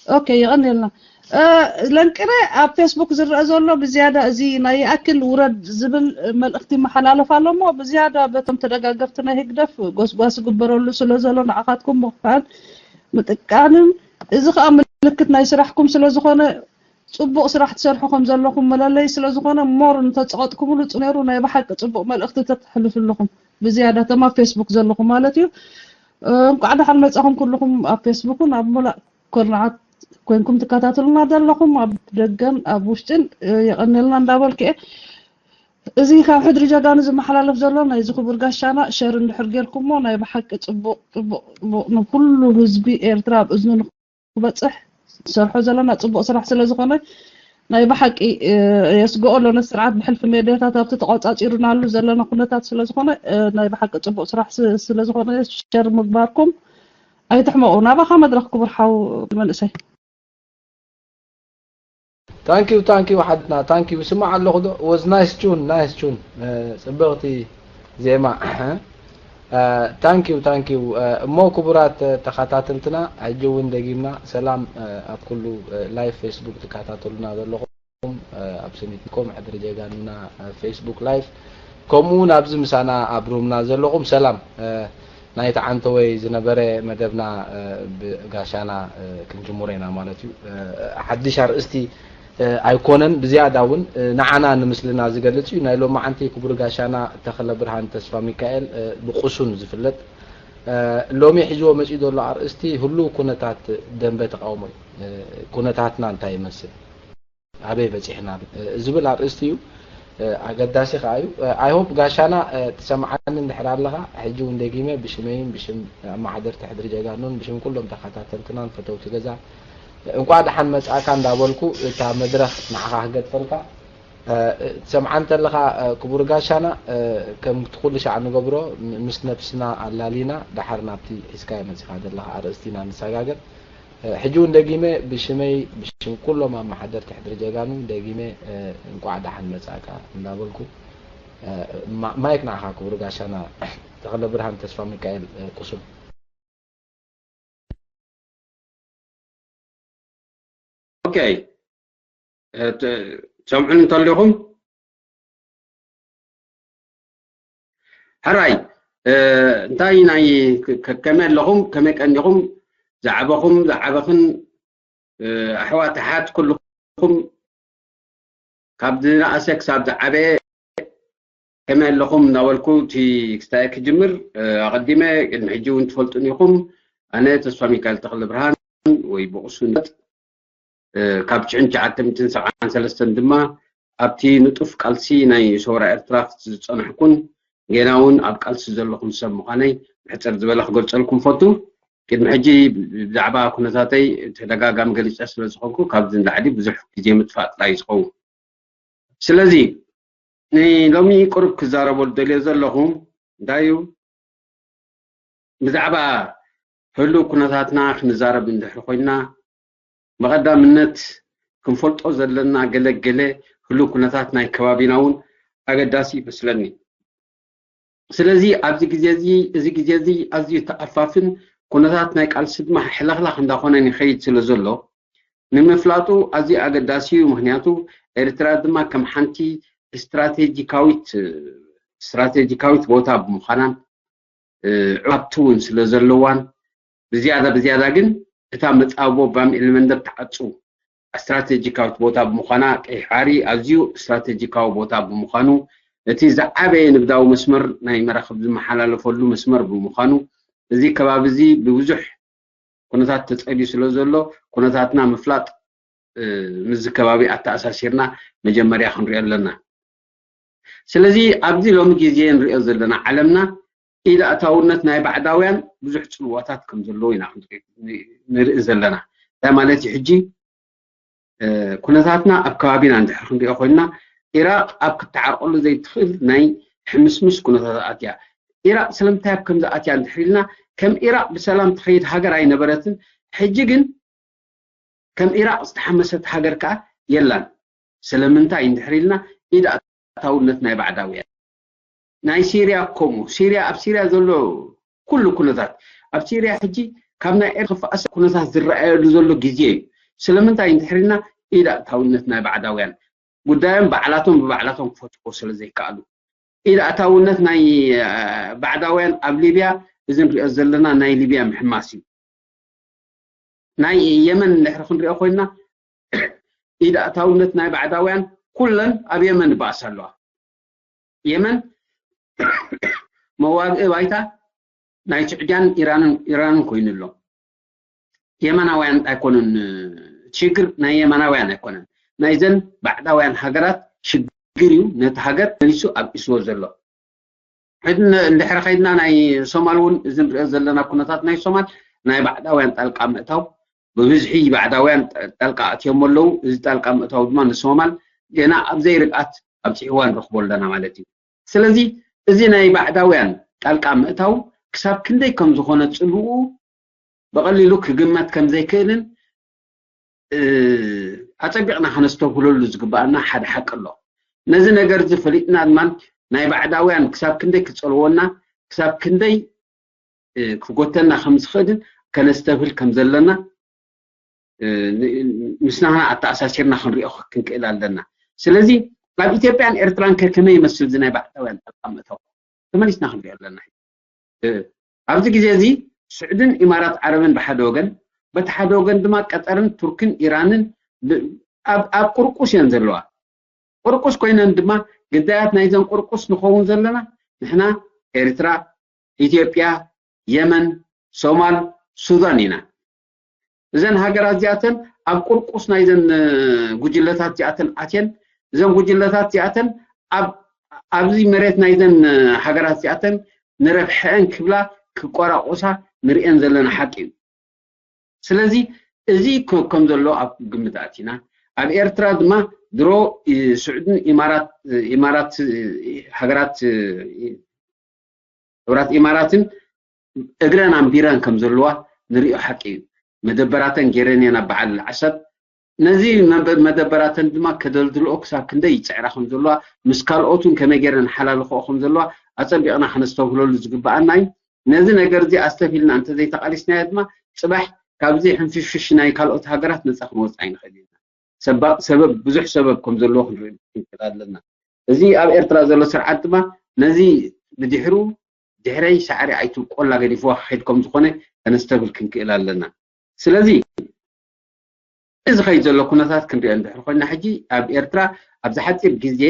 ኦኬ፣ የቐንየልና። ለንቅረ ኣብ ፌስቡክ ዝረአ ዘሎ ብዝያዳ እዚ ናይ ይኣክል ውረድ ዝብል መልእኽቲ ይመሓላለፍ ኣሎ እሞ፣ ብዝያዳ በቶም ተደጋገፍቲ ናይ ህግደፍ ጎስጓስ ይግበረሉ ስለ ዘሎ፣ ንዓኻትኩም ምኽፋን ምጥቃንን፣ እዚ ከዓ ምልክት ናይ ስራሕኩም ስለ ዝኾነ፣ ፅቡቕ ስራሕ ትሰርሑ ከም ዘለኹም መለለይ ስለ ዝኾነ፣ ሞር እንተፀቐጥኩምሉ ፅነሩ ናይ ብሓቂ ፅቡቕ መልእኽቲ ተተሕልፉ ኣለኹም። ብዝያዳ ተማ ፌስቡክ ዘለኹም ማለት እዩ። እንኳዕ ደሓን መፃኹም ኩልኹም ኣብ ፌስቡክን ኣብ ሙላእ ኮርናዓት ኮይንኩም ትከታተሉና ዘለኹም ኣብ ደገን ኣብ ውሽጥን፣ የቐንልና እንዳበልኩ እየ። እዚ ካብ ሕድሪ ጀጋኑ ዝመሓላለፍ ዘሎ ናይዚ ክቡር ጋሻና ሸር እንድሕር ጌርኩሞ፣ ናይ ብሓቂ ፅቡቕ ፅቡቕ ፅቡቕ ንኩሉ ህዝቢ ኤርትራ ኣብ እዝኑ ንክበፅሕ ትሰርሖ ዘለና ፅቡቕ ስራሕ ስለ ዝኾነ፣ ናይ ብሓቂ የስግኦ ኣሎ። ነቲ ስርዓት ብሕልፊ ሜድያታት ኣብቲ ተቋፃፂሩናሉ ዘለና ኩነታት ስለ ዝኾነ፣ ናይ ብሓቂ ፅቡቕ ስራሕ ስለ ዝኾነ ሸር ምግባርኩም ኣይትሕመቑ። ናባኻ መድረኽ ክቡር ሓው መንእሰይ። Thank you, thank you ሓድና፣ thank you። ስማዕ ኣለኹ ዶ? Was nice tune, nice tune። ጽብቕቲ ዜማ። Thank you, thank you። እሞ ክቡራት ተኸታተልትና፣ ሕጂ እውን ደጊምና ሰላም ኣብ ኩሉ ላይቭ ፌስቡክ ትከታተሉና ዘለኹም፣ ኣብ ስኒትኩም ሕድሪ ጀጋኑና ፌስቡክ ላይቭ፣ ከምኡ እውን ኣብዚ ምሳና ኣብ ሩምና ዘለኹም ሰላም። ናይቲ ዓንተወይ ዝነበረ መደብና ብጋሻና ክንጅምሮ ኢና ማለት እዩ። ሓድሽ ኣርእስቲ ኣይኮነን፣ ብዝያዳ እውን ንዓና ንምስልና ዝገልጽ እዩ። ናይ ሎማዓንቲ ክቡር ጋሻና ተኽለ ብርሃን ተስፋ ሚካኤል ብቕሱን ዝፍለጥ፣ ሎሚ ሒዝዎ መጺኡ ዘሎ ኣርእስቲ ህሉው ኩነታት ደንበ ተቃውሞ እዩ። ኩነታትና እንታይ ይመስል? ኣበይ በጺሕና ዝብል ኣርእስቲ እዩ። ኣገዳሲ ከኣ እዩ። I hope ጋሻና ትሰምዓኒ እንድሕር ኣለኻ፣ ሕጂ እውን ደጊመ ብሽመይን ብሽም ኣመሓደርቲ ሕድሪ ጀጋኑን ብሽም ኩሎም ተኸታተልትናን ፈተውቲ ገዛ እንቋዕ ደሓን መጻእካ እንዳበልኩ እታ መድረኽ ንዓኻ ክገድፈልካ። ትሰምዓ እንተለኻ ክቡር ጋሻና፣ ከምቲ ኩሉ ሻዕ ንገብሮ ምስ ነብስና ኣላሊና ደሓር ናብቲ ሒዝካዮ መጺኻ ዘለኻ ኣርእስቲ ኢና ንሰጋገር። ሕጂ እውን ደጊመ ብሽመይ ብሽም ኩሎም ኣመሓደርቲ ሕድሪ ጀጋኑ ደጊመ እንቋዕ ደሓን መጻእካ እንዳበልኩ፣ ማይክ ንዓኻ ክቡር ጋሻና ተኽለ ብርሃን ተስፋ ሚካኤል ቁሱን። ኦኬ፣ ትሰምዑን እንተለኹም? ሕራይ፣ እንታይ ናይ ከመይ ኣለኹም? ከመይ ቀኒኹም? ዝዓበኹም ዝዓበኽን ኣሕዋት ኣሓት ኩልኹም ካብ ዝነኣሰ ክሳብ ዝዓበየ ከመይ ኣለኹም እናበልኩ እቲ ክስታይ ክጅምር ኣቐዲመ ቅድሚ ሕጂ እውን ትፈልጡን ኢኹም። ኣነ ተስፋ ሚካኤል ተኽለ ብርሃን ወይ ብቕሱን ካብ ሽሕን ትሽዓተ ሚእትን ሰብዓን ሰለስተን ድማ ኣብቲ ንጡፍ ቃልሲ ናይ ሰውራ ኤርትራ ዝጸናሕኩን ጌና እውን ኣብ ቃልሲ ዘለኹን ሰብ ምዃነይ ብሕጽር ዝበለ ክገልጸልኩም ፈቱ። ቅድሚ ሕጂ ብዛዕባ ኩነታተይ ተደጋጋሚ ገሊጸ ስለ ዝኾንኩ ካብዚ ንላዕሊ ብዙሕ ግዜ ምጥፋእ ጥራይ እዩ ዝኸውን። ስለዚ ሎሚ ቁሩብ ክዛረበሉ ደልየ ዘለኹ እንታይ እዩ፣ ብዛዕባ ህሉው ኩነታትና ክንዛረብ እንድሕር ኮይና መቐዳምነት ክንፈልጦ ዘለና ገለ ገለ ህሉው ኩነታት ናይ ከባቢና እውን ኣገዳሲ ይመስለኒ። ስለዚ ኣብዚ ግዜ እዚ እዚ ግዜ እዚ ኣዝዩ ተኣፋፍን ኩነታት ናይ ቃልሲ ድማ ሕልኽላኽ እንዳኾነ ይኸይድ ስለ ዘሎ ንምፍላጡ ኣዝዩ ኣገዳሲ እዩ። ምክንያቱ ኤርትራ ድማ ከም ሓንቲ ስትራቴጂካዊት ስትራቴጂካዊት ቦታ ብምዃናን ሃብቲ እውን ስለ ዘለዋን ብዝያዳ ብዝያዳ ግን እታ መጻብቦ ባምኤል መንደብ ትዓጹ ስትራቴጂካዊት ቦታ ብምዃና ቀይሕ ባሕሪ ኣዝዩ ስትራቴጂካዊ ቦታ ብምዃኑ እቲ ዝዓበየ ንግዳዊ መስመር ናይ መራኽብ ዝመሓላለፈሉ መስመር ብምዃኑ እዚ ከባቢ እዚ ብብዙሕ ኩነታት ተጸልዩ ስለ ዘሎ ኩነታትና ምፍላጥ ምስዚ ከባቢ ኣተኣሳሲርና መጀመርያ ክንሪኦ ኣለና። ስለዚ ኣብዚ ሎሚ ግዜ ንሪኦ ዘለና ዓለምና ኢድ ኣእታውነት ናይ ባዕዳውያን ብዙሕ ጽልዋታት ከም ዘለዎ ኢና ንርኢ ዘለና። እንታይ ማለት እዩ? ሕጂ ኩነታትና ኣብ ከባቢና እንድሕር ክንሪኦ ኮይንና ኢራቅ ኣብ ክትዓርቀሉ ዘይትኽእል ናይ ሕምስምስ ኩነታት ኣትያ። ኢራቅ ስለምንታይ ኣብ ከምዚ ኣትያ እንድሕር ኢልና ከም ኢራቅ ብሰላም ትኸይድ ሃገር ኣይነበረትን። ሕጂ ግን ከም ኢራቅ ዝተሓመሰት ሃገር ከኣ የላን። ስለምንታይ እንድሕር ኢልና ኢድ ኣእታውነት ናይ ባዕዳውያን። ናይ ሲርያ ከምኡ ሲርያ ኣብ ሲርያ ዘሎ ኩሉ ኩነታት ኣብ ሲርያ ሕጂ ካብ ናይ ኤርትራ ክፍኣሰ ኩነታት ዝረኣየሉ ዘሎ ግዜ እዩ። ስለምንታይ እንድሕር ኢልና፣ ኢድ ኣእታውነት ናይ ባዕዳውያን፣ ጉዳዮም ባዕላቶም ብባዕላቶም ክፈትዎ ስለ ዘይከኣሉ። ኢድ ኣእታውነት ናይ ባዕዳውያን ኣብ ሊብያ፣ እዚ ንሪኦ ዘለና ናይ ሊብያ ምሕማስ እዩ። ናይ የመን እንድሕር ክንሪኦ ኮይንና፣ ኢድ ኣእታውነት ናይ ባዕዳውያን ኩለን ኣብ የመን ይበኣሳ ኣለዋ። የመን መዋግኢ ባይታ ናይ ስዑድያን ኢራንን ኢራንን ኮይኑ ኣሎ። የመናውያን ኣይኮነን ሽግር፣ ናይ የመናውያን ኣይኮነን፣ ናይዘን ባዕዳውያን ሃገራት ሽግር እዩ። ነቲ ሃገር መሊሱ ኣብኢስዎ ዘሎ። ሕድን እንድሕር ከይድና፣ ናይ ሶማል እውን፣ እዚ ንሪኦ ዘለና ኩነታት ናይ ሶማል፣ ናይ ባዕዳውያን ጣልቃ ምእታው፣ ብብዝሒ ባዕዳውያን ጣልቃ ኣትዮም ኣለዉ። እዚ ጣልቃ ምእታው ድማ ንሶማል ገና ኣብ ዘይርግኣት ኣብፅሕዋ ንረኽቦ ኣለና ማለት እዩ። ስለዚ እዚ ናይ ባዕዳውያን ጣልቃ ምእታው ክሳብ ክንደይ ከም ዝኾነ ፅልኡ ብቐሊሉ ክግመት ከም ዘይክእልን ኣጸቢቕና ከነስተብህለሉ ዝግበኣና ሓደ ሓቂ ኣሎ። ነዚ ነገር እዚ ፈሊጥና ድማ ናይ ባዕዳውያን ክሳብ ክንደይ ክጸልወና፣ ክሳብ ክንደይ ክጎተና ከም ዝኽእልን ከነስተብህል ከም ዘለና ምስናና ኣተኣሳሲርና ክንሪኦ ክንክእል ኣለና። ስለዚ ኣብ ኢትዮጵያን ኤርትራን ከ ከመይ ይመስል እዚ ናይ ባዕዳውያን ጣልቃ ምእታው? ተመሊስና ክንሪኦ ኣለና። ኣብዚ ግዜ እዚ ስዑድን ኢማራት ዓረብን ብሓደ ወገን፣ በቲ ሓደ ወገን ድማ ቀጠርን ቱርክን ኢራንን ኣብ ቁርቁስ እየን ዘለዋ። ቁርቁስ ኮይነን ድማ ግዳያት ናይዘን ቁርቁስ ንኸውን ዘለና ንሕና ኤርትራ፣ ኢትዮጵያ፣ የመን፣ ሶማል፣ ሱዳን ኢና። እዘን ሃገራት እዚኣተን ኣብ ቁርቁስ ናይዘን ጉጅለታት እዚኣተን ኣትየን፣ እዘን ጉጅለታት እዚኣተን ኣብዚ መሬት ናይዘን ሃገራት እዚኣተን ንረብሐአን ክብላ ክቆራቆሳ ንርእየን ዘለና ሓቂ እዩ። ስለዚ እዚ ከም ዘሎ ኣብ ግምት ኣቲና፣ ኣብ ኤርትራ ድማ ድሮ ስዑድን ኢማራት ኢማራት ሃገራት ሕቡራት ኢማራትን እግረን ኣንቢረን ከም ዘለዋ ንሪኦ ሓቂ እዩ። መደበራተን ገይረን እየን ኣብ በዓል ዓሰብ። ነዚ መደበራተን ድማ ከደልድልኦ ክሳብ ክንደይ ይፅዕራ ከም ዘለዋ፣ ምስ ካልኦት እውን ከመይ ገይረን ሓላልኽኦ ከም ዘለዋ ኣፀቢቕና ከነስተብህለሉ ዝግበኣና እዩ። ነዚ ነገር እዚ ኣስተብሂልና እንተዘይተቓሊስናዮ ድማ ፅባሕ ካብዚ ሕንፍሽፍሽ ናይ ካልኦት ሃገራት ነፃ ክንወፅእ ኣይንኽእል ኢና። ሰበብ ብዙሕ ሰበብ ከም ዘለዎ ክንርኢ ክንክእል ኣለና። እዚ ኣብ ኤርትራ ዘሎ ስርዓት ድማ ነዚ ብድሕሩ ድሕረይ ሳዕሪ ኣይትብቆላ ገዲፍዋ ክኸይድ ከም ዝኾነ ከነስተብል ክንክእል ኣለና። ስለዚ እዚ ዝኸይድ ዘሎ ኩነታት ክንሪኦ እንድሕር ኮይና ሕጂ ኣብ ኤርትራ ኣብዚ ሓፂር ግዜ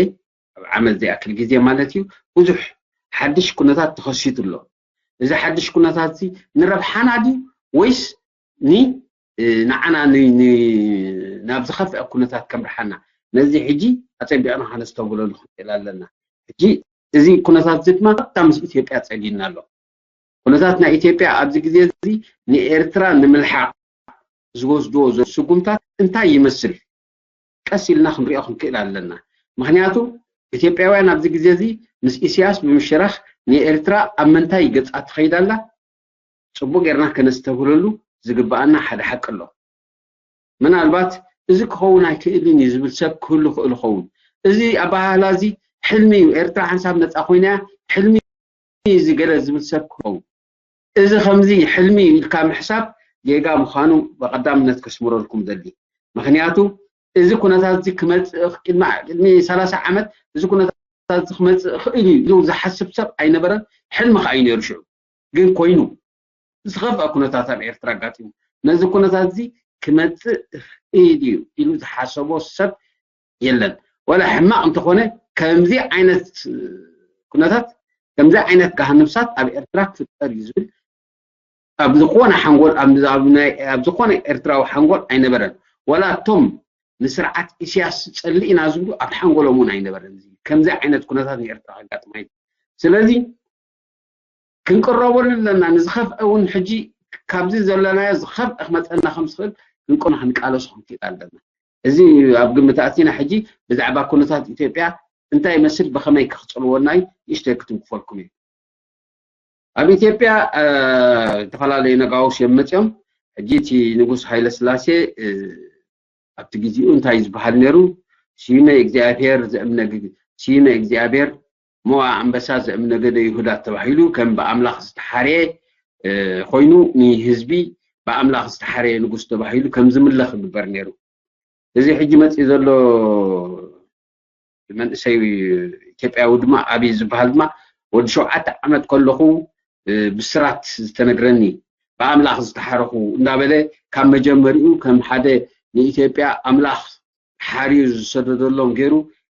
ኣብ ዓመት ዘይኣክል ግዜ ማለት እዩ ብዙሕ ሓድሽ ኩነታት ተኸሲቱ ኣሎ። እዚ ሓድሽ ኩነታት እዚ ንረብሓና ድዩ ወይስ ንዓና ናብ ዝኸፍአ ኩነታት ከምርሓና ነዚ ሕጂ ኣፀቢቕና ከነስተብህለሉ ክንክእል ኣለና። ሕጂ እዚ ኩነታት እዚ ድማ ቀጥታ ምስ ኢትዮጵያ ፀሊልና ኣሎ። ኩነታት ናይ ኢትዮጵያ ኣብዚ ግዜ እዚ ንኤርትራ ንምልሓቕ ዝወስድዎ ዘሎ ስጉምታት እንታይ ይመስል? ቀስ ኢልና ክንሪኦ ክንክእል ኣለና። ምክንያቱ ኢትዮጵያውያን ኣብዚ ግዜ እዚ ምስ ኢሳያስ ብምሽራኽ ንኤርትራ ኣብ ምንታይ ገጻ ትኸይድ ኣላ? ጽቡቕ ጌርና ከነስተብህለሉ ዝግበኣና ሓደ ሓቂ ኣሎ። ምናልባት እዚ ክኸውን ኣይክእልን እዩ ዝብል ሰብ ክህሉ ክእል ይኸውን። እዚ ኣበሃህላ እዚ ሕልሚ እዩ። ኤርትራ ሓንሳብ ነጻ ኮይና እያ፣ ሕልሚ እዚ ገለ ዝብል ሰብ ክኸውን። እዚ ከምዚ ሕልሚ ኢልካ ምሕሳብ ጌጋ ምዃኑ ብቐዳምነት ከስምረልኩም ደሊ። ምኽንያቱ እዚ ኩነታት እዚ ክመጽእ ቅድሚ ቅድሚ ሰላሳ ዓመት እዚ ኩነታት እዚ ክመጽእ ይኽእል እዩ ኢሉ ዝሓስብ ሰብ ኣይነበረን፣ ሕልሚ ከኣ እዩ ነይሩ ሽዑ። ግን ኮይኑ ዝኸፍአ ኩነታት ኣብ ኤርትራ ኣጋጢሙ። ነዚ ኩነታት እዚ ክመጽእ ይኽእል እዩ ኢሉ ዝሓሰቦ ሰብ የለን። ወላ ሕማቕ እንተኾነ ከምዚ ዓይነት ኩነታት ከምዚ ዓይነት ገሃነብሳት ኣብ ኤርትራ ክፍጠር እዩ ዝብል ኣብ ዝኾነ ሓንጎል ኣብ ዝኾነ ኤርትራዊ ሓንጎል ኣይነበረን። ወላ እቶም ንስርዓት ኢሳያስ ጸልእ ኢና ዝብሉ ኣብ ሓንጎሎም እውን ኣይነበረን። ከምዚ ዓይነት ኩነታት ንኤርትራ ከጋጥማ እዩ። ስለዚ ክንቅረበሉ ኣለና። ንዝኸፍአ እውን ሕጂ ካብዚ ዘለናዮ ዝኸፍአ ክመፀና ከም ዝኽእል ክንቆና ክንቃለሶ ክንክእል ኣለና። እዚ ኣብ ግምት ኣቲና ሕጂ ብዛዕባ ኩነታት ኢትዮጵያ እንታይ ይመስል ብኸመይ ከኽፀልወና እዩ ንእሽተይ ክትንክፈልኩም እዩ። ኣብ ኢትዮጵያ ዝተፈላለዩ ነጋውስ እዮም መፅኦም። ሕጂ እቲ ንጉስ ሃይለ ስላሴ ኣብቲ ግዜኡ እንታይ ዝበሃል ነይሩ? ስዩመ እግዚኣብሔር ዘእምነ ስዩመ እግዚኣብሔር ሞኣ ኣንበሳ ዘእምነገደ ይሁዳ ተባሂሉ ከም ብኣምላኽ ዝተሓርየ ኮይኑ ንህዝቢ ብኣምላኽ ዝተሓረየ ንጉስ ተባሂሉ ከም ዝምለኽ ይግበር ነይሩ። እዚ ሕጂ መፂኡ ዘሎ መንእሰይ ኢትዮጵያዊ ድማ፣ ኣብይ ዝበሃል ድማ፣ ወዲ ሸውዓተ ዓመት ከለኹ ብስራት ዝተነግረኒ፣ ብኣምላኽ ዝተሓረኹ እንዳበለ፣ ካብ መጀመሪኡ ከም ሓደ ንኢትዮጵያ ኣምላኽ ሓርዩ ዝሰደደሎም ገይሩ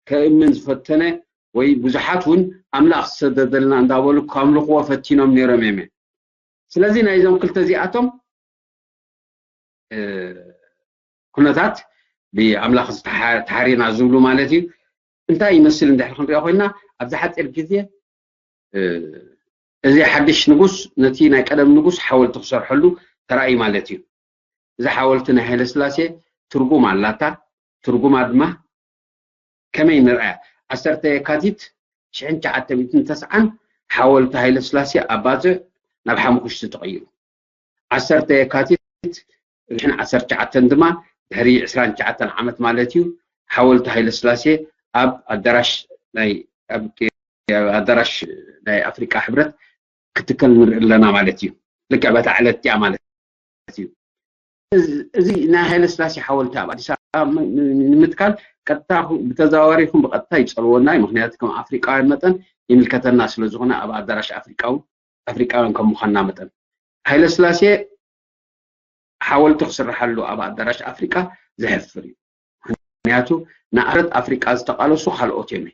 ከእምን ዝፈተነ፣ ወይ ብዙሓት እውን ኣምላኽ ዝሰደደልና እንዳበሉ ከምልኽዎ ፈቲኖም ነይሮም እዮም። ስለዚ ናይዞም ክልተ እዚኣቶም ኩነታት ብኣምላኽ ተሓሪና ዝብሉ ማለት እዩ። እንታይ ይመስል እንድሕር ክንሪኦ ኮይና፣ ኣብዚ ሓፂር ግዜ እዚ ሓድሽ ንጉስ ነቲ ናይ ቀደም ንጉስ ሓወልቲ ክሰርሐሉ ተራእዩ ማለት እዩ። እዚ ሓወልቲ ናይ ሃይለስላሴ ትርጉም ኣላታ። ትርጉማ ድማ ከመይ ንርኣያ? ዓሰርተ የካቲት ሽሕን ትሽዓተ ሚእትን ተስዓን ሓወልቲ ሃይለስላሴ ኣብ ባጽዕ ናብ ሓሙኽሽቲ ተቐይሩ። ዓሰርተ የካቲት ሽሕን ዓሰርተ ትሽዓተን ድማ ድሕሪ ዕስራን ትሽዓተን ዓመት ማለት እዩ፣ ሓወልቲ ሃይለስላሴ ኣብ ኣዳራሽ ናይ ኣብ ኣብ ኣዳራሽ ናይ ኣፍሪቃ ሕብረት ክትከል ንርኢ ኣለና ማለት እዩ። ልክዕ በታ ዕለት እቲኣ ማለት እዩ። እዚ ናይ ሃይለ ስላሴ ሓወልቲ ኣብ ኣዲስ ኣበባ ንምትካል ቀጥታ ብተዘዋዋሪ ይኹን ብቐጥታ ይፀልወና እዩ። ምክንያቱ ከም ኣፍሪቃውያን መጠን ይምልከተና ስለዝኾነ ኣብ ኣዳራሽ ኣፍሪቃዊ ኣፍሪቃውያን ከም ምዃንና መጠን ሃይለ ስላሴ ሓወልቲ ክስርሓሉ ኣብ ኣዳራሽ ኣፍሪቃ ዘሕፍር እዩ። ምክንያቱ ንሕብረት ኣፍሪቃ ዝተቃለሱ ካልኦት እዮም።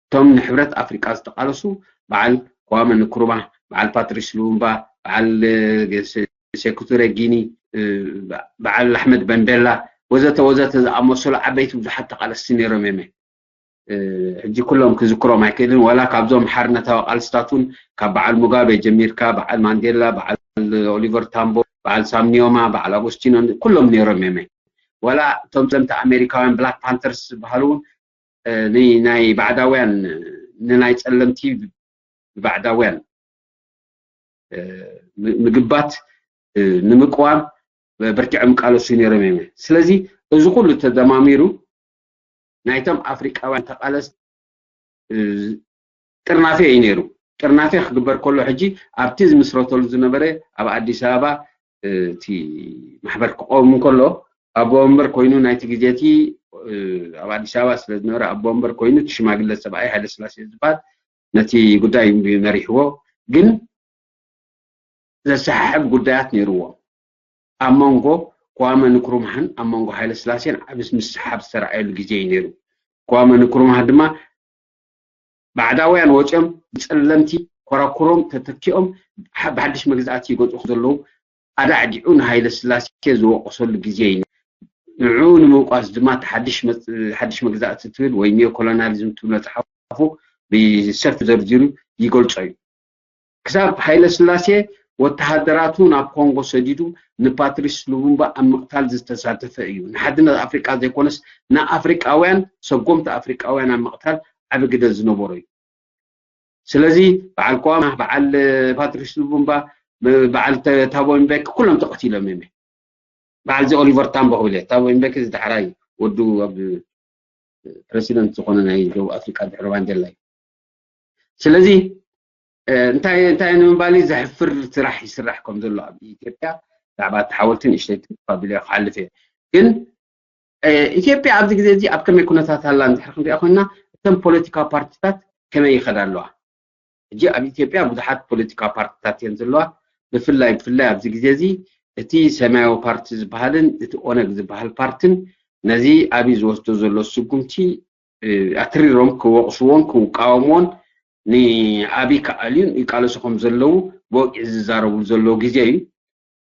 እቶም ንሕብረት ኣፍሪቃ ዝተቃለሱ በዓል ክዋመ ንክሩማ፣ በዓል ፓትሪስ ሉሙምባ፣ በዓል ሴኩቱረ ጊኒ፣ በዓል ኣሕመድ በንቤላ ወዘተ ወዘተ ዝኣመሰሉ ዓበይቲ ብዙሓት ተቃለስቲ ነይሮም እዮም። ሕጂ ኩሎም ክዝክሮም ኣይክእልን፣ ዋላ ካብዞም ሓርነታዊ ቃልስታት እውን ካብ በዓል ሙጋቤ ጀሚርካ በዓል ማንዴላ፣ በዓል ኦሊቨር ታምቦ፣ በዓል ሳምኒዮማ፣ በዓል ኣጎስቲኖ ኩሎም ነይሮም እዮም። ዋላ እቶም ጸለምቲ ኣሜሪካውያን ብላክ ፓንተርስ ዝበሃሉ እውን ናይ ባዕዳውያን ንናይ ጸለምቲ ብባዕዳውያን ምግባት ንምቅዋም በርቲዖም ይቃለሱ ነይሮም እዮም። ስለዚ እዚ ኩሉ ተደማሚሩ ናይቶም ኣፍሪቃውያን ተቃለስ ጥርናፌ እዩ ነይሩ። ጥርናፌ ክግበር ከሎ ሕጂ ኣብቲ ዝምስረተሉ ዝነበረ ኣብ ኣዲስ ኣበባ እቲ ማሕበር ክቆም እንከሎ ኣቦ ወንበር ኮይኑ ናይቲ ግዜ እቲ ኣብ ኣዲስ ኣበባ ስለ ዝነበረ ኣቦ ወንበር ኮይኑ እቲ ሽማግለ ሰብኣይ ሃይለ ስላሴ ዝበሃል ነቲ ጉዳይ መሪሕዎ። ግን ዘሰሓሕብ ጉዳያት ነይርዎ። ኣብ መንጎ ክዋመ ንክሩማህን ኣብ መንጎ ሃይለ ስላሴን ዓቢ ምስሕሓብ ዝተረኣየሉ ግዜ እዩ ነይሩ። ክዋመ ንክሩማህ ድማ ባዕዳውያን ወፂኦም ብፀለምቲ ኮራኩሮም ተተኪኦም ብሓድሽ መግዛእቲ ይገዝኡ ዘለዉ ኣዳዕዲዑ ንሃይለ ስላሴ ዝወቀሰሉ ግዜ እዩ። ንዕኡ ንምውቃስ ድማ ሓድሽ መግዛእቲ ትብል ወይ ኒዮ ኮሎናሊዝም ትብል መፅሓፉ ብሰፊ ዘርዚሩ ይገልፆ እዩ። ክሳብ ሃይለ ስላሴ ወተሃደራቱ ናብ ኮንጎ ሰዲዱ ንፓትሪስ ሉሙምባ ኣብ ምቕታል ዝተሳተፈ እዩ። ንሓድነት ኣፍሪቃ ዘይኮነስ ንኣፍሪቃውያን ሰጎምቲ ኣፍሪቃውያን ኣብ ምቕታል ዓቢ ግደ ዝነበሮ እዩ። ስለዚ በዓል ኮዋማ፣ በዓል ፓትሪስ ሉሙምባ፣ በዓል ታቦ ምቤኪ ኩሎም ተቐቲሎም እዮም። በዓል እዚ ኦሊቨር ታምቦ ክብል እየ። ታቦ ምቤኪ እዚ ዳሕራይ ወዱ ኣብ ፕረሲደንት ዝኾነ ናይ ደቡብ ኣፍሪቃ ድሕሪ ማንዴላ እዩ። ስለዚ እንታይ እንታይ ንምባል ዘሕፍር ስራሕ ይስራሕ ከም ዘሎ ኣብ ኢትዮጵያ ብዛዕባ እቲ ሓወልቲ ንእሽተይ ተፋቢለ ክሓልፍ እየ። ግን ኢትዮጵያ ኣብዚ ግዜ እዚ ኣብ ከመይ ኩነታት ኣላ እንድሕር ክንሪኣ ኮይና እተን ፖለቲካ ፓርቲታት ከመይ ይኸዳ ኣለዋ? ሕጂ ኣብ ኢትዮጵያ ብዙሓት ፖለቲካ ፓርቲታት እየን ዘለዋ። ብፍላይ ብፍላይ ኣብዚ ግዜ እዚ እቲ ሰማያዊ ፓርቲ ዝበሃልን እቲ ኦነግ ዝበሃል ፓርትን ነዚ ኣብይ ዝወስዶ ዘሎ ስጉምቲ ኣትሪሮም ክወቕስዎን ክቃወምዎን ንኣብይ ክኣልዩን ይቃለሱ ከም ዘለዉ ብወግዒ ዝዛረብሉ ዘለዉ ግዜ እዩ።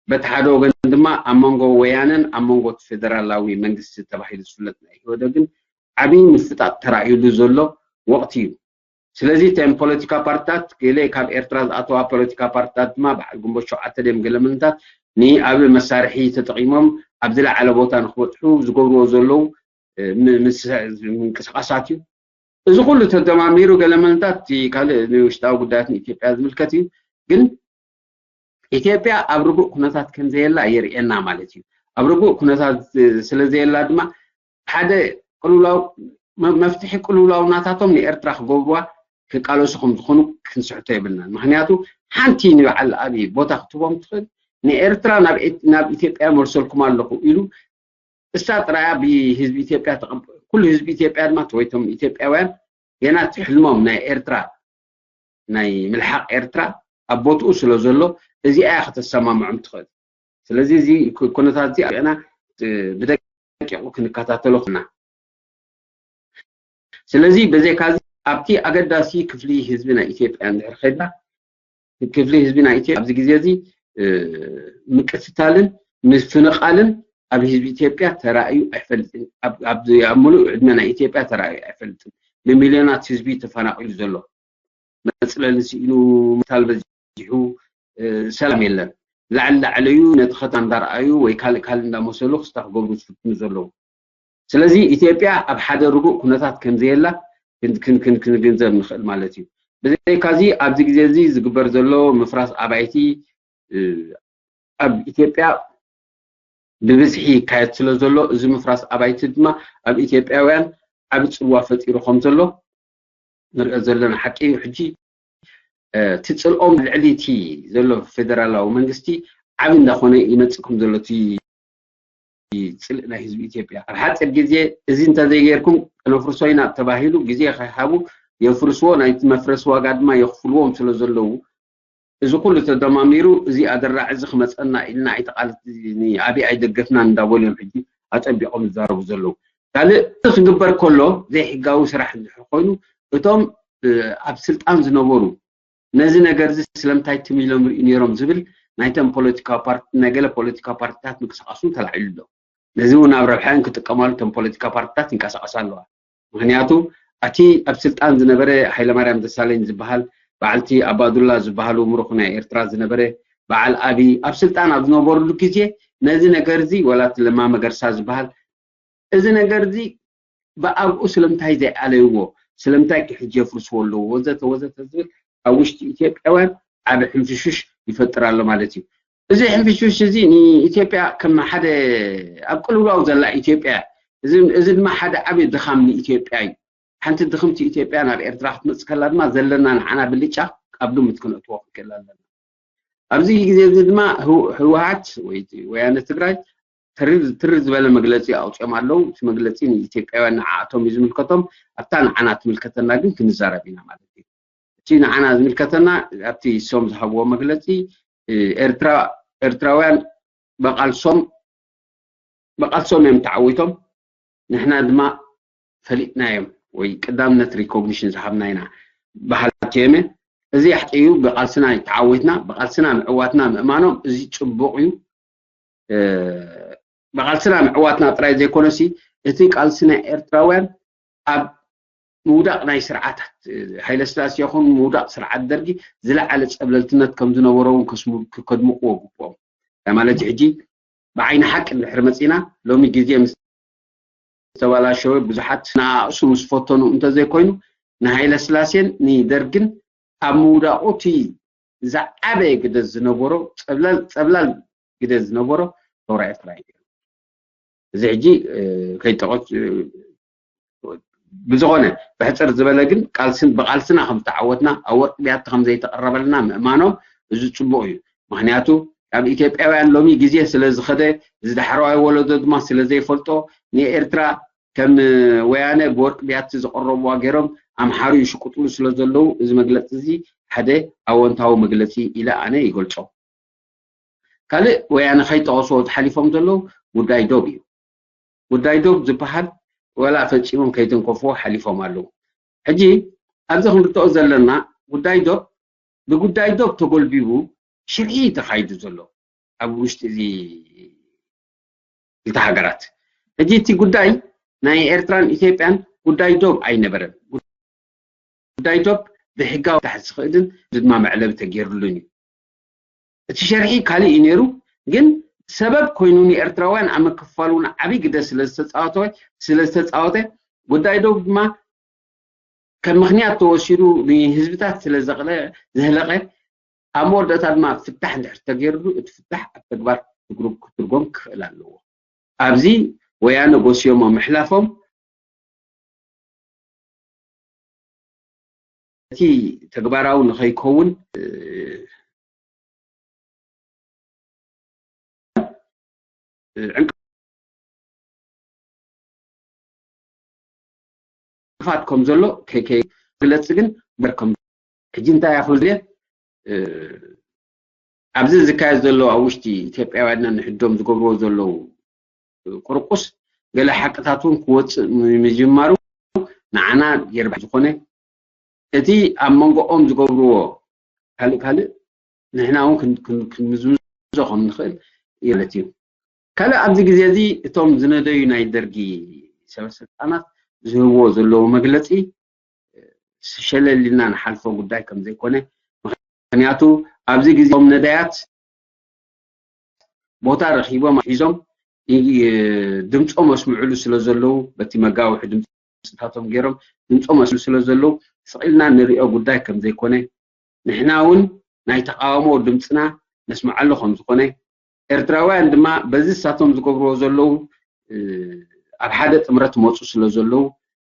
በቲ ሓደ ወገን ድማ ኣብ መንጎ ወያነን ኣብ መንጎ እቲ ፌደራላዊ መንግስቲ ተባሂሉ ዝፍለጥ ናይ ኢህወደግን ዓብዪ ምፍጣጥ ተራእዩሉ ዘሎ ወቕቲ እዩ። ስለዚ እተን ፖለቲካ ፓርትታት ገለ ካብ ኤርትራ ዝኣተዋ ፖለቲካ ፓርትታት ድማ በዓል ግንቦት ሸውዓተ ድዮም ገለ ምንታት ንኣብይ መሳርሒ ተጠቒሞም ኣብ ዝለዓለ ቦታ ንክበፅሑ ዝገብርዎ ዘለዉ ምንቅስቃሳት እዩ። እዚ ኩሉ ተደማሚሩ ገለ ምንታት እቲ ካልእ ንውሽጣዊ ጉዳያት ንኢትዮጵያ ዝምልከት እዩ። ግን ኢትዮጵያ ኣብ ርጉእ ኩነታት ከም ዘየላ የርእየና ማለት እዩ። ኣብ ርጉእ ኩነታት ስለ ዘየላ ድማ ሓደ ቅልውላው መፍትሒ ቅልውላው ናታቶም ንኤርትራ ክገብርዋ ክቃለሱ ከም ዝኾኑ ክንስሕቶ የብልናን። ምክንያቱ ሓንቲ ንበዓል ኣብይ ቦታ ክትህቦም ትኽእል ንኤርትራ ናብ ኤት- ናብ ኢትዮጵያ መልሰልኩም ኣለኹ ኢሉ እሳ ጥራያ ብህዝቢ ኢትዮጵያ ተቐብ- ኩሉ ህዝቢ ኢትዮጵያ ድማ ወይቶም ኢትዮጵያውያን ገና እቲ ሕልሞም ናይ ኤርትራ ናይ ምልሓቕ ኤርትራ ኣብ ቦትኡ ስለ ዘሎ እዚኣ እያ ከተሰማምዖም ትኽእል። ስለዚ እዚ ኩ- ኩነታት እዚ ኣና ብደቂቑ ክንከታተሎ ክና ስለዚ በዘይካዚ ኣብቲ ኣገዳሲ ክፍሊ ህዝቢ ናይ ኢትዮጵያ እንድሕር ኸድና ክፍሊ ህዝቢ ናይ ኢትዮጵያ ኣብዚ ግዜ እዚ ምቅትታልን ምፍንቓልን ኣብ ህዝቢ ኢትዮጵያ ተራእዩ ኣይፈልጥን። ኣብ ምሉእ ዕድመ ናይ ኢትዮጵያ ተራእዩ ኣይፈልጥን። ብሚልዮናት ህዝቢ ተፈናቒሉ ዘሎ መፅለሊ ስኢኑ ምታል በዚሑ ሰላም የለን። ላዕሊ ላዕለዩ ነቲ ኸታ እንዳረኣዩ ወይ ካልእ ካልእ እንዳመሰሉ ክስታ ክገብሩ ዝፍትኑ ዘለዉ። ስለዚ ኢትዮጵያ ኣብ ሓደ ርጉእ ኩነታት ከምዘየላ ክንግንዘብ ንኽእል ማለት እዩ። ብዘይካዚ ኣብዚ ግዜ እዚ ዝግበር ዘሎ ምፍራስ ኣባይቲ ኣብ ኢትዮጵያ ብብዝሒ ይካየድ ስለ ዘሎ እዚ ምፍራስ ኣባይቲ ድማ ኣብ ኢትዮጵያውያን ዓቢ ፅልዋ ፈጢሩ ከም ዘሎ ንሪኦ ዘለና ሓቂ እዩ። ሕጂ እቲ ፅልኦም ልዕሊ እቲ ዘሎ ፌደራላዊ መንግስቲ ዓቢ እንዳኾነ ይመፅእ ከም ዘሎ እቲ ፅልእ ናይ ህዝቢ ኢትዮጵያ ኣብ ሓፂር ግዜ እዚ እንተዘይጌርኩም ነፍርሶ ኢና ተባሂሉ ግዜ ከይሃቡ የፍርስዎ ናይቲ መፍረሲ ዋጋ ድማ የኽፍልዎም ስለ ዘለዉ እዚ ኩሉ ተደማሚሩ እዚ ኣደራዕ እዚ ክመፀና ኢልና ኣይተቃልት ንኣብይ ኣይደገፍናን እንዳበሉ እዮም ሕጂ ኣፀቢቆም ዝዛረቡ ዘለዉ ካልእ ክግበር ከሎ ዘይሕጋዊ ስራሕ እንድሕር ኮይኑ እቶም ኣብ ስልጣን ዝነበሩ ነዚ ነገር እዚ ስለምንታይ ትም ኢሎም ርእዩ ነይሮም ዝብል ናይተን ፖለቲካዊ ፓርቲ ናይ ገለ ፖለቲካዊ ፓርቲታት ምንቅስቃሱ ተላዒሉ ኣሎ ነዚ እውን ኣብ ረብሐን ክጥቀማሉ እተን ፖለቲካ ፓርቲታት ይንቀሳቀሳ ኣለዋ ምክንያቱ ኣቲ ኣብ ስልጣን ዝነበረ ሃይለማርያም ደሳለኝ ዝበሃል በዓልቲ ኣባዱላ ዝበሃሉ ምሩኽ ናይ ኤርትራ ዝነበረ በዓል ኣቢ ኣብ ስልጣን ኣብ ዝነበርሉ ግዜ ነዚ ነገር እዚ ወላ እቲ ለማ መገርሳ ዝበሃል እዚ ነገር እዚ ብኣብኡ ስለምንታይ ዘይኣለይዎ ስለምንታይ ክሕጂ የፍርስዎ ኣለዎ ወዘተ ወዘተ ዝብል ኣብ ውሽጢ ኢትዮጵያውያን ዓቢ ሕንፍሽሽ ይፈጥር ኣሎ ማለት እዩ እዚ ሕንፍሽሽ እዚ ንኢትዮጵያ ከም ሓደ ኣብ ቅልውላው ዘላ ኢትዮጵያ እዚ ድማ ሓደ ዓቢ ድኻም ንኢትዮጵያ እዩ ሓንቲ ድኽምቲ ኢትዮጵያ ናብ ኤርትራ ክትመጽእ ከላ ድማ ዘለና ንዓና ብልጫ ኣብ ግምት ክንእትዎ ክንክእል ኣለና ኣብዚ ግዜ እዚ ድማ ህወሓት ወይ ወያነ ትግራይ ትርር ዝበለ መግለፂ ኣውፅኦም ኣለዉ እቲ መግለፂ ንኢትዮጵያውያን ንዓኣቶም እዩ ዝምልከቶም ኣብታ ንዓና ትምልከተና ግን ክንዛረብ ኢና ማለት እዩ እቲ ንዓና ዝምልከተና ኣብቲ ሶም ዝሃብዎ መግለፂ ኤርትራውያን ብቃልሶም ብቃልሶም እዮም ተዓዊቶም ንሕና ድማ ፈሊጥናዮም ወይ ቀዳምነት recognition ዝሃብና ኢና በሃልቲ እዮም እዚ ሓቂ እዩ ብቃልስና ተዓዊትና ብቃልስና ምዕዋትና ምእማኖም እዚ ፅቡቅ እዩ ብቃልስና ምዕዋትና ጥራይ ዘይኮነሲ እቲ ቃልሲ ናይ ኤርትራውያን ኣብ ምውዳቕ ናይ ስርዓታት ሃይለስላሴ ይኹን ምውዳቕ ስርዓት ደርጊ ዝለዓለ ፀብለልትነት ከም ዝነበሮ እውን ከድምቕዎ ግብኦም። ማለት ሕጂ ብዓይኒ ሓቂ እንድሕር መፂና ሎሚ ግዜ ምስ ዝተባላሸወ ብዙሓት ንኣእሱ ምስ ፈተኑ እንተዘይኮይኑ ንሃይለስላሴን ንደርግን ኣብ ምውዳቑ እቲ ዝዓበየ ግደ ዝነበሮ ፀብላል ግደ ዝነበሮ ሰውራ ኤርትራ እዩ። እዚ ሕጂ ከይጠቐስ ብዝኾነ ብሕፅር ዝበለ ግን ቃልስን ብቃልስና ከም ዝተዓወትና ኣብ ወርቂ ቢያቲ ከም ዘይተቐረበልና ምእማኖም እዚ ፅቡቕ እዩ። ምክንያቱ ኣብ ኢትዮጵያውያን ሎሚ ግዜ ስለ ዝኸደ እዚ ዳሕረዋይ ወለዶ ድማ ስለ ዘይፈልጦ ንኤርትራ ከም ወያነ ብወርቂ ቢያቲ ዝቐረብዋ ገይሮም ኣምሓሩ ይሽቁጥሉ ስለ ዘለዉ እዚ መግለፂ እዚ ሓደ ኣወንታዊ መግለፂ ኢለ ኣነ ይገልፆ። ካልእ ወያነ ከይጠቐስዎ ዝሓሊፎም ዘለዉ ጉዳይ ዶብ እዩ። ጉዳይ ዶብ ዝበሃል ወላ ፈፂሞም ከይተንከፍዎ ሓሊፎም ኣለዉ። ሕጂ ኣብዚ ክንርድኦ ዘለና ጉዳይ ዶብ ብጉዳይ ዶብ ተጎልቢቡ ሽርሒ እዩ ተኻይዱ ዘሎ ኣብ ውሽጢ እዚ ክልተ ሃገራት። ሕጂ እቲ ጉዳይ ናይ ኤርትራን ኢትዮጵያን ጉዳይ ዶብ ኣይነበረን። ጉዳይ ዶብ ብሕጋዊ ፍታሕ ዝኽእልን ድማ መዕለቢ ተገይሩሉን እዩ። እቲ ሸርሒ ካልእ እዩ ነይሩ፣ ግን ሰበብ ኮይኑ ንኤርትራውያን ኣብ ምክፍፋል እውን ዓብዪ ግደ ስለዝተፃወተ ስለዝተፃወተ ጉዳይ ዶብ ድማ ከም ምኽንያት ተወሲዱ ንህዝብታት ስለ ዘቕለ- ዘህለቐ ኣብ መወዳእታ ድማ ፍታሕ እንድሕር ተገይርሉ እቲ ፍታሕ ኣብ ተግባር ትግሩ- ክትርጎም ክኽእል ኣለዎ። ኣብዚ ወያነ ጎስዮሞ ምሕላፎም እቲ ተግባራዊ ንኸይከውን ዕንቅፋት ከም ዘሎ ከይከይ ግለጽ ግን በር ከም ሕጂ እንታይ እያ ክብል ድየ ኣብዚ ዝካየድ ዘሎ ኣብ ውሽጢ ኢትዮጵያውያንና ንሕዶም ዝገብርዎ ዘለዉ ቁርቁስ ገለ ሓቅታት እውን ክወፅእ ምጅማሩ ንዓና የርባሕ ዝኾነ እቲ ኣብ መንጎኦም ዝገብርዎ ካልእ ካልእ ንሕና እውን ክንምዝምዞ ከም ንኽእል ማለት እዩ። ካልእ ኣብዚ ግዜ እዚ እቶም ዝነደዩ ናይ ደርጊ ሰበስልጣናት ዝህብዎ ዘለዉ መግለፂ ሸለል ኢልና ንሓልፎ ጉዳይ ከም ዘይኮነ፣ ምኽንያቱ ኣብዚ ግዜ እቶም ነዳያት ቦታ ረኺቦም ሒዞም ድምፆም ኣስምዕሉ ስለ ዘለዉ በቲ መጋውሒ ድምፅታቶም ገይሮም ድምፆም ኣስምዕሉ ስለ ዘለዉ ስቕ ኢልና ንሪኦ ጉዳይ ከም ዘይኮነ ንሕና እውን ናይ ተቃውሞ ድምፅና ነስምዓሉ ከም ዝኾነ ኤርትራውያን ድማ በዚ ንሳቶም ዝገብርዎ ዘለዉ ኣብ ሓደ ጥምረት ይመፁ ስለ ዘለዉ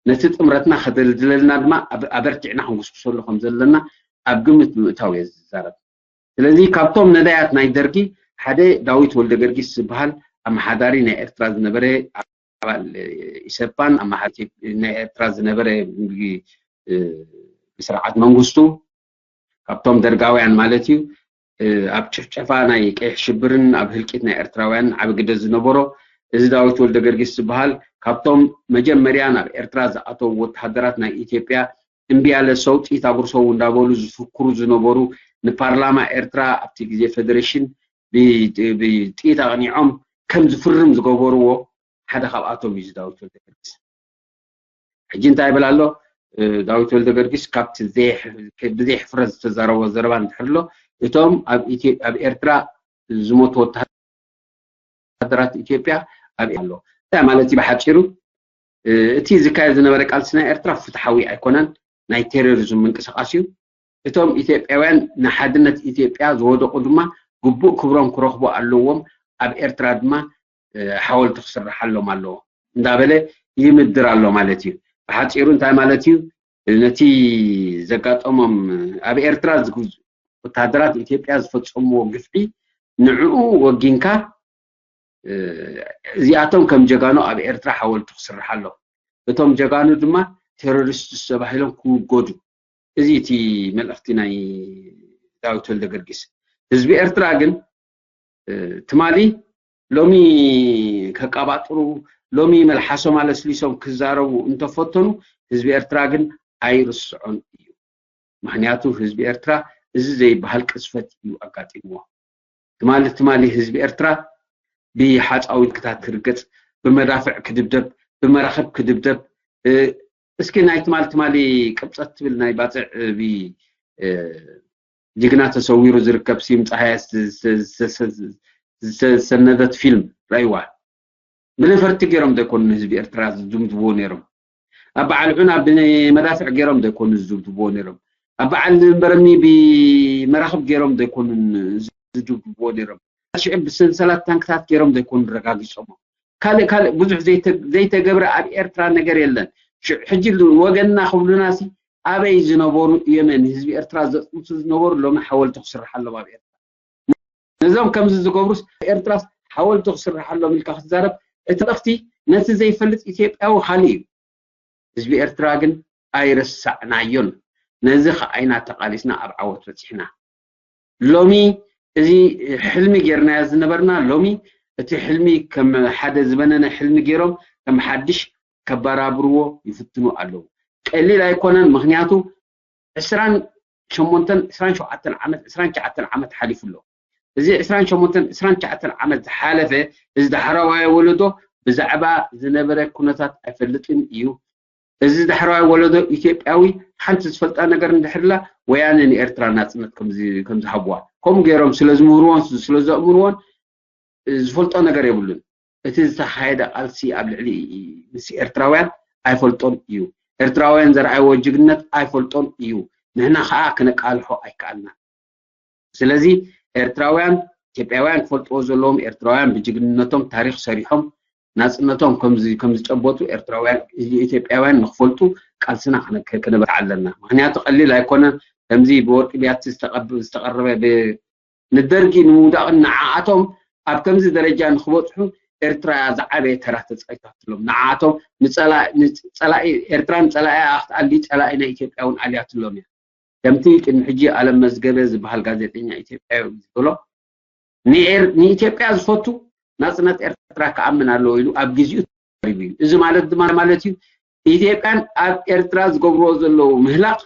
ነቲ ጥምረትና ከደልድለልና ድማ ኣበርቲዕና ክንጉስጉሰሉ ከም ዘለና ኣብ ግምት ብምእታው እየ ዝዛረብ። ስለዚ ካብቶም ነዳያት ናይ ደርጊ ሓደ ዳዊት ወልደ ገርጊስ ዝበሃል ኣመሓዳሪ ናይ ኤርትራ ዝነበረ ኣባል ኢሰፓን ኣመሓዳሪ ናይ ኤርትራ ዝነበረ ብስርዓት መንግስቱ ካብቶም ደርጋውያን ማለት እዩ ኣብ ጭፍጨፋ ናይ ቀይሕ ሽብርን ኣብ ህልቂት ናይ ኤርትራውያን ዓቢ ግደ ዝነበሮ እዚ ዳዊት ወልደ ገርጊስ ዝበሃል ካብቶም መጀመርያ ናብ ኤርትራ ዝኣተዉ ወተሃደራት ናይ ኢትዮጵያ እምቢ ያለ ሰው ጥይት ኣጉርሰው እንዳበሉ ዝፍክሩ ዝነበሩ ንፓርላማ ኤርትራ ኣብቲ ግዜ ፌደሬሽን ብጥይት ኣቕኒዖም ከም ዝፍርም ዝገበርዎ ሓደ ካብኣቶም እዩ ዳዊት ወልደ ገርጊስ። ሕጂ እንታይ ይብል ኣሎ ዳዊት ወልደ ገርጊስ ካብቲ ብዘይ ሕፍረት ዝተዛረቦ ዘረባ እንድሕር ኣሎ እቶም ኣብ ኤርትራ ዝሞቱ ወተሃደራት ኢትዮጵያ ኣብ ኣሎ እንታይ ማለት እዩ ብሓፂሩ እቲ ዝካየድ ዝነበረ ቃልሲ ናይ ኤርትራ ፍትሓዊ ኣይኮነን ናይ ቴሮሪዝም ምንቅስቃስ እዩ እቶም ኢትዮጵያውያን ንሓድነት ኢትዮጵያ ዝወደቁ ድማ ግቡእ ክብሮም ክረኽቡ ኣለዎም ኣብ ኤርትራ ድማ ሓወልቲ ክስርሓሎም ኣለዎ እንዳበለ ይምድር ኣሎ ማለት እዩ ብሓፂሩ እንታይ ማለት እዩ ነቲ ዘጋጠሞም ኣብ ኤርትራ ወተሃደራት ኢትዮጵያ ዝፈፀምዎ ግፍዒ ንዕኡ ወጊንካ እዚኣቶም ከም ጀጋኑ ኣብ ኤርትራ ሓወልቲ ክስርሓሎም እቶም ጀጋኑ ድማ ቴሮሪስት ተባሂሎም ክውገዱ እዚ እቲ መልእኽቲ ናይ ዳዊት ወልደ ገርጊስ ህዝቢ ኤርትራ ግን ትማሊ ሎሚ ከቃባጥሩ ሎሚ መልሓሶም ኣለስሊሶም ክዛረቡ እንተፈተኑ ህዝቢ ኤርትራ ግን ኣይርስዖን እዩ ምክንያቱ ህዝቢ ኤርትራ እዚ ዘይበሃል ቅስፈት እዩ ኣጋጢምዎ ትማሊ ትማሊ ህዝቢ ኤርትራ ብሓፃዊ ክታት ክርገፅ ብመዳፍዕ ክድብደብ ብመራኽብ ክድብደብ እስኪ ናይ ትማሊ ትማሊ ቅብፀት ትብል ናይ ባፅዕ ጅግና ተሰዊሩ ዝርከብ ስዩም ፀሃየ ዝተሰነደት ፊልም ረእይዋ ብነፈርቲ ገይሮም ዘይኮኑ ንህዝቢ ኤርትራ ዝድምድብዎ ነይሮም ኣብ በዓል ዑና ብመዳፍዕ ገይሮም ዘይኮኑ ዝድብድብዎ ነይሮም ኣብ በዓል ንበረሚ ብመራኽብ ገይሮም ዘይኮኑ ዝድብድብዎ ነይሮም ሽዑ ብሰንሰላት ታንክታት ገይሮም ዘይኮኑ ረጋጊፆሞ ካልእ ካልእ ብዙሕ ዘይተገብረ ኣብ ኤርትራ ነገር የለን ሕጂ ወገንና ክብሉና ሲ ኣበይ ዝነበሩ እዮም ንህዝቢ ኤርትራ ዘፅንቱ ዝነበሩ ሎሚ ሓወልቲ ክስርሓሎም ኣብ ኤርትራ ነዞም ከምዚ ዝገብሩስ ኤርትራስ ሓወልቲ ክስርሓሎም ኢልካ ክትዛረብ እቲ መልእኽቲ ነቲ ዘይፈልጥ ኢትዮጵያዊ ካልእ እዩ ህዝቢ ኤርትራ ግን ኣይረሳዕናዮን ነዚ ከዓይና ተቃሊስና ኣብ ዓወት በፂሕና ሎሚ እዚ ሕልሚ ጌርናዮ ዝነበርና ሎሚ እቲ ሕልሚ ከም ሓደ ዝበነነ ሕልሚ ገይሮም ከም ሓድሽ ከባራብርዎ ይፍትኑ ኣለዉ ቀሊል ኣይኮነን ምክንያቱ ዕስራን ሸሞንተን ዕስራን ሸውዓተን ዓመት ዕስራን ትሽዓተን ዓመት ሓሊፉ ኣሎ እዚ ዕስራን ሸሞንተን ዕስራን ትሽዓተን ዓመት ዝሓለፈ እዚ ዳሕረዋይ ወለዶ ብዛዕባ ዝነበረ ኩነታት ኣይፈልጥን እዩ እዚ ዳሕረዋይ ወለዶ ኢትዮጵያዊ ሓንቲ ዝፈልጣ ነገር እንድሕርላ ወያነ ንኤርትራ ናፅነት ከም ዝሃብዋ ከምኡ ገይሮም ስለ ዝምህርዎን ስለ ዘእምርዎን ዝፈልጦ ነገር የብሉን እቲ ዝተኻየደ ቃልሲ ኣብ ልዕሊ ምስ ኤርትራውያን ኣይፈልጦን እዩ ኤርትራውያን ዘርኣይዎ ጅግነት ኣይፈልጦን እዩ ንሕና ከዓ ክነቃልሖ ኣይከኣልና ስለዚ ኤርትራውያን ኢትዮጵያውያን ክፈልጥዎ ዘለዎም ኤርትራውያን ብጅግንነቶም ታሪክ ሰሪሖም ናፅነቶም ከም ዝጨበጡ ኤርትራውያን ኢትዮጵያውያን ንክፈልጡ ቃልስና ክነበርትዕ ኣለና ምክንያቱ ቀሊል ኣይኮነን ከምዚ ብወርቂ ቢያቲ ዝተቀረበ ንደርጊ ንምውዳቅን ንዓኣቶም ኣብ ከምዚ ደረጃ ንክበፅሑ ኤርትራ ዝዓበየ ተራ ተፃይታትሎም። ንዓቶም ንፀላኢ ኤርትራ ንፀላኢ ክትኣሊ ፀላኢ ናይ ኢትዮጵያ እውን ኣልያትሎም እያ። ከምቲ ቅድሚ ሕጂ ኣለም መዝገበ ዝበሃል ጋዜጠኛ ኢትዮጵያዊ ዝብሎ ንኢትዮጵያ ዝፈቱ ናፅነት ኤርትራ ክኣምን ኣለዎ ኢሉ ኣብ ግዜኡ ተዛሪቡ እዩ። እዚ ማለት ድማ ማለት እዩ ኢትዮጵያን ኣብ ኤርትራ ዝገብርዎ ዘለዉ ምህላቕ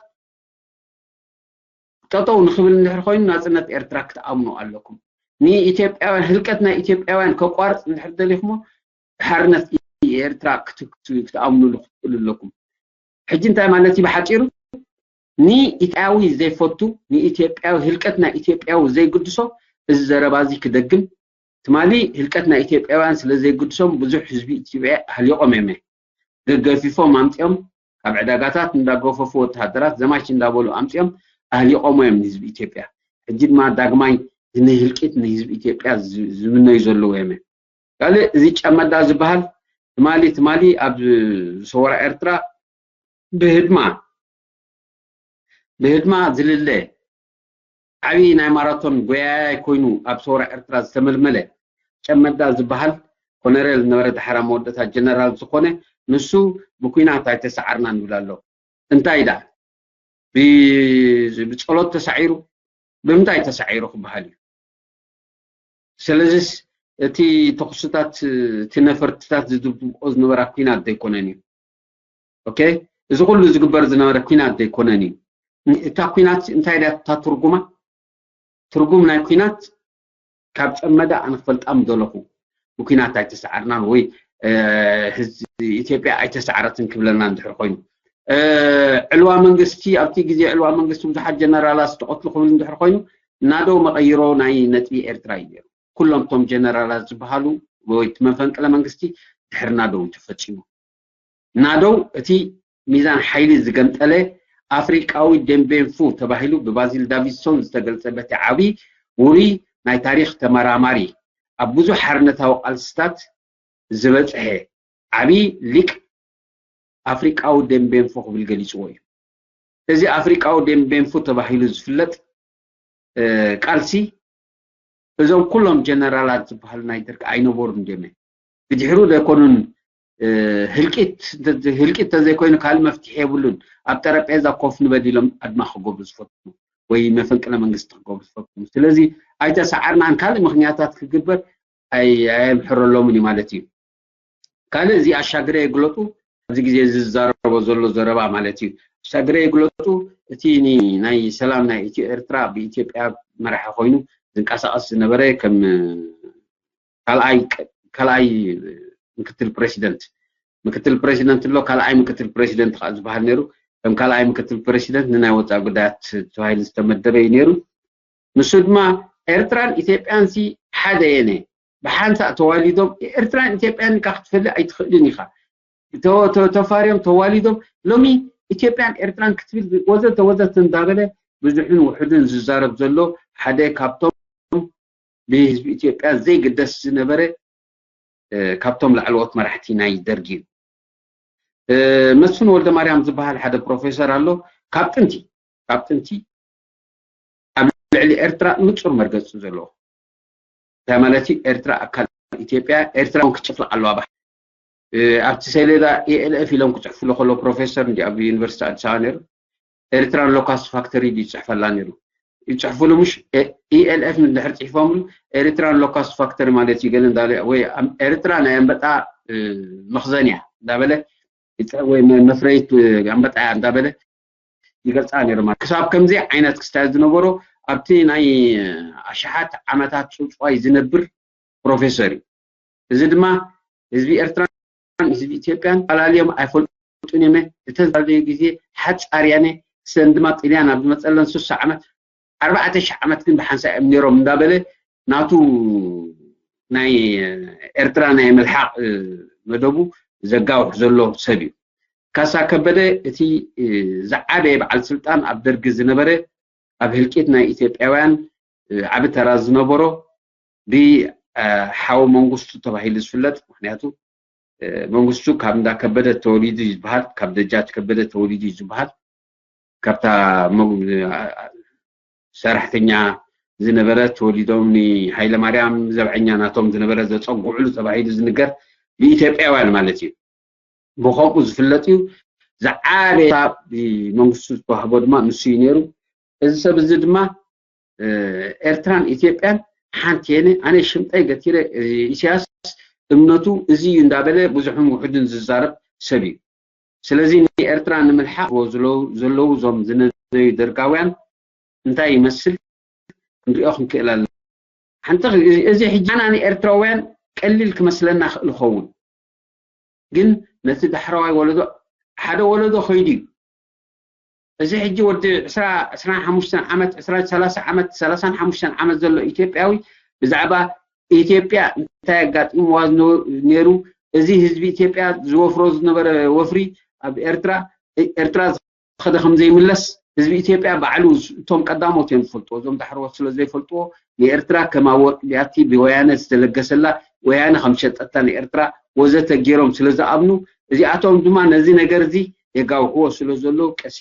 ጠጠው ንኽብል እንድሕር ኮይኑ ናፅነት ኤርትራ ክትኣምኑ ኣለኩም። ንኢትዮጵያውያን ህልቀት ናይ ኢትዮጵያውያን ከቋርፅ እንድሕር ደሊኹሞ ሓርነት ኤርትራ ክትኣምኑሉ ክትኽእሉ ኣለኩም። ሕጂ እንታይ ማለት እዩ ብሓፂሩ? ንኢትዮጵያዊ ዘይፈቱ ንኢትዮጵያዊ ህልቀት ናይ ኢትዮጵያዊ ዘይግድሶ እዚ ዘረባ እዚ ክደግም ትማሊ ህልቀት ናይ ኢትዮጵያውያን ስለ ዘይግድሶም ብዙሕ ህዝቢ ኢትዮጵያ ኣህሊቆም እዮም ገገፊፎም ኣምፅኦም ካብ ዕዳጋታት እንዳገፈፉ ወተሃደራት ዘማች እንዳበሉ ኣምፅኦም ኣህሊቆሞ እዮም ንህዝቢ ኢትዮጵያ። ሕጂ ድማ ዳግማይ ንህልቂት ንህዝቢ ኢትዮጵያ ዝምነዩ ዘለዉ እዮም። ካልእ እዚ ጨመዳ ዝበሃል ትማሊ ትማሊ ኣብ ሰወራ ኤርትራ ብህድማ ብህድማ ዝልለ ዓብዪ ናይ ማራቶን ጎያያይ ኮይኑ ኣብ ሰውራ ኤርትራ ዝተመልመለ ጨመዳ ዝበሃል ኮነሬል ዝነበረ ዳሕራ መወደታ ጀነራል ዝኾነ ንሱ ብኩናት ኣይተሰዓርናን ይብል ኣሎ። እንታይ ዳ ብፀሎት ተሳዒሩ ብምንታይ ተሳዒሩ ክበሃል እዩ? ስለዚስ እቲ ተኹስታት እቲ ነፈርትታት ዝድብድብኦ ዝነበራ ኩናት ዘይኮነን እዩ። ኦኬ፣ እዚ ኩሉ ዝግበር ዝነበረ ኩናት ዘይኮነን እዩ። እታ ኩናት እንታይ ድያ እታ ትርጉማ? ትርጉም ናይ ኩናት ካብ ጨመዳ ኣነ ክፈልጣ ምደለኹ ብኩናት ኣይተሰዓርናን ወይ ኢትዮጵያ ኣይተሰዓረትን ክብለና እንድሕር ኮይኑ ዕልዋ መንግስቲ ኣብቲ ግዜ ዕልዋ መንግስቲ ብዙሓት ጀነራላት ዝተቐትሉ ክብል እንድሕር ኮይኑ ናደው መቐይሮ ናይ ነጥቢ ኤርትራ እዩ ነይሩ። ኩሎም እቶም ጀነራላት ዝበሃሉ ወይ እቲ መፈንቅለ መንግስቲ ድሕሪ ናደው እዩ ተፈፂሙ። ናደው እቲ ሚዛን ሓይሊ ዝገምጠለ ኣፍሪቃዊ ደምቤንፉ ተባሂሉ ብባዚል ዳቪድሶን ዝተገልጸ በቲ ዓቢ ውሩይ ናይ ታሪኽ ተመራማሪ ኣብ ብዙሕ ሓርነታዊ ቃልስታት ዝበጽሐ ዓቢ ሊቅ ኣፍሪቃዊ ደምቤንፉ ክብል ገሊጽዎ እዩ። እዚ ኣፍሪቃዊ ደምቤንፉ ተባሂሉ ዝፍለጥ ቃልሲ እዞም ኩሎም ጀነራላት ዝበሃሉ ናይ ደርግ ኣይነበሩን ድዮም? ብድሕሩ ዘይኮኑን ህልቂት ህልቂት ተዘይኮይኑ ካልእ መፍትሒ የብሉን። ኣብ ጠረጴዛ ኮፍ ንበል ኢሎም ኣድማ ክገብሩ ዝፈትኑ ወይ መፈንቅለ መንግስቲ ክገብሩ ዝፈትኑ። ስለዚ ኣይተሰዓርናን ካልእ ምክንያታት ክግበር ኣየምሕረሎምን እዩ ማለት እዩ። ካልእ እዚ ኣሻግረ ይግለጡ ኣብዚ ግዜ ዝዛረቦ ዘሎ ዘረባ ማለት እዩ። ኣሻግረ ይግለጡ እቲ ናይ ሰላም ናይ ኢትዮ ኤርትራ ብኢትዮጵያ መራሒ ኮይኑ ዝንቀሳቀስ ዝነበረ ከም ካልኣይ ካልኣይ ምክትል ፕሬሲደንት ምክትል ፕሬሲደንት ኣሎ ካልኣይ ምክትል ፕሬሲደንት ከዓ ዝበሃል ነይሩ። ከም ካልኣይ ምክትል ፕሬሲደንት ንናይ ወፃኢ ጉዳያት ተባሂሉ ዝተመደበ እዩ ነይሩ። ንሱ ድማ ኤርትራን ኢትዮጵያን ሲ ሓደ የነ ብሓንሳእ ተዋሊዶም ኤርትራን ኢትዮጵያን ኢልካ ክትፈሊ ኣይትኽእልን ኢኻ። ተፋርዮም ተዋሊዶም ሎሚ ኢትዮጵያን ኤርትራን ክትብል ወዘተ ወዘተ እንዳበለ ብዙሕን ውሑድን ዝዛረብ ዘሎ ሓደ ካብቶም ብህዝቢ ኢትዮጵያ ዘይግደስ ዝነበረ ካብቶም ላዕለዎት መራሕቲ ናይ ደርጊ እዩ። መስፍን ወልደ ማርያም ዝበሃል ሓደ ፕሮፌሰር ኣሎ። ካብ ጥንቲ ካብ ጥንቲ ኣብ ልዕሊ ኤርትራ ንጹር መርገጺ ዘለዎ እንታይ ማለት እዩ? ኤርትራ ኣካል ኢትዮጵያ ኤርትራ እውን ክጭፍልቕ ኣለዋ ባ ኣብቲ ሰሌዳ ኤኤልኤፍ ኢሎም ክፅሕፉሉ ከሎ ፕሮፌሰር እንዲ ኣብ ዩኒቨርሲቲ ኣዲስ ኣበባ ነይሩ ኤርትራን ሎካስት ፋክተሪ ይፅሕፈላ ነይሩ። ይፅሕፉሉ ምሽ ኢኤልኤፍ እንድሕር ፅሒፎምሉ ኤሪትራን ሎካስት ፋክተሪ ማለት እዩ ገለ እንዳለ ወይ ኤርትራ ናይ ኣንበጣ መኽዘን እያ እንዳበለ ወይ መፍረይት ኣንበጣ እያ እንዳበለ ይገልፃ ነይሩ ማለት ክሳብ ከምዚ ዓይነት ክስታይ ዝነበሮ ኣብቲ ናይ ኣሽሓት ዓመታት ፅውፅዋይ ዝነብር ፕሮፌሰር እዩ። እዚ ድማ ህዝቢ ኤርትራን ህዝቢ ኢትዮጵያን ኣላልዮም ኣይፈልጡን እዮም። እተን ዝላለዩ ግዜ ሓፃር ያነ ሰን ድማ ጥልያን ኣብ ዝመፀለን ስሳ ዓመት ኣርባዕተ ሽሕ ዓመት ግን ብሓንሳ እዮም ነይሮም እንዳበለ ናቱ ናይ ኤርትራ ናይ መልሓቕ መደቡ ዘጋውሕ ዘሎ ሰብ እዩ። ካሳ ከበደ እቲ ዝዓበየ በዓል ስልጣን ኣብ ደርጊ ዝነበረ ኣብ ህልቂት ናይ ኢትዮጵያውያን ዓቢ ተራ ዝነበሮ ብሓው መንግስቱ ተባሂሉ ዝፍለጥ ምክንያቱ መንግስቱ ካብ እንዳ ከበደ ተወሊዱ ዝበሃል ካብ ደጃች ከበደ ተወሊዱ ዝበሃል ካብታ ሰራሕተኛ ዝነበረ ተወሊዶም ንሃይለ ማርያም ዘብዐኛ ናቶም ዝነበረ ዘፀጉዕሉ ተባሂሉ ዝንገር ብኢትዮጵያውያን ማለት እዩ። ብኸምኡ ዝፍለጥ እዩ። ዝዓበየ መንግስቱ ዝተዋህቦ ድማ ንሱ እዩ ነይሩ። እዚ ሰብ እዚ ድማ ኤርትራን ኢትዮጵያን ሓንቲ የነ ኣነ ሽምጠይ ገቲረ ኢሳያስ እምነቱ እዚ እዩ እንዳበለ ብዙሕን ውሑድን ዝዛረብ ሰብ እዩ። ስለዚ ንኤርትራ ንምልሓቕ ዘለዉ እዞም ዝነደዩ ደርጋውያን እንታይ ይመስል ክንሪኦ ክንክእል ኣለና። ሓንቲ እዚ ሕጂ ኣና ንኤርትራውያን ቀሊል ክመስለና ክእል ይኸውን፣ ግን ነቲ ዳሕረዋይ ወለዶ ሓደ ወለዶ ከይዱ እዩ። እዚ ሕጂ ወዲ ዕስራ ዕስራን ሓሙሽተን ዓመት ዕስራ ሰላሳ ዓመት ሰላሳን ሓሙሽተን ዓመት ዘሎ ኢትዮጵያዊ ብዛዕባ ኢትዮጵያ እንታይ ኣጋጢምዋ ነይሩ፣ እዚ ህዝቢ ኢትዮጵያ ዝወፍሮ ዝነበረ ወፍሪ ኣብ ኤርትራ ኤርትራ ዝኸደ ከም ዘይምለስ ህዝቢ ኢትዮጵያ ባዕሉ እቶም ቀዳሞት እዮም ዝፈልጥዎ። እዞም ዳሕረዎት ስለ ዘይፈልጥዎ ንኤርትራ ከም ኣወቅያቲ ብወያነ ዝተለገሰላ ወያነ ከም ሸጠታ ንኤርትራ ወዘተ ገይሮም ስለ ዝኣምኑ እዚኣቶም ድማ ነዚ ነገር እዚ የጋውሕዎ ስለ ዘለዉ ቀስ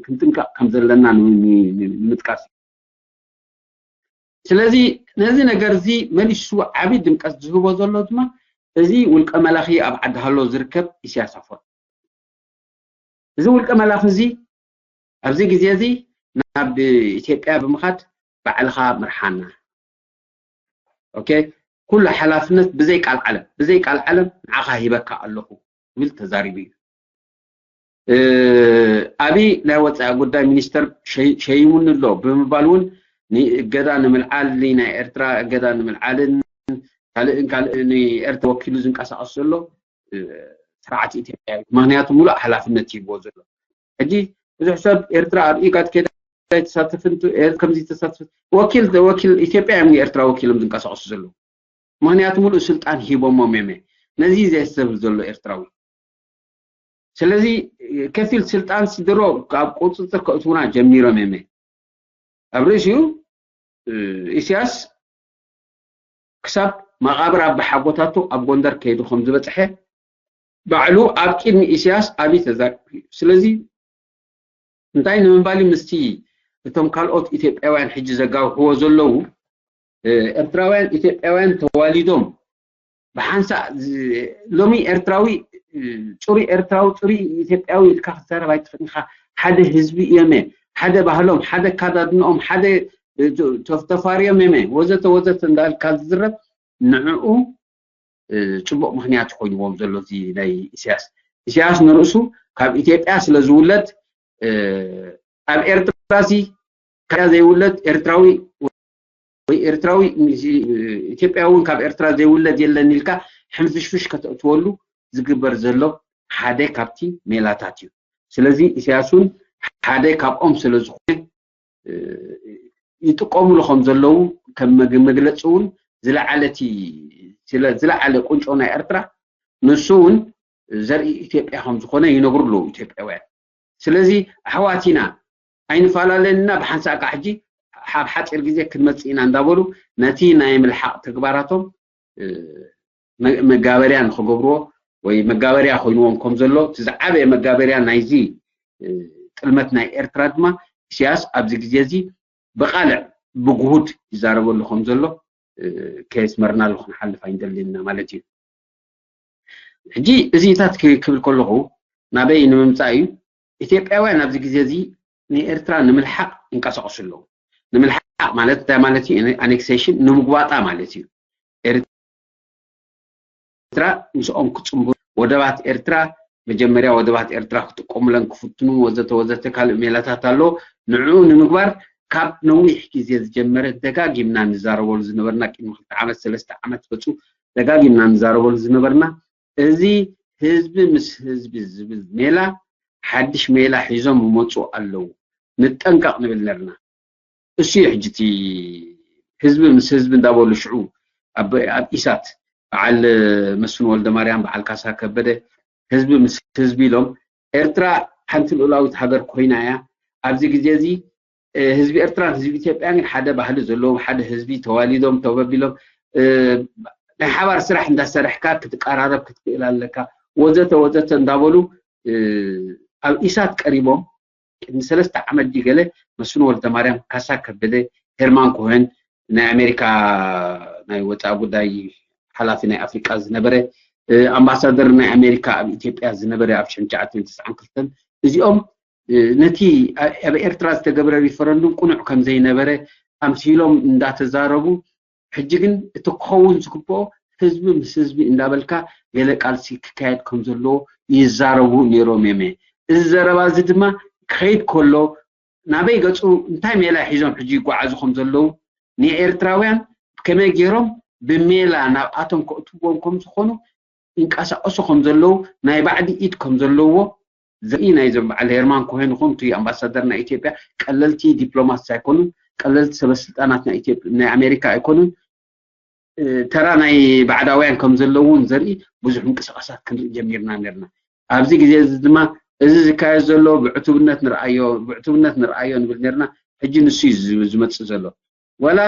ክንጥንቀቕ ከም ዘለና ንምጥቃስ እዩ። ስለዚ ነዚ ነገር እዚ መሊሱ ዓብዪ ድምቀት ዝህቦ ዘሎ ድማ እዚ ውልቀ መላኺ ኣብ ዓዲ ሃሎ ዝርከብ ኢሳያስ ኣፈወርቂ። እዚ ውልቀ መላኺ እዚ ኣብዚ ግዜ እዚ ናብ ኢትዮጵያ ብምኻድ ባዕልኻ ምርሓና፣ ኦኬ፣ ኩሉ ሓላፍነት ብዘይ ቃል ዓለም ብዘይ ቃል ዓለም ንዓኻ ሂበካ ኣለኹ ክብል ተዛሪቡ እዩ። ኣብይ ናይ ወፃኢ ጉዳይ ሚኒስተር ሸይሙኒ ኣሎ ብምባል እውን ንእገዳ ንምልዓል ናይ ኤርትራ እገዳ ንምልዓልን ካልእን ካልእ ንኤርትራ ወኪሉ ዝንቀሳቀስ ዘሎ ስርዓት ኢትዮጵያ እዩ። ምክንያቱ ሙሉእ ሓላፍነት ይህብዎ ዘሎ። ሕጂ ብዙሕ ሰብ ኤርትራ ኣብ ኢጋድ ከዳ ኣይተሳተፍን ከምዚ ተሳተፍ ወኪል ወኪል ኢትዮጵያ እዮም ንኤርትራ ወኪሎም ዝንቀሳቀሱ ዘለዉ። ምክንያቱ ሙሉእ ስልጣን ሂቦሞም እዮም ነዚ ዘየስተብል ዘሎ ኤርትራዊ። ስለዚ ከፊል ስልጣን ስድሮ ኣብ ቁፅፅር ከእትውና ጀሚሮም እዮም። ኣብ ርእሲኡ ኢሳያስ ክሳብ መቓብር ኣባ ሓጎታቱ ኣብ ጎንደር ከይዱ ከም ዝበፅሐ ባዕሉ ኣብ ቅድሚ ኢሳያስ ኣብይ ተዛሪቡ እዩ። ስለዚ እንታይ ንምባል ምስቲ እቶም ካልኦት ኢትዮጵያውያን ሕጂ ዘጋውሕዎ ዘለዉ ኤርትራውያን ኢትዮጵያውያን ተዋሊዶም ብሓንሳእ ሎሚ ኤርትራዊ ፅሩይ ኤርትራዊ ፅሩይ ኢትዮጵያዊ ኢልካ ክትዛረብ ኣይትኽእል ኢኻ። ሓደ ህዝቢ እዮም ሓደ ባህሎም ሓደ ኣከዳድንኦም ሓደ ተፋርዮም እዮም ወዘተ ወዘተ እንዳልካ ዝዝረብ ንዕኡ ፅቡቕ ምክንያት ኮይንዎም ዘሎ እዚ ናይ ኢሳያስ ኢሳያስ ንርእሱ ካብ ኢትዮጵያ ስለ ዝውለድ ኣብ ኤርትራ ሲ ካብ ዘይውለድ ኤርትራዊ ወይ ኤርትራዊ ኢትዮጵያ እውን ካብ ኤርትራ ዘይውለድ የለን ኢልካ ሕንፍሽፍሽ ከተእትወሉ ዝግበር ዘሎ ሓደ ካብቲ ሜላታት እዩ። ስለዚ ኢሳያስ እውን ሓደ ካብኦም ስለ ዝኾነ ይጥቀሙሉ ከም ዘለዉ ከም መግለፂ እውን ዝለዓለቲ ዝለዓለ ቁንጮ ናይ ኤርትራ ንሱ እውን ዘርኢ ኢትዮጵያ ከም ዝኾነ ይነግሩ ኣለዉ ኢትዮጵያውያን። ስለዚ ኣሕዋት ኢና ኣይንፈላለን ኢና ብሓንሳእ ከዓ ሕጂ ኣብ ሓፂር ግዜ ክንመፅእ ኢና እንዳበሉ ነቲ ናይ ምልሓቕ ተግባራቶም መጋበርያ ንክገብርዎ ወይ መጋበርያ ኮይንዎም ከም ዘሎ እቲ ዝዓበየ መጋበርያ ናይዚ ጥልመት ናይ ኤርትራ ድማ ኢሳያስ ኣብዚ ግዜ እዚ ብቃልዕ ብግሁድ ይዛረበሉ ከም ዘሎ ከየስመርናሉ ክንሓልፍ ኣይንደልን ኢና ማለት እዩ። ሕጂ እዚታት ክብል ከለኹ ናበይ ንምምፃእ እዩ? ኢትዮጵያውያን ኣብዚ ግዜ እዚ ንኤርትራ ንምልሓቕ ይንቀሳቀሱ ኣለዉ። ንምልሓቕ ማለት እንታይ ማለት እዩ? ኣኔክሴሽን ንምጉባጣ ማለት እዩ። ኤርትራ ምስኦም ክፅንቡ ወደባት ኤርትራ መጀመርያ ወደባት ኤርትራ ክጥቀሙለን ክፍትኑ ወዘተ ወዘተ ካልእ ሜላታት ኣሎ። ንዕኡ ንምግባር ካብ ነዊሕ ግዜ ዝጀመረ ደጋጊምና ንዛረበሉ ዝነበርና ቅድሚ ክልተ ዓመት ሰለስተ ዓመት ፈፁ ደጋጊምና ንዛረበሉ ዝነበርና እዚ ህዝቢ ምስ ህዝቢ ዝብል ሜላ ሓድሽ ሜላ ሒዞም ይመፁ ኣለዉ። ንጠንቀቕ ንብል ነርና። እሱ እዩ ሕጂ እቲ ህዝቢ ምስ ህዝቢ እንዳበሉ ሽዑ ኣብ ኣብ ኢሳት በዓል መስፍን ወልደ ማርያም በዓል ካሳ ከበደ ህዝቢ ምስ ህዝቢ ኢሎም ኤርትራ ሓንቲ ልኡላዊት ሃገር ኮይና እያ። ኣብዚ ግዜ እዚ ህዝቢ ኤርትራን ህዝቢ ኢትዮጵያን ግን ሓደ ባህሊ ዘለዎም ሓደ ህዝቢ ተዋሊዶም ተበቢሎም ናይ ሓባር ስራሕ እንዳሰረሕካ ክትቀራረብ ክትክእል ኣለካ ወዘተ ወዘተ እንዳበሉ ኣብ ኢሳት ቀሪቦም ቅድሚ ሰለስተ ዓመት ድዩ ገለ መስፍን ወልደማርያም ካሳ ከበደ ሄርማን ኮሄን፣ ናይ ኣሜሪካ ናይ ወፃኢ ጉዳይ ሓላፊ ናይ ኣፍሪቃ ዝነበረ፣ ኣምባሳደር ናይ ኣሜሪካ ኣብ ኢትዮጵያ ዝነበረ ኣብ ሽሕን ትሽዓተ ሚእትን ተስዓን ክልተን፣ እዚኦም ነቲ ኣብ ኤርትራ ዝተገብረ ሪፈረንዱም ቅኑዕ ከም ዘይነበረ ኣምሲሎም እንዳተዛረቡ፣ ሕጂ ግን እቲ ክኸውን ዝግብኦ ህዝቢ ምስ ህዝቢ እንዳበልካ ገለ ቃልሲ ክካየድ ከም ዘለዎ ይዛረቡ ነይሮም እዮም። እዚ ዘረባ እዚ ድማ ክኸይድ ከሎ ናበይ ገፁ፣ እንታይ ሜላ ሒዞም ሕጂ ይጓዓዙ ከም ዘለዉ፣ ንኤርትራውያን ከመይ ገይሮም ብሜላ ናብኣቶም ከእትዎም ከም ዝኾኑ፣ ይንቀሳቐሱ ከም ዘለዉ፣ ናይ ባዕዲ ኢድ ከም ዘለዎ ዘርኢ ናይዞም በዓል ሄርማን ኮሄን ይኹን እቲ ኣምባሳደር ናይ ኢትዮጵያ ቀለልቲ ዲፕሎማት ኣይኮኑን፣ ቀለልቲ ሰበስልጣናት ናይ ኢትዮጵያ ናይ ኣሜሪካ ኣይኮኑን። ተራ ናይ ባዕዳውያን ከም ዘለውን ዘርኢ ብዙሕ ምንቅስቃሳት ክንርኢ ጀሚርና ነርና። ኣብዚ ግዜ እዚ ድማ እዚ ዝካየድ ዘሎ ብዕቱብነት ንርኣዮ ብዕቱብነት ንርኣዮ ንብል ነርና። ሕጂ ንሱ እዩ ዝመፅእ ዘሎ። ወላ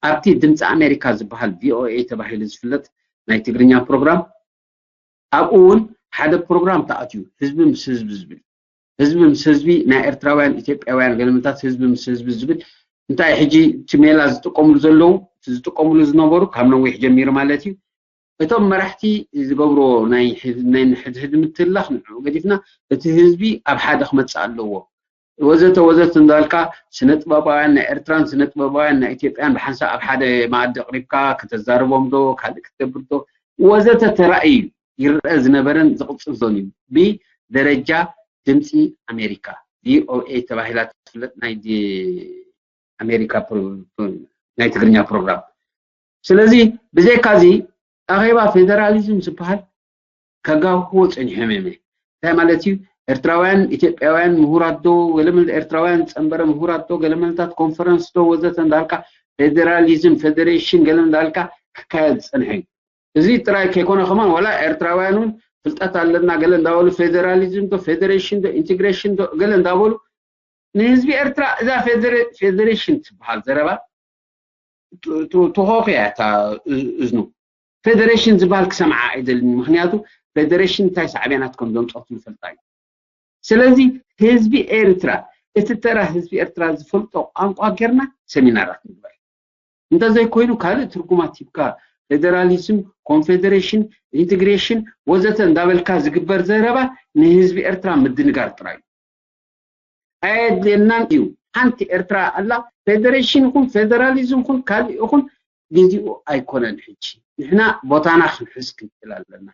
ኣብቲ ድምፂ ኣሜሪካ ዝበሃል ቪኦኤ ተባሂሉ ዝፍለጥ ናይ ትግርኛ ፕሮግራም፣ ኣብኡ እውን ሓደ ፕሮግራም ተኣትዩ፣ ህዝቢ ምስ ህዝቢ ዝብል፣ ህዝቢ ምስ ህዝቢ፣ ናይ ኤርትራውያን ኢትዮጵያውያን ገለመታት፣ ህዝቢ ምስ ህዝቢ ዝብል። እንታይ ሕጂ እቲ ሜላ ዝጥቀምሉ ዘለዉ፣ እቲ ዝጥቀምሉ ዝነበሩ ካብ ነዊሕ ጀሚሩ ማለት እዩ፣ እቶም መራሕቲ ዝገብሮ ናይ ሕድ- ናይ ሕድሕድ ምትላኽ ንዕኡ ገዲፍና፣ እቲ ህዝቢ ኣብ ሓደ ክመፅእ ኣለዎ፣ ወዘተ ወዘተ እንዳልካ፣ ስነ ጥበባውያን ናይ ኤርትራን ስነ ጥበባውያን ናይ ኢትዮጵያን ብሓንሳብ ኣብ ሓደ መኣዲ ኣቕሪብካ ከተዛርቦም ዶ ካልእ ክትገብር ዶ ወዘተ ተራእዩ ይረአ ዝነበረን ዝቕፅል ዞን እዩ። ብደረጃ ድምፂ ኣሜሪካ፣ ቪኦኤ ተባሂላ ትፍለጥ ናይ ዲ- ኣሜሪካ ፕሮ- ናይ ትግርኛ ፕሮግራም። ስለዚ ብዘይካዚ ኣኼባ ፌደራሊዝም ዝበሃል ከጋውሕዎ ፀኒሖም እዮም። እንታይ ማለት እዩ? ኤርትራውያን ኢትዮጵያውያን ምሁራት ዶ ገለመለ፣ ኤርትራውያን ፀንበረ ምሁራት ዶ ገለመለታት ኮንፈረንስ ዶ ወዘተ እንዳልካ፣ ፌደራሊዝም ፌዴሬሽን ገለ እንዳልካ ክካየድ ዝፀንሐ እዩ። እዚ ጥራይ ከይኮነ ከማን ዋላ ኤርትራውያን እውን ፍልጠት ኣለና ገለ እንዳበሉ ፌደራሊዝም ዶ ፌዴሬሽን ዶ ኢንቴግሬሽን ዶ ገለ እንዳበሉ ንህዝቢ ኤርትራ እዛ ፌዴሬ- ፌዴሬሽን ትበሃል ዘረባ ቱ- ቱ- ትኾኹ እያ እታ እ- እዝኑ። ፌዴሬሽን ዝበሃል ክሰምዓ ኣይደልን። ምክንያቱ ፌዴሬሽን እንታይ ሳዕቤናት ከም ዘምፀቱ ይፈልጣ እዩ። ስለዚ ህዝቢ ኤርትራ፣ እቲ ተራ ህዝቢ ኤርትራ ዝፈልጦ ቋንቋ ጌርና ሰሚናራት ንግበር። እንተዘይኮይኑ ካልእ ትርጉማት ሂብካ ፌደራሊዝም፣ ኮንፌዴሬሽን፣ ኢንቴግሬሽን ወዘተ እንዳበልካ ዝግበር ዘረባ ንህዝቢ ኤርትራ ምድንጋር ጥራይ እዩ። ኣየድልየናን እዩ። ሓንቲ ኤርትራ ኣላ። ፌደሬሽን ይኹን ፌደራሊዝም ይኹን ካልእ ይኹን ግዜኡ ኣይኮነን። ሕጂ ንሕና ቦታና ክንሕዝ ክንክእል ኣለና።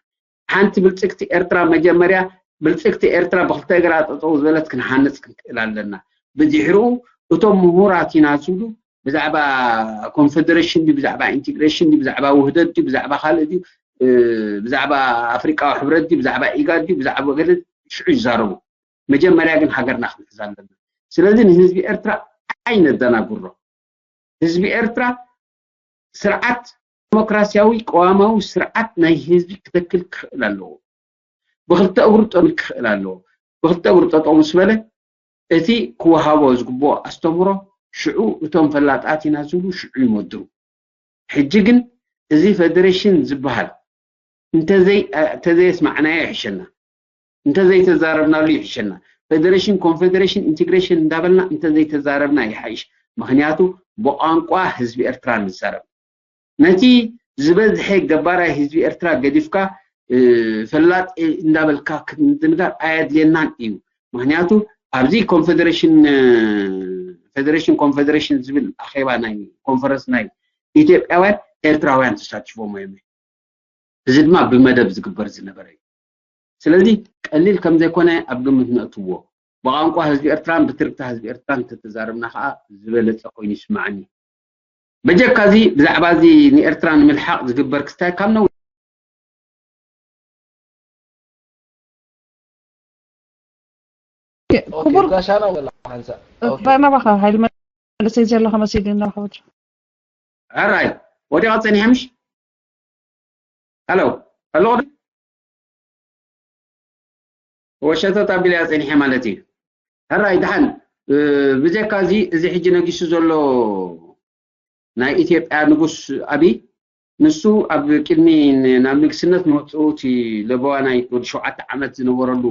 ሓንቲ ብልፅግቲ ኤርትራ መጀመርያ ብልፅግቲ ኤርትራ ብክልተ እግራ ጠጠው ዝበለት ክንሃንፅ ክንክእል ኣለና። ብድሕሪኡ እቶም ምሁራት ኢና ዝብሉ ብዛዕባ ኮንፌደሬሽን ድዩ ብዛዕባ ኢንቴግሬሽን ድዩ ብዛዕባ ውህደት ድዩ ብዛዕባ ካልእ ድዩ ብዛዕባ ኣፍሪቃዊ ሕብረት ድዩ ብዛዕባ ኢጋድ ድዩ ብዛዕባ ገለ ሽዑ ይዛረቡ። መጀመርያ ግን ሃገርና ክንሕዝ ኣለና። ስለዚ ንህዝቢ ኤርትራ ኣይነደናግሮ። ህዝቢ ኤርትራ ስርዓት ዲሞክራሲያዊ ቅዋማዊ ስርዓት ናይ ህዝቢ ክተክል ክኽእል ኣለዎ። ብክልተ እግሩ ጠሚ ክኽእል ኣለዎ። ብክልተ እግሩ ጠጠው ምስ በለ እቲ ክወሃቦ ዝግብኦ ኣስተምህሮ ሽዑ እቶም ፈላጣት ኢና ዝብሉ ሽዑ ይመድሩ። ሕጂ ግን እዚ ፌደሬሽን ዝበሃል እንተዘይ እንተዘየስማዕናዮ ይሕሸና፣ እንተዘይተዛረብናሉ ይሕሸና። ፌደሬሽን ኮንፌዴሬሽን ኢንቴግሬሽን እንዳበልና እንተዘይተዛረብና ይሓይሽ። ምክንያቱ ብቋንቋ ህዝቢ ኤርትራ ንዛረብ። ነቲ ዝበዝሐ ገባራይ ህዝቢ ኤርትራ ገዲፍካ ፈላጥ እንዳበልካ ክትምድንጋር ኣየድልየናን እዩ። ምክንያቱ ኣብዚ ኮንፌዴሬሽን ፌዴሬሽን ኮንፌዴሬሽን ዝብል ኣኼባ ናይ ኮንፈረንስ ናይ ኢትዮጵያውያን ኤርትራውያን ተሳቲፎም እዮም። እዚ ድማ ብመደብ ዝግበር ዝነበረ እዩ። ስለዚ ቀሊል ከም ዘይኮነ ኣብ ግምት ነእትዎ። ብቋንቋ ህዝቢ ኤርትራን ብትርክታ ህዝቢ ኤርትራን እንተተዛረብና ከዓ ዝበለፀ ኮይኑ ይስማዓኒ። በጀካ እዚ ብዛዕባ እዚ ንኤርትራ ንምልሓቕ ዝግበር ክስታይ ካብ ነዊሕ ክቡር ጋሻና ወላ ሓንሳ ባናባኻ ሃይል መንእሰይ ዘለኻ መሲሉ እናባኸበች ሕራይ ወዲቓ ጸኒሐ ምሽ? ሃሎ፣ ኣለኹ ዶ? ወሸተት ኣቢለያ ጸኒሐ ማለት እዩ። ሕራይ ደሓን። ብጀካ እዚ፣ እዚ ሕጂ ነጊሱ ዘሎ ናይ ኢትዮጵያ ንጉስ ኣብይ፣ ንሱ ኣብ ቅድሚ ናብ ንግስነት ምውፅኡ እቲ ለበዋ ናይ ወዲ ሸውዓተ ዓመት ዝነበረሉ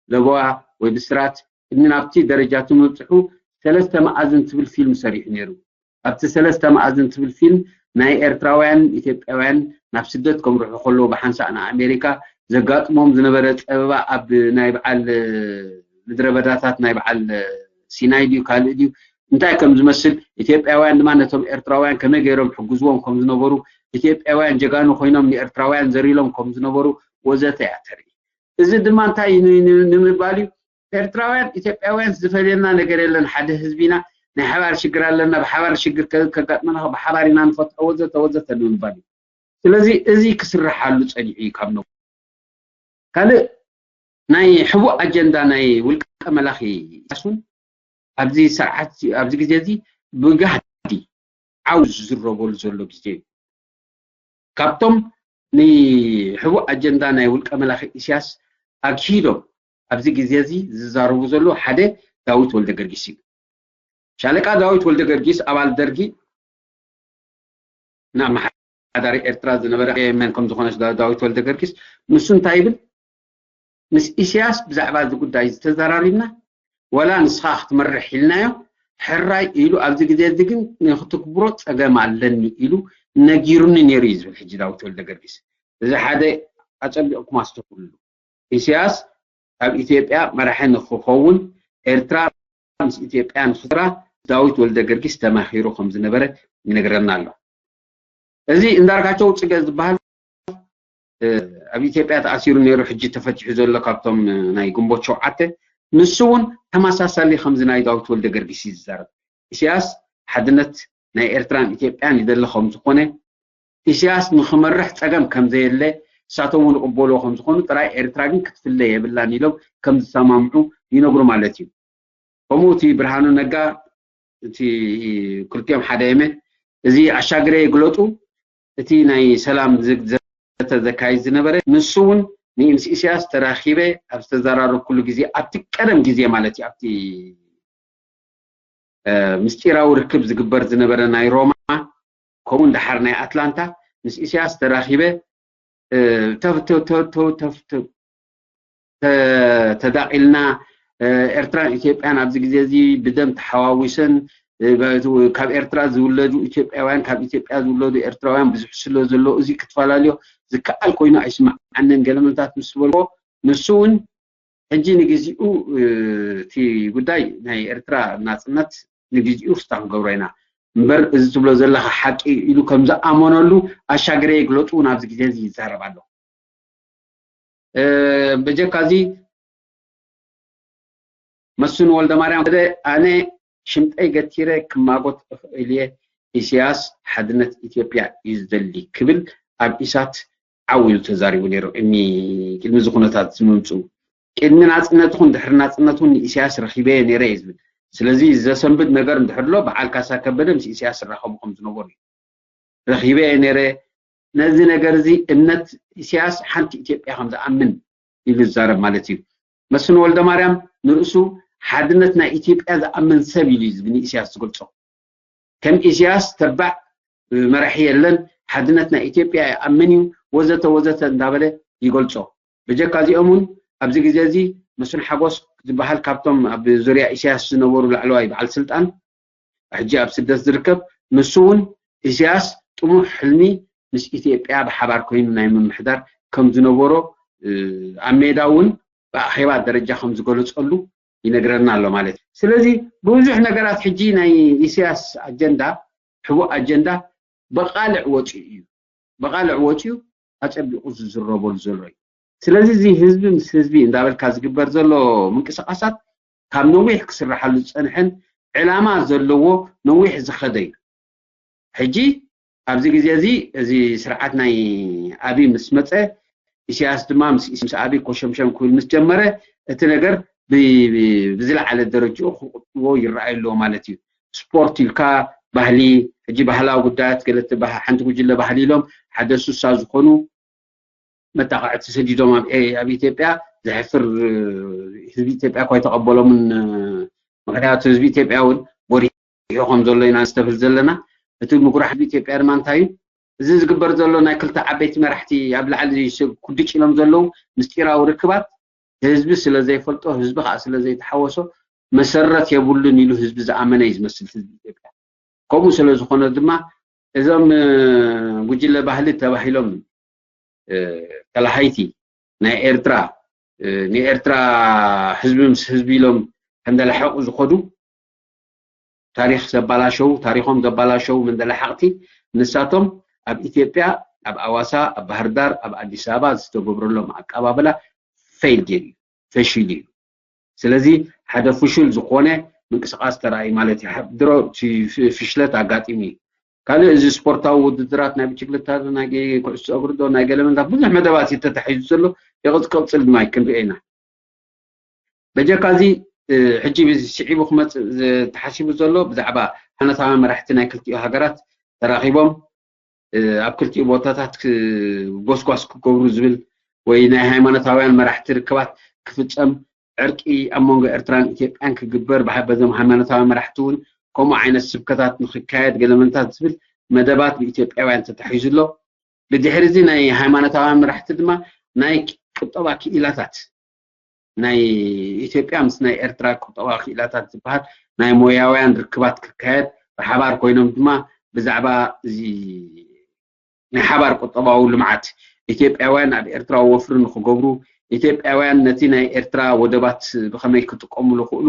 ለበዋ ወይ ብስራት ቅድሚ ናብቲ ደረጃ እቲ ምብፅሑ ሰለስተ መኣዝን ትብል ፊልም ሰሪሑ ነይሩ። ኣብቲ ሰለስተ መኣዝን ትብል ፊልም ናይ ኤርትራውያን ኢትዮጵያውያን ናብ ስደት ከምርሑ ከለዉ ብሓንሳእ ንኣሜሪካ ዘጋጥሞም ዝነበረ ጸበባ ኣብ ናይ በዓል ምድረ በዳታት ናይ በዓል ሲናይ ድዩ ካልእ ድዩ እንታይ ከም ዝመስል ኢትዮጵያውያን ድማ ነቶም ኤርትራውያን ከመይ ገይሮም ሕግዝዎም ከም ዝነበሩ ኢትዮጵያውያን ጀጋኑ ኮይኖም ንኤርትራውያን ዘሪሎም ከም ዝነበሩ ወዘተ እያ ተርኢ። እዚ ድማ እንታይ እዩ ንምባል እዩ? ኤርትራውያን ኢትዮጵያውያን ዝፈልየና ነገር የለን፣ ሓደ ህዝቢ ኢና፣ ናይ ሓባር ሽግር ኣለና፣ ብሓባር ሽግር ከጋጥመና ብሓባር ኢና ንፈትሖ ወዘተ ወዘተ ንምባል እዩ። ስለዚ እዚ ክስርሓሉ ጸኒሑ እዩ ካብ ነው ካልእ ናይ ሕቡእ ኣጀንዳ ናይ ውልቀ መላኺ ኢሳያስን ኣብዚ ስርዓት ኣብዚ ግዜ እዚ ብጋህዲ ዓው ዝዝረበሉ ዘሎ ግዜ እዩ። ካብቶም ንሕቡእ ኣጀንዳ ናይ ውልቀ መላኺ ኢሳያስ ኣግሂዶም ኣብዚ ግዜ እዚ ዝዛረቡ ዘሎ ሓደ ዳዊት ወልደ ገርጊስ እዩ። ሻለቃ ዳዊት ወልደ ገርጊስ ኣባል ደርጊ ናብ መሓዳሪ ኤርትራ ዝነበረ መን ከም ዝኾነ ዳዊት ወልደ ገርጊስ ንሱ እንታይ ይብል? ምስ ኢሳያስ ብዛዕባ እዚ ጉዳይ ዝተዘራሪብና ወላ ንስኻ ክትመርሕ ኢልናዮ ሕራይ ኢሉ ኣብዚ ግዜ እዚ ግን ንክትግብሮ ጸገም ኣለኒ ኢሉ ነጊሩኒ ነይሩ እዩ ዝብል ሕጂ ዳዊት ወልደ ገርጊስ። እዚ ሓደ ኣጸቢቕኩም ኣስተውዕሉ። ኢሳያስ ኣብ ኢትዮጵያ መራሒ ንክኸውን ኤርትራ ምስ ኢትዮጵያ ንክትራ ዳዊት ወልደ ገርጊስ ተማኺሩ ከም ዝነበረ ይነግረና ኣሎ። እዚ እንዳርጋቸው ጽገ ዝበሃል ኣብ ኢትዮጵያ ተኣሲሩ ነይሩ ሕጂ ተፈቲሑ ዘሎ ካብቶም ናይ ግንቦት ሸውዓተ ንሱ እውን ተመሳሳሊ ከምዚ ናይ ዳዊት ወልደ ገርጊስ እዩ ዝዛረብ። ኢሳያስ ሓድነት ናይ ኤርትራን ኢትዮጵያን ይደሊ ከም ዝኾነ ኢሳያስ ንክመርሕ ጸገም ከም ዘየለ እሳቶም እውን ይቕበልዎ ከም ዝኾኑ ጥራይ ኤርትራ ግን ክትፍለ የብላን ኢሎም ከም ዝሰማምዑ ይነግሩ ማለት እዩ። ከምኡ እቲ ብርሃኑ ነጋ እቲ ክልቲኦም ሓደ የመ እዚ ኣሻግረ ይግለጡ እቲ ናይ ሰላም ዘተ ዘካይድ ዝነበረ ንሱ እውን ምስ ኢሳያስ ተራኺበ ኣብ ዝተዘራረብኩሉ ግዜ ኣብቲ ቀደም ግዜ ማለት እዩ ኣብቲ ምስጢራዊ ርክብ ዝግበር ዝነበረ ናይ ሮማ ከምኡ እንዳሓር ናይ ኣትላንታ ምስ ኢሳያስ ተራኺበ ተዳቂልና ኤርትራን ኢትዮጵያን ኣብዚ ግዜ እዚ ብደም ተሓዋዊሰን ካብ ኤርትራ ዝውለዱ ኢትዮጵያውያን ካብ ኢትዮጵያ ዝውለዱ ኤርትራውያን ብዙሕ ስለ ዘሎ እዚ ክትፈላለዮ ዝከኣል ኮይኑ ኣይስምዓንን ገለ ምልታት ምስ በልዎ ንሱ እውን ሕጂ ንግዚኡ እቲ ጉዳይ ናይ ኤርትራ ናፅነት ንግዚኡ ክስታ ክንገብሮ ኢና እምበር እዚ ትብሎ ዘለካ ሓቂ ኢሉ ከም ዝኣመነሉ ኣሻግረ ይግለጡ እውን ኣብዚ ግዜ እዚ ይዛረብ ኣሎ። በጀካ እዚ መስፍን ወልደማርያም ወደ ኣነ ሽምጠይ ገቲረ ክማጎት እኽእል እየ። ኢሳያስ ሓድነት ኢትዮጵያ እዩ ዝደሊ ክብል ኣብ ኢሳት ዓው ኢሉ ተዛሪቡ ነይሩ። እኒ ቅድሚ እዚ ኩነታት እዚ ምምፅኡ ቅድሚ ናፅነትኹን ድሕሪ ናፅነትውን ንኢሳያስ ረኺበየ ነይረ እዩ ዝብል። ስለዚ ዘሰንብድ ነገር እንድሕር ኣሎ በዓል ካሳ ከበደ ምስ ኢሳያስ ዝራኸቡ ከም ዝነበሩ እዩ። ረኺበ እየ ነይረ። ነዚ ነገር እዚ እምነት ኢሳያስ ሓንቲ ኢትዮጵያ ከም ዝኣምን ኢሉ ዝዛረብ ማለት እዩ። መስፍን ወልደ ማርያም ንርእሱ ሓድነት ናይ ኢትዮጵያ ዝኣምን ሰብ ኢሉ እዩ ንኢሳያስ ዝገልጾ። ከም ኢሳያስ ተባዕ መራሒ የለን፣ ሓድነት ናይ ኢትዮጵያ ይኣምን እዩ ወዘተ ወዘተ እንዳበለ ይገልጾ። ብጀካ እዚኦም እውን ኣብዚ ግዜ እዚ መስፍን ሓጎስ ዝበሃል ካብቶም ኣብ ዙርያ ኢሳያስ ዝነበሩ ላዕለዋይ በዓል ስልጣን ሕጂ ኣብ ስደት ዝርከብ ንሱ እውን ኢሳያስ ጥሙሕ ሕልሚ ምስ ኢትዮጵያ ብሓባር ኮይኑ ናይ ምምሕዳር ከም ዝነበሮ ኣብ ሜዳ እውን ብኣኼባ ደረጃ ከም ዝገለፀሉ ይነግረና ኣሎ ማለት እዩ። ስለዚ ብዙሕ ነገራት ሕጂ ናይ ኢሳያስ ኣጀንዳ ሕቡእ ኣጀንዳ ብቓልዕ ወፂኡ እዩ። ብቓልዕ ወፂኡ ኣፀቢቑ ዝዝረበሉ ዘሎ እዩ። ስለዚ እዚ ህዝቢ ምስ ህዝቢ እንዳበልካ ዝግበር ዘሎ ምንቅስቃሳት ካብ ነዊሕ ክስራሓሉ ዝፀንሐን ዕላማ ዘለዎ ነዊሕ ዝኸደ እዩ። ሕጂ ኣብዚ ግዜ እዚ እዚ ስርዓት ናይ ኣብይ ምስ መፀ ኢሳያስ ድማ ምስ ምስ ኣብይ ኮሸምሸም ክብል ምስ ጀመረ እቲ ነገር ብዝለዓለ ደረጅኡ ክቕጥዎ ይረኣዩ ኣለዎ ማለት እዩ። ስፖርት ኢልካ ባህሊ ሕጂ ባህላዊ ጉዳያት ገለ ሓንቲ ጉጅለ ባህሊ ኢሎም ሓደ ሱሳ ዝኾኑ መጣቕዕቲ ሰዲዶም ኣብ ኢትዮጵያ ዘሕፍር ህዝቢ ኢትዮጵያ እኳ ኣይተቐበሎምን። ምክንያቱ ህዝቢ ኢትዮጵያ እውን ጎዲሑ ከም ዘሎ ኢና ንስተብህል ዘለና። እቲ ምጉራሕ ህዝቢ ኢትዮጵያ ድማ እንታይ እዩ እዚ ዝግበር ዘሎ ናይ ክልተ ዓበይቲ መራሕቲ ኣብ ላዕሊ ኩድጭ ኢሎም ዘለዉ ምስጢራዊ ርክባት ህዝቢ ስለ ዘይፈልጦ ህዝቢ ከዓ ስለ ዘይተሓወሶ መሰረት የብሉን ኢሉ ህዝቢ ዝኣመነ እዩ ዝመስል ህዝቢ ኢትዮጵያ። ከምኡ ስለ ዝኾነ ድማ እዞም ጉጅለ ባህሊ ተባሂሎም ተላሃይቲ ናይ ኤርትራ ንኤርትራ ህዝቢ ምስ ህዝቢ ኢሎም ከንደላሕቑ ዝኸዱ ታሪኽ ዘባላሸው ታሪኾም ዘባላሸው መንደላሓቕቲ ንሳቶም ኣብ ኢትዮጵያ ኣብ ኣዋሳ ኣብ ባህር ዳር ኣብ ኣዲስ ኣበባ ዝተገብረሎም ኣቀባበላ ፌል ገይሩ እዩ ፈሽሉ እዩ ስለዚ ሓደ ፍሹል ዝኾነ ምንቅስቃስ ተራእዩ ማለት እዩ ድሮ ፍሽለት ኣጋጢሙ እዩ ካልእ እዚ ስፖርታዊ ውድድራት ናይ ብችግልታ ናይ ኩዕሶ እግሪ ዶ ናይ ገለመንታት ብዙሕ መደባት እዩ ተታሒዙ ዘሎ ይቕፅቅፅል ድማ ክንሪኦ ኢና በጀካ እዚ ሕጂ ስዒቡ ክመፅእ ተሓሲቡ ዘሎ ብዛዕባ ሓነታዊ መራሕቲ ናይ ክልቲኡ ሃገራት ተራኺቦም ኣብ ክልቲኡ ቦታታት ጎስጓስ ክገብሩ ዝብል ወይ ናይ ሃይማኖታውያን መራሕቲ ርክባት ክፍፀም ዕርቂ ኣብ መንጎ ኤርትራን ኢትዮጵያን ክግበር በዞም ሃይማኖታዊ መራሕቲ እውን ከምኡ ዓይነት ስብከታት ንክካየድ ገለመንታት ዝብል መደባት ብኢትዮጵያውያን ተታሒዙ ኣሎ። ብድሕሪ እዚ ናይ ሃይማኖታውያን መራሕቲ ድማ ናይ ቁጠባ ክኢላታት ናይ ኢትዮጵያ ምስ ናይ ኤርትራ ቁጠባዊ ክኢላታት ዝበሃል ናይ ሞያውያን ርክባት ክካየድ ብሓባር ኮይኖም ድማ ብዛዕባ እዚ ናይ ሓባር ቁጠባዊ ልምዓት ኢትዮጵያውያን ኣብ ኤርትራ ወፍሪ ንክገብሩ ኢትዮጵያውያን ነቲ ናይ ኤርትራ ወደባት ብኸመይ ክጥቀሙሉ ክእሉ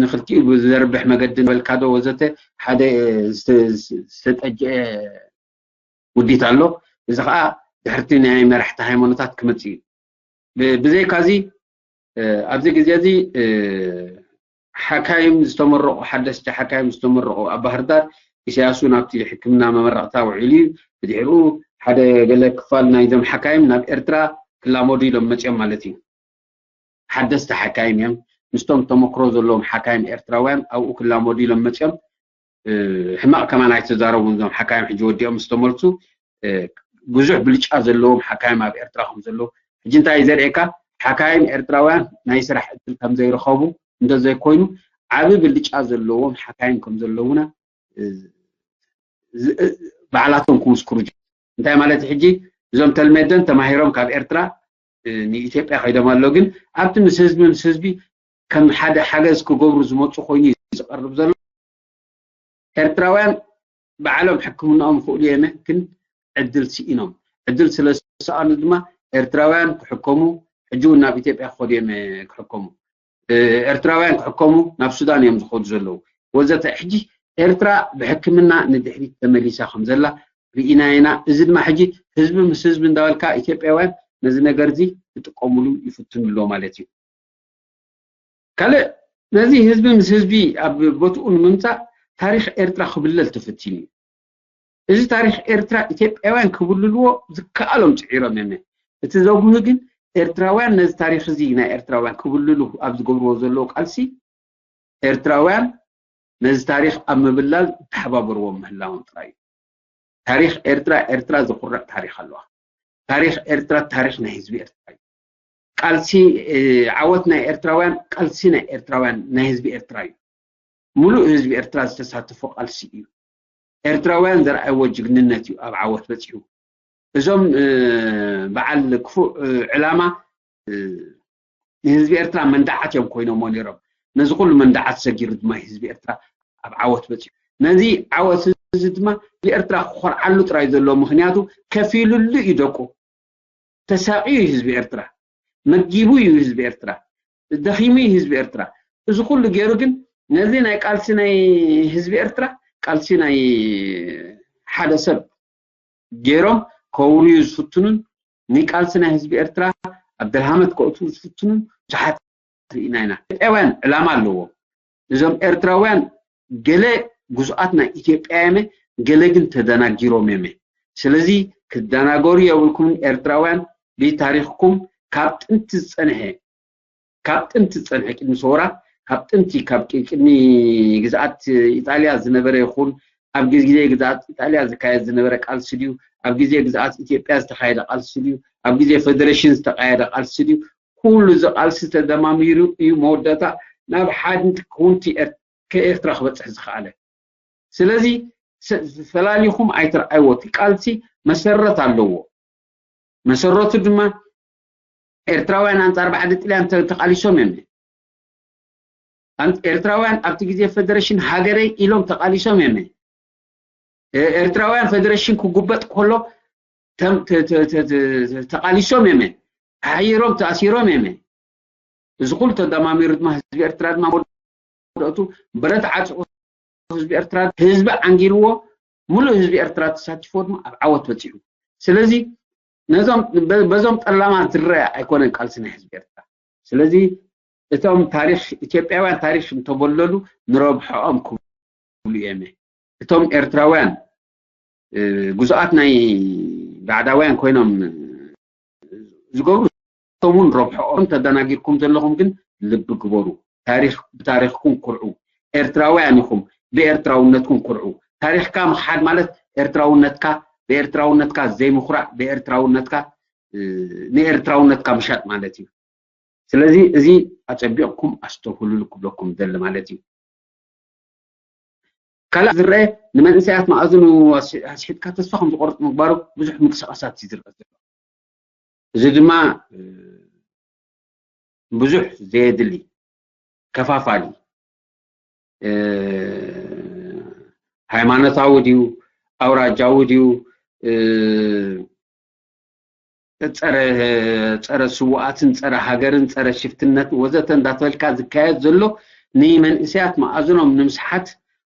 ንክልቲኡ ብዘርብሕ መገዲ በልካዶ ወዘተ ሓደ ዝተጠጀአ ውዲት ኣሎ እዚ ከዓ ድሕርቲ ናይ መራሕቲ ሃይማኖታት ክመፅእ እዩ ብዘይካዚ ኣብዚ ግዜ እዚ ሓካይም ዝተመረቑ ሓደስቲ ሓካይም ዝተመረቑ ኣብ ባህርዳር ኢሳያሱ ናብቲ ሕክምና መመረቕታ ውዒሉ እዩ ብድሕሪኡ ሓደ ገለ ክፋል ናይዞም ሓካይም ናብ ኤርትራ ክላመዱ ኢሎም መፅኦም ማለት እዩ ሓደስቲ ሓካይም እዮም ምስቶም ተመክሮ ዘለዎም ሓካይም ኤርትራውያን ኣብኡ ክላመዱ ኢሎም መፅኦም ሕማቕ ከማን ኣይተዛረቡን እዞም ሓካይም ሕጂ ወዲኦም ዝተመልሱ ብዙሕ ብልጫ ዘለዎም ሓካይም ኣብ ኤርትራ ከም ዘለዉ ሕጂ እንታይ ዘርእየካ ሓካይም ኤርትራውያን ናይ ስራሕ እድል ከም ዘይረኸቡ እንተዘይኮይኑ ዓቢ ብልጫ ዘለዎም ሓካይም ከም ዘለዉና ባዕላቶም ክምስክሩ እንታይ ማለት ሕጂ እዞም ተልሜደን ተማሂሮም ካብ ኤርትራ ንኢትዮጵያ ከይዶም ኣሎ ግን ኣብቲ ምስ ህዝቢ ምስ ህዝቢ ከም ሓደ ሓገዝ ክገብሩ ዝመፁ ኮይኑ እዩ ዝቀርብ ዘሎ ኤርትራውያን ባዕሎም ሕክምናኦም ክእሉ የመ ግን ዕድል ስኢኖም ዕድል ስለ ዝሰኣኑ ድማ ኤርትራውያን ክሕከሙ ሕጂ እውን ናብ ኢትዮጵያ ክኸዱ የመ ክሕከሙ ኤርትራውያን ክሕከሙ ናብ ሱዳን እዮም ዝኸዱ ዘለዉ ወዘተ ሕጂ ኤርትራ ብሕክምና ንድሕሪት ተመሊሳ ከም ዘላ ርኢና ኢና እዚ ድማ ሕጂ ህዝቢ ምስ ህዝቢ እንዳበልካ ኢትዮጵያውያን ነዚ ነገር እዚ ክጥቀምሉ ይፍትኑ ኣሎ ማለት እዩ ካልእ ነዚ ህዝቢ ምስ ህዝቢ ኣብ ቦትኡ ንምምፃእ ታሪክ ኤርትራ ክብለል ተፈቲኑ እዩ እዚ ታሪክ ኤርትራ ኢትዮጵያውያን ክብልልዎ ዝከኣሎም ፅዒሮም እዮም እቲ ዘጉሂ ግን ኤርትራውያን ነዚ ታሪክ እዚ ናይ ኤርትራውያን ክብልሉ ኣብ ዝገብርዎ ዘለዉ ቃልሲ ኤርትራውያን ነዚ ታሪክ ኣብ ምብላል ተሓባበርዎም ምህላዎም ጥራይ እዩ ታሪክ ኤርትራ ኤርትራ ዘኩርዕ ታሪክ ኣለዋ ታሪክ ኤርትራ ታሪክ ናይ ህዝቢ ኤርትራ እዩ ቃልሲ ዓወት ናይ ኤርትራውያን ቃልሲ ናይ ኤርትራውያን ናይ ህዝቢ ኤርትራ እዩ ሙሉእ ህዝቢ ኤርትራ ዝተሳተፎ ቃልሲ እዩ ኤርትራውያን ዘርኣይዎ ጅግንነት እዩ ኣብ ዓወት በፂሑ እዞም በዓል ክፉእ ዕላማ ንህዝቢ ኤርትራ መንዳዓት እዮም ኮይኖሞ ነይሮም ነዚ ኩሉ መንዳዓት ሰጊሩ ድማ ህዝቢ ኤርትራ ኣብ ዓወት በፂሑ ነዚ ዓወት እዚ ድማ ህዝቢ ኤርትራ ክኮርዓሉ ጥራይ ዘለዎ ምክንያቱ ከፊሉሉ እዩ ደቁ ተሳቂዩ እዩ ህዝቢ ኤርትራ መጊቡ እዩ ህዝቢ ኤርትራ ደኺሙ እዩ ህዝቢ ኤርትራ እዚ ኩሉ ገይሩ ግን ነዚ ናይ ቃልሲ ናይ ህዝቢ ኤርትራ ቃልሲ ናይ ሓደ ሰብ ገይሮም ከውርዩ ዝፍትኑን ንቃልሲ ናይ ህዝቢ ኤርትራ ኣብ ደልሃመት ከእትዉ ዝፍትኑን ብዙሓት ርኢና ኢና ኢትዮጵያውያን ዕላማ ኣለዎም እዞም ኤርትራውያን ገለ ግዙኣት ናይ ኢትዮጵያ የመ ገለ ግን ተደናጊሮም የመ ስለዚ ክደናገሩ የብልኩምን ኤርትራውያን ብታሪክኩም ካብ ጥንቲ ዝፀንሐ ካብ ጥንቲ ዝፀንሐ ቅድሚ ሰውራ ካብ ጥንቲ ካብ ቅድሚ ግዝኣት ኢጣልያ ዝነበረ ይኹን ኣብ ግዜ ግዝኣት ኢጣልያ ዝካየድ ዝነበረ ቃልሲ ድዩ ኣብ ግዜ ግዝኣት ኢትዮጵያ ዝተካየደ ቃልሲ ድዩ ኣብ ግዜ ፌደሬሽን ዝተካየደ ቃልሲ ድዩ ኩሉ እዚ ቃልሲ ተደማሚሩ እዩ መወዳእታ ናብ ሓንቲ ክውንቲ ከኤርትራ ክበፅሕ ዝኸኣለ ስለዚ ፈላሊኹም ኣይትርኣይዎ እቲ ቃልሲ መሰረት ኣለዎ መሰረቱ ድማ ኤርትራውያን ኣንጻር ባዕዲ ጥልያን ተቃሊሶም እዮም ኣን- ኤርትራውያን ኣብቲ ግዜ ፈደረሽን ሃገረይ ኢሎም ተቓሊሶም እዮም። ኤ- ኤርትራውያን ፈደረሽን ክጉበጥ ከሎ ተም- ተ- ተ- ተ- ተ- ተቓሊሶም እዮም። ተሓይሮም ተኣሲሮም እዮም። እዚ ኩሉ ተደማሚሩ ድማ ህዝቢ ኤርትራ ድማ መወዳእቱ ብረት ዓፂቑ ህዝቢ ኤርትራ ህዝቢ ዓንጊርዎ ሙሉእ ህዝቢ ኤርትራ ተሳቲፎ ድማ ኣብ ዓወት በፂሑ። ስለዚ ነዞም በ- በዞም ጠላማት ዝረአ ኣይኮነን ቃልሲ ናይ ህዝቢ ኤርትራ። ስለዚ እቶም ታሪኽ ኢትዮጵያውያን ታሪኽ እንተበለሉ ንረብሖኦም ክብሉ እዮም። እቶም ኤርትራውያን እ፣ ግዙኣት ናይ ባዕዳውያን ኮይኖም ዝገብሩ እቶም እውን ረብሖኦም ተደናጊርኩም ዘለኹም ግን ልቢ ግበሩ። ታሪኽ ብታሪኽኩም ኩርዑ። ኤርትራውያን ኢኹም፣ ብኤርትራውነትኩም ኩርዑ። ታሪኽካ ምኽሓድ ማለት ኤርትራውነትካ ብኤርትራውነትካ ዘይምኹራዕ፣ ብኤርትራውነትካ እ፣ ንኤርትራውነትካ ምሻጥ ማለት እዩ። ስለዚ እዚ ኣጸቢቕኩም ኣስተውህሉሉ ክብለኩም ደሊ ማለት እዩ። ካልእ ዝረአ ንመንእሰያት መኣዝኑ ኣስሒትካ ተስፋ ከም ዝቆርጥ ምግባሩ ብዙሕ ምንቅስቃሳት እዩ ዝረአ ዘሎ። እዚ ድማ ብዙሕ ዘየድሊ ከፋፋሊ ሃይማኖታዊ ድዩ ኣውራጃዊ ድዩ ጸረ ጸረ ስውኣትን ጸረ ሃገርን ጸረ ሽፍትነትን ወዘተ እንዳተበልካ ዝካየድ ዘሎ ንመንእሰያት መኣዝኖም ንምስሓት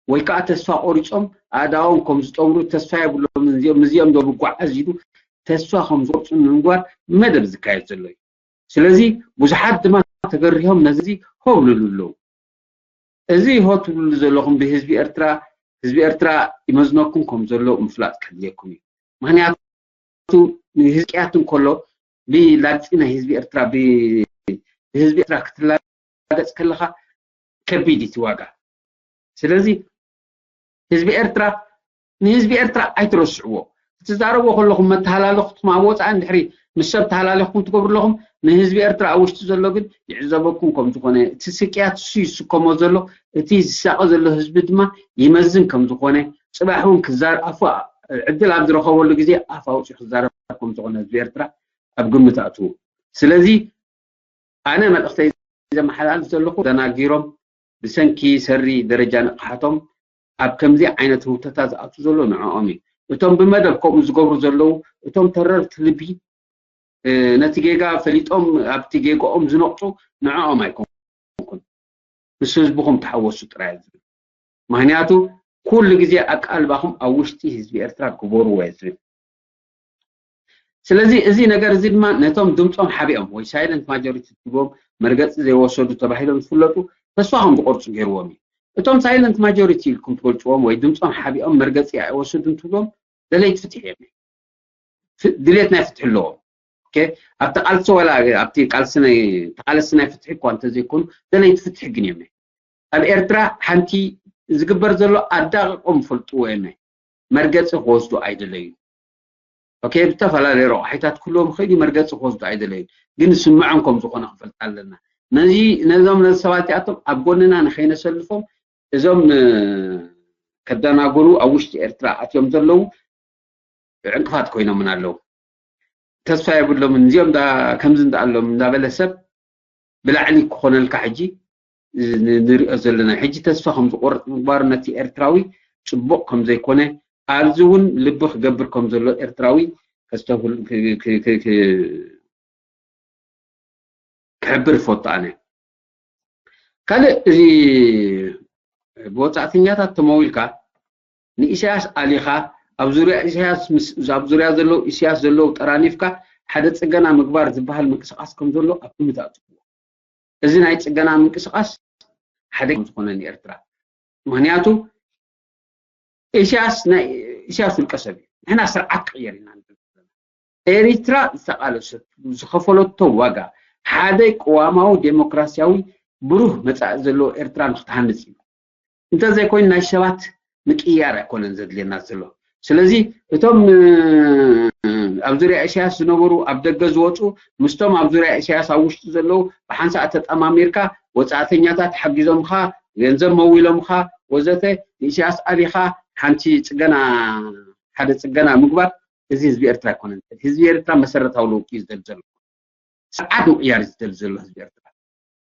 ወይ ከዓ ተስፋ ቆሪጾም ኣእዳዎም ከም ዝጠምሩ ተስፋ የብሎም እዚኦም እዚኦም ዶ ብጓዓዝ ኢሉ ተስፋ ከም ዝቆርጹ ንምግባር መደብ ዝካየድ ዘሎ እዩ። ስለዚ ብዙሓት ድማ ተገሪሆም ነዚ ሆብልሉ ኣለዉ። እዚ ሆ ትብልሉ ዘለኹም ብህዝቢ ኤርትራ ህዝቢ ኤርትራ ይመዝነኩም ከም ዘሎ ምፍላጥ ከድልየኩም እዩ። ምክንያቱ ንህዝቅያት እንከሎ ብላግፂ ናይ ህዝቢ ኤርትራ ብህዝቢ ኤርትራ ክትላገፅ ከለካ ከቢድ እቲ ዋጋ። ስለዚ ህዝቢ ኤርትራ ንህዝቢ ኤርትራ ኣይትረስዕዎ። ክትዛረቦ ከለኹም መተሃላለኹም ኣብ ወፃኢ እንድሕሪ ምስ ሰብ ተሃላለኹም ትገብሩ ኣለኹም ንህዝቢ ኤርትራ ኣብ ውሽጢ ዘሎ ግን ይዕዘበኩም ከም ዝኾነ እቲ ስቅያት እሱ ይስከሞ ዘሎ እቲ ዝሳቀ ዘሎ ህዝቢ ድማ ይመዝን ከም ዝኾነ ፅባሕ እውን ክዛር ኣፉ ዕድል ኣብ ዝረኸበሉ ግዜ ኣፍ ኣውፂኡ ክዛረብ ከም ዝኾነ ህዝቢ ኤርትራ ኣብ ግምት ኣእትዉ። ስለዚ ኣነ መልእኽተይ ዘመሓላልፍ ዘለኹ ደናጊሮም ብሰንኪ ሰሪ ደረጃ ንቕሓቶም ኣብ ከምዚ ዓይነት ህውተታ ዝኣቱ ዘሎ ንዕኦም እዩ። እቶም ብመደብ ከምኡ ዝገብሩ ዘለዉ እቶም ተረርቲ ልቢ ነቲ ጌጋ ፈሊጦም ኣብቲ ጌጋኦም ዝነቕፁ ንዕኦም ኣይኮንኩን ምስ ህዝብኹም ተሓወሱ ጥራይ ዝብል ምክንያቱ ኩሉ ግዜ ኣቃልባኹም ኣብ ውሽጢ ህዝቢ ኤርትራ ግበርዎ እየ ዝብል ስለዚ እዚ ነገር እዚ ድማ ነቶም ድምፆም ሓቢኦም ወይ ሳይለንት ማጆሪቲ ትብሎም መርገፂ ዘይወሰዱ ተባሂሎም ዝፍለጡ ተስፋ ከም ዝቆርፁ ገይርዎም እዩ እቶም ሳይለንት ማጆሪቲ ኢልኩም ትገልፅዎም ወይ ድምፆም ሓቢኦም መርገፂ ኣይወሰዱን ትብሎም ደለይቲ ፍትሒ እዮም ድሌት ናይ ፍትሒ ኣለዎም ኣብቲ ቃልሲ ወላ ኣብቲ ቃልሲ ናይ ተቃለስቲ ናይ ፍትሒ እኳ እንተዘይኮኑ ደለይቲ ፍትሒ ግን እዮም ኣብ ኤርትራ ሓንቲ ዝግበር ዘሎ ኣዳቂቆም ይፈልጥዎ እዮም መርገፂ ክወስዱ ኣይደለዩ ኦኬ ብዝተፈላለዩ ረቑሒታት ክህልዎም ይኽእል እዩ መርገፂ ክወስዱ ኣይደለዩ ግን ዝስምዖም ከም ዝኾነ ክፈልጥ ኣለና ነዚ ነዞም ነዚ ሰባት እዚኣቶም ኣብ ጎንና ንኸይነሰልፎም እዞም ከደናገሩ ኣብ ውሽጢ ኤርትራ ኣትዮም ዘለዉ ዕንቅፋት ኮይኖምን ኣለዉ ተስፋ የብሎምን እዚኦም ከምዚ እንዳኣሎም እንዳበለ ሰብ ብላዕሊ ክኾነልካ ሕጂ ንሪኦ ዘለና ሕጂ ተስፋ ከም ዝቆርጥ ምግባሩ ነቲ ኤርትራዊ ፅቡቕ ከም ዘይኮነ ኣብዚ እውን ልቢ ክገብር ከም ዘሎ ኤርትራዊ ከስተብህል ክሕብር ይፈቱ ኣነ ካልእ እዚ ብወፃእተኛታት ተመዊልካ ንኢሳያስ ኣሊኻ ኣብ ዙርያ ኢሳያስ ኣብ ዙርያ ዘለዉ ኢሳያስ ዘለዉ ጠራኒፍካ ሓደ ፅገና ምግባር ዝበሃል ምንቅስቃስ ከም ዘሎ ኣብ ግምት ኣትዎ እዚ ናይ ፅገና ምንቅስቃስ ሓደ ዝኾነ ንኤርትራ ምክንያቱ ኢሳያስ ናይ ኢሳያስ ውልቀ ሰብ እዩ ንሕና ስርዓት ክቅየር ኢና ኤሪትራ ዝተቃለሰት ዝኸፈለቶ ዋጋ ሓደ ቅዋማዊ ዴሞክራሲያዊ ብሩህ መጻኢ ዘለዎ ኤርትራ ንክትሃንጽ እዩ እንተዘይኮይኑ ናይ ሰባት ምቅያር ኣይኮነን ዘድልየና ዘሎ ስለዚ እቶም ኣብ ዙርያ ኢሳያስ ዝነበሩ ኣብ ደገ ዝወፁ ምስቶም ኣብ ዙርያ ኢሳያስ ኣብ ውሽጢ ዘለዉ ብሓንሳእ ተጠማሚርካ ወፃእተኛታት ሓጊዞምካ ገንዘብ መዊሎምካ ወዘተ ንኢሳያስ ኣሊኻ ሓንቲ ፅገና ሓደ ፅገና ምግባር እዚ ህዝቢ ኤርትራ ኣይኮነን ህዝቢ ኤርትራ መሰረታዊ ለውጢ እዩ ዝደሊ ዘሎ ስርዓት ምቅያር እዩ ዝደሊ ዘሎ ህዝቢ ኤርትራ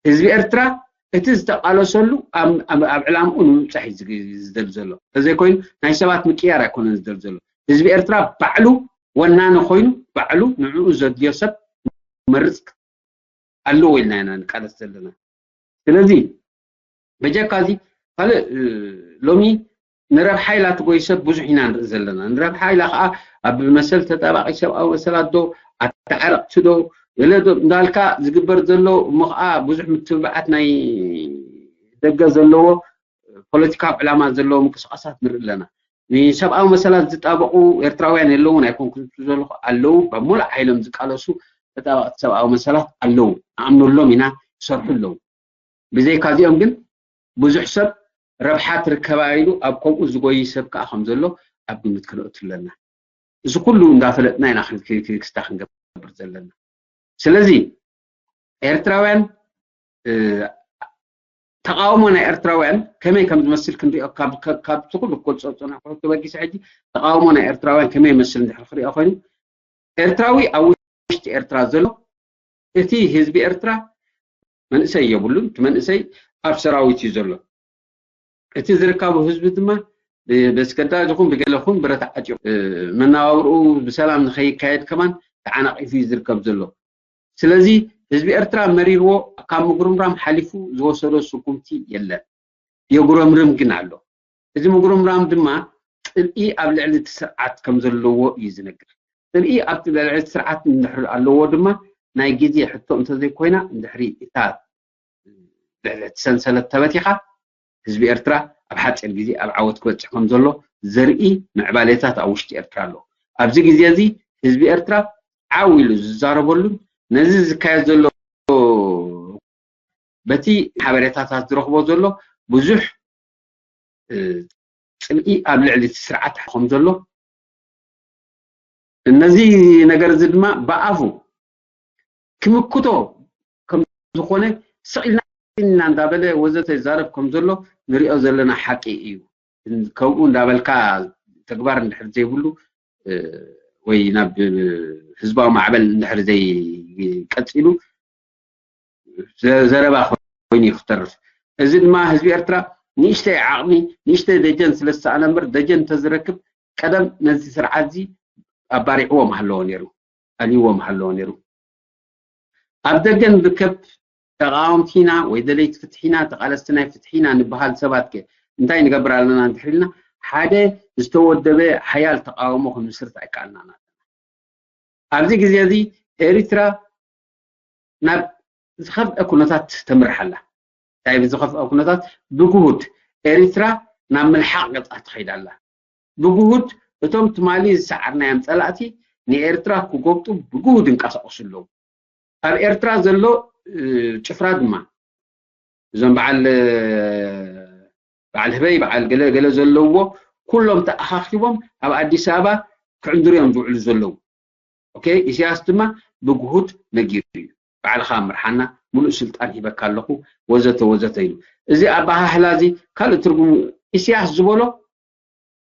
ህዝቢ ኤርትራ እቲ ዝተቓለሰሉ ኣብ ዕላምኡ ንምብፃሕ እዩ ዝደል ዘሎ። ተዘይኮይኑ ናይ ሰባት ምቅያር ኣይኮነን ዝደል ዘሎ። ህዝቢ ኤርትራ ባዕሉ ወናኒ ኮይኑ ባዕሉ ንዕኡ ዘድልዮ ሰብ መርፅ ኣለዎ ኢልና ኢና ንቃለስ ዘለና። ስለዚ በጀካ እዚ ካልእ ሎሚ ንረብሓ ኢላ ትጎይ ሰብ ብዙሕ ኢና ንርኢ ዘለና። ንረብሓ ኢላ ከዓ ኣብ መሰል ተጣባቂ ሰብኣዊ መሰላት ዶ ኣተዓረቅቲ ዶ ገለ ዶ እንዳልካ ዝግበር ዘሎ እሞ ከዓ ብዙሕ ምትብባዓት ናይ ደገ ዘለዎ ፖለቲካዊ ዕላማ ዘለዎ ምንቅስቃሳት ንርኢ ኣለና። ንሰብኣዊ መሰላት ዝጣበቁ ኤርትራውያን የለውን ኣይኮንኩን ዝብሉ ዘለኹ ኣለዉ። ብሙሉእ ሓይሎም ዝቃለሱ ተጣበቅቲ ሰብኣዊ መሰላት ኣለዉ። ንኣምነሎም ኢና፣ ይሰርሑ ኣለዉ። ብዘይካ እዚኦም ግን ብዙሕ ሰብ ረብሓ ትርከባ ኢሉ ኣብ ከምኡ ዝጎይ ሰብ ከዓ ከም ዘሎ ኣብ ግምት ክንእቱ ኣለና። እዚ ኩሉ እንዳፈለጥና ኢና ክስታ ክንገብር ዘለና። ስለዚ ኤርትራውያን ተቃውሞ ናይ ኤርትራውያን ከመይ ከም ዝመስል ክንሪኦ ካብቲ ኩሉ ክገልፆ ዝፀናሕኩ ተበጊሰ ሕጂ ተቃውሞ ናይ ኤርትራውያን ከመይ ይመስል እንድሕር ክሪኦ ኮይኑ ኤርትራዊ ኣብ ውሽጢ ኤርትራ ዘሎ እቲ ህዝቢ ኤርትራ መንእሰይ የብሉን። እቲ መንእሰይ ኣብ ሰራዊት እዩ ዘሎ። እቲ ዝርከቡ ህዝቢ ድማ በስገዳድ ይኹን ብገለ ኹን ብረት ዓጢቑ መነባብርኡ ብሰላም ንኸይካየድ ከማን ተዓናቒፉ እዩ ዝርከብ ዘሎ። ስለዚ ህዝቢ ኤርትራ መሪርዎ ካብ ምጉርምራም ሓሊፉ ዝወሰዶ ስጉምቲ የለን። የጉረምርም ግን ኣሎ። እዚ ምጉርምራም ድማ ጽልኢ ኣብ ልዕሊ እቲ ስርዓት ከም ዘለዎ እዩ ዝነግር። ጽልኢ ኣብቲ ልዕሊ እቲ ስርዓት እንድሕር ኣለዎ ድማ ናይ ግዜ ሕቶ እንተዘይኮይና እንድሕሪ እታ ልዕሊ እቲ ሰንሰለት ተበቲኻ ህዝቢ ኤርትራ ኣብ ሓፂር ግዜ ኣብ ዓወት ክበፅሕ ከም ዘሎ ዘርኢ ምዕባሌታት ኣብ ውሽጢ ኤርትራ ኣሎ። ኣብዚ ግዜ እዚ ህዝቢ ኤርትራ ዓው ኢሉ ዝዛረበሉን ነዚ ዝካየድ ዘሎ በቲ ሓበሬታታት ዝረኽቦ ዘሎ ብዙሕ ፅልኢ ኣብ ልዕሊ እቲ ስርዓት ከም ዘሎ ነዚ ነገር እዚ ድማ ብኣፉ ክምክቶ ከም ዝኾነ ስቕ ኢልና እንዳበለ ወዘተ ይዛረብ ከም ዘሎ ንሪኦ ዘለና ሓቂ እዩ። ከምኡ እንዳበልካ ተግባር እንድሕር ዘይብሉ ወይ ናብ ህዝባዊ ማዕበል እንድሕር ዘይቀፂሉ ዘረባ ኮይኑ እዩ ክተርፍ። እዚ ድማ ህዝቢ ኤርትራ ንእሽተይ ዓቕሚ ንእሽተይ ደጀን ስለ ዝሰኣነ እምበር ደጀን እንተዝረክብ ቀደም ነዚ ስርዓት እዚ ኣባሪዕዎ ምሃለዎ ነይሩ፣ ኣልይዎ ምሃለዎ ነይሩ። ኣብ ደገ ንርከብ ተቃወምቲ ኢና ወይ ደለይቲ ፍትሒ ኢና፣ ተቃለስቲ ናይ ፍትሒ ኢና ንበሃል ሰባት ከ እንታይ ንገብር ኣለና እንድሕር ኢልና ሓደ ዝተወደበ ሓያል ተቃውሞ ክንምስርት ኣይከኣልናን ኣለና። ኣብዚ ግዜ እዚ ኤሪትራ ናብ ዝኸፍአ ኩነታት ተምርሕ ኣላ። እንታይ ብዝኸፍአ ኩነታት ብግሁድ ኤሪትራ ናብ ምልሓቕ ገጻ ትኸይድ ኣላ። ብግሁድ እቶም ትማሊ ዝሰዓርናዮም ጸላእቲ ንኤርትራ ክጎብጡ ብግሁድ ይንቀሳቐሱ ኣለዉ። ኣብ ኤርትራ ዘሎ ጭፍራ ድማ እዞም በዓል በዓል ህበይ በዓል ገለ ገለ ዘለውዎ ኩሎም ተኣኻኺቦም ኣብ ኣዲስ ኣበባ ክዕንድሩ እዮም ዝውዕሉ ዘለዉ። ኦኬ፣ ኢሳያስ ድማ ብግሁድ ነጊሩ እዩ። ባዕልኻ ምርሓና፣ ሙሉእ ስልጣን ሂበካ ኣለኹ ወዘተ ወዘተ ኢሉ። እዚ ኣበሃህላ እዚ ካልእ ትርጉም ኢሳያስ ዝበሎ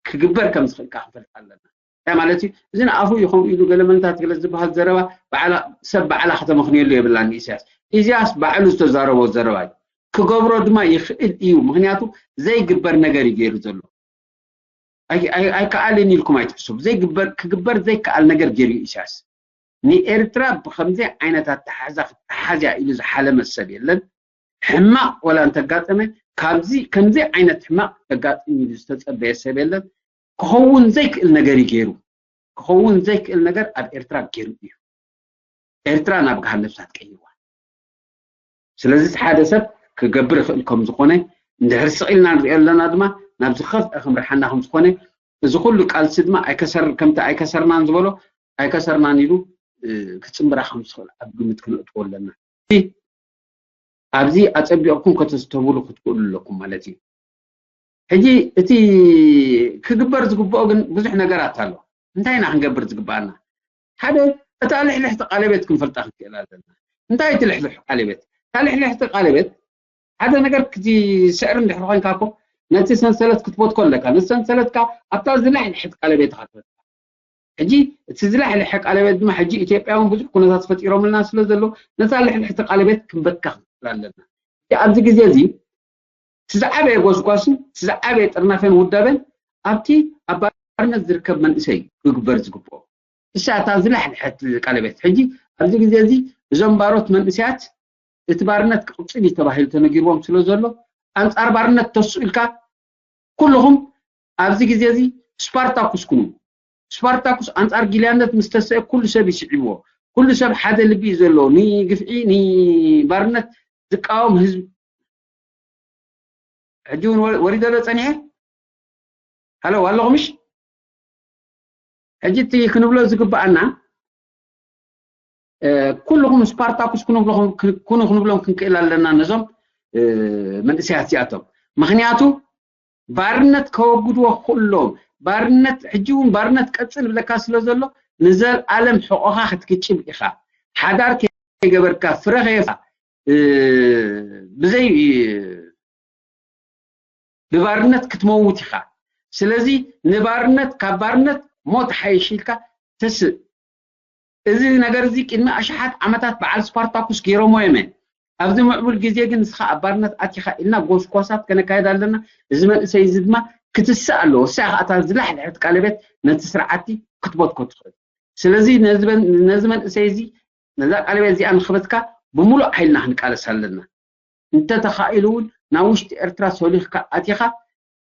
ክግበር ከም ዝኽእል ከዓ ክንፈልጥ ኣለና። እንታይ ማለት እዩ? እዚ ንኣፉ እዩ ከምኡ ኢሉ ገለ መንታት ገለ ዝበሃል ዘረባ ባዕላ ሰብ ባዕላ ከተመኽንየሉ የብላን ንኢሳያስ። ኢሳያስ ባዕሉ ዝተዛረቦ ዘረባ እዩ። ክገብሮ ድማ ይኽእል እዩ። ምኽንያቱ ዘይግበር ነገር እዩ ገይሩ ዘሎ። ኣይከኣልን ኢልኩም ኣይትሕሰቡ። ዘይግበር ክግበር ዘይከኣል ነገር ገይሩ እዩ ኢሳያስ። ንኤርትራ ብከምዚ ዓይነት ኣተሓዛ ክትሓዝያ ኢሉ ዝሓለመ ሰብ የለን። ሕማቕ ወላ እንተጋጠመ ካብዚ ከምዚ ዓይነት ሕማቕ ከጋጥም ኢሉ ዝተጸበየ ሰብ የለን። ክኸውን ዘይክእል ነገር እዩ ገይሩ። ክኸውን ዘይክእል ነገር ኣብ ኤርትራ ገይሩ እዩ። ኤርትራ ናብ ገሃነብ እሳት ቀይርዋ። ስለዚ ሓደ ሰብ ክገብር ይኽእል ከም ዝኾነ እንድሕር ስቕ ኢልና ንሪኦ ኣለና ድማ ናብ ዝኸፍአ ክምርሓና ከም ዝኾነ እዚ ኩሉ ቃልሲ ድማ ኣይከሰር ከምቲ ኣይከሰርናን ዝበሎ ኣይከሰርናን ኢሉ ክፅምብራ ከም ዝኽእል ኣብ ግምት ክነእትዎ ኣለና። ኣብዚ ኣፀቢቕኩም ከተስተብህሉ ክትክእሉ ኣለኩም ማለት እዩ። ሕጂ እቲ ክግበር ዝግብኦ ግን ብዙሕ ነገራት ኣሎ። እንታይ ኢና ክንገብር ዝግብኣና? ሓደ እታ ልሕልሕቲ ቃለቤት ክንፈልጣ ክንክእል ኣለና። እንታይ እቲ ልሕልሕ ቃለቤት? እታ ልሕልሕቲ ቃለቤት ሓደ ነገር ክትስዕር እንድሕር ኮይንካ እኮ ነቲ ሰንሰለት ክትበትኮ ኣለካ። ነቲ ሰንሰለትካ ኣብታ ዝልሕልሕቲ ቃለቤት ኢኻ ትበትካ። ሕጂ እቲ ዝልሕልሐ ቃለቤት ድማ ሕጂ ኢትዮጵያ እውን ብዙሕ ኩነታት ፈጢሮምልና ስለ ዘሎ ነታ ልሕልሕቲ ቃለቤት ክንበትካ ክንክእል ኣለና። ኣብዚ ግዜ እዚ እቲ ዝዓበየ ጎስጓስን እቲ ዝዓበየ ጥርናፈን ውዳበን ኣብቲ ኣብ ባርነት ዝርከብ መንእሰይ ክግበር ዝግብኦ። እሳ እታ ዝላሕልሐት ቀለቤት። ሕጂ ኣብዚ ግዜ እዚ እዞም ባሮት መንእሰያት እቲ ባርነት ክቕጽል እዩ ተባሂሉ ተነጊርዎም ስለ ዘሎ፣ ኣንጻር ባርነት ተሱ ኢልካ ኩልኹም ኣብዚ ግዜ እዚ ስፓርታኩስ ኩኑ። ስፓርታኩስ ኣንጻር ጊልያነት ምስ ተሰኤ ኩሉ ሰብ ይስዕብዎ። ኩሉ ሰብ ሓደ ልቢ እዩ ዘለዎ። ንግፍዒ፣ ንባርነት ዝቃወም ህዝቢ። ሕጂ እውን ወ-፣ ወሪደ ዶ ጸኒሐ? ሃሎ፣ ኣለኹ ምሽ? ሕጂ እቲ ክንብሎ ዝግባኣና፣ እ፣ ኩልኹም ስፓርታኩስ ክንብሎ-፣ ኩኑ ክንብሎም ክንክእል ኣለና ነዞም፣ እ፣ መንእሰያት እዚኣቶም። ምኽንያቱ ባርነት ከወግድዎ ኩሎም፣ ባርነት፣ ሕጂ እውን ባርነት ቀጽል ብለካ ስለ ዘሎ፣ ንዘልኣለም ሕቖኻ ክትግጭብ ኢኻ። ሓዳር ከይገበርካ፣ ፍረ ከየፍካ፣ እ፣ ብዘይ፣ ብባርነት ክትመውት ኢኻ። ስለዚ ንባርነት፣ ካብ ባርነት ሞት ሓይሽ ኢልካ ትስእ። እዚ ነገር እዚ ቅድሚ ኣሽሓት ዓመታት በዓል ስፓርታኩስ ገይሮሞ እዮም። ኣብዚ ምዕቡል ግዜ ግን ንስኻ ኣብ ባርነት ኣቲኻ ኢልና ጎስጓሳት ከነካየድ ኣለና። እዚ መንእሰይ እዚ ድማ ክትስእ ኣለዎ። እሳ ኢኻ እታ ዝላሕልሐት ቀለቤት ነቲ ስርዓቲ ክትበትኮ ትኽእል። ስለዚ ነዚ መን-፣ ነዚ መንእሰይ እዚ፣ ነዛ ቀለቤት እዚኣ ንኽበትካ ብምሉእ ሓይልና ክንቃለስ ኣለና። እንተተኻኢሉ እውን ናብ ውሽጢ ኤርትራ ሰሊኽካ ኣቲኻ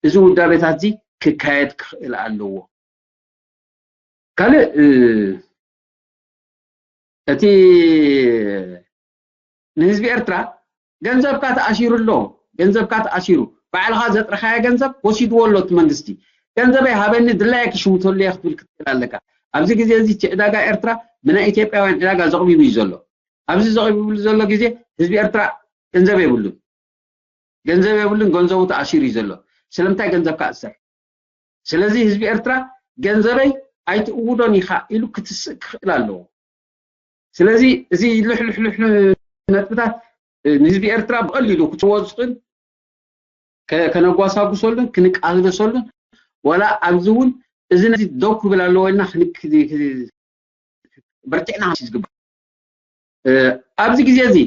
እዚ ውዳቤታት እዚ ክካየድ ክኽእል ኣለዎ። ካልእ፣ እ፣ እቲ ንህዝቢ ኤርትራ ገንዘብካ ተኣሲሩ ኣሎ። ገንዘብካ ተኣሲሩ። ባዕልኻ ዘጥረኻዮ ገንዘብ ወሲድዎ ኣሎ እቲ መንግስቲ። "ገንዘበይ ሃበኒ፣ ድላየ ክሽምተሉ እየ" ክትብል ክትክእል ኣለካ። ኣብዚ ግዜ እዚ እቲ ዕዳጋ ኤርትራ ብናይ ኢትዮጵያውያን ዕዳጋ ዘቕቢቡ እዩ ዘሎ። ኣብዚ ዘቕቢብሉ ዘሎ ግዜ ህዝቢ ኤርትራ ገንዘብ የብሉን። ገንዘብ የብሉን፣ ገንዘቡ ተኣሲሩ እዩ ዘሎ። ስለምንታይ ገንዘብካ እሰር? ስለዚ ህዝቢ ኤርትራ ገንዘበይ ኣይትእውዶን ኢኻ ኢሉ ክትስእ ክኽእል ኣለዎ። ስለዚ እዚ ልሕልሕልሕ ነጥብታት፣ እ፣ ንህዝቢ ኤርትራ ብቐሊሉ ክትወፅን ከ-፣ ከነጓሳጉሰሉን ክንቃለሰሉን፣ ዋላ ኣብዚ እውን እዚ ነዚ ደው ክብል ኣለዎ ኢልና ክን-፣ ክ-፣ ክ-፣ በርቲዕና ክንስ ዝግባእ። እ፣ ኣብዚ ግዜ እዚ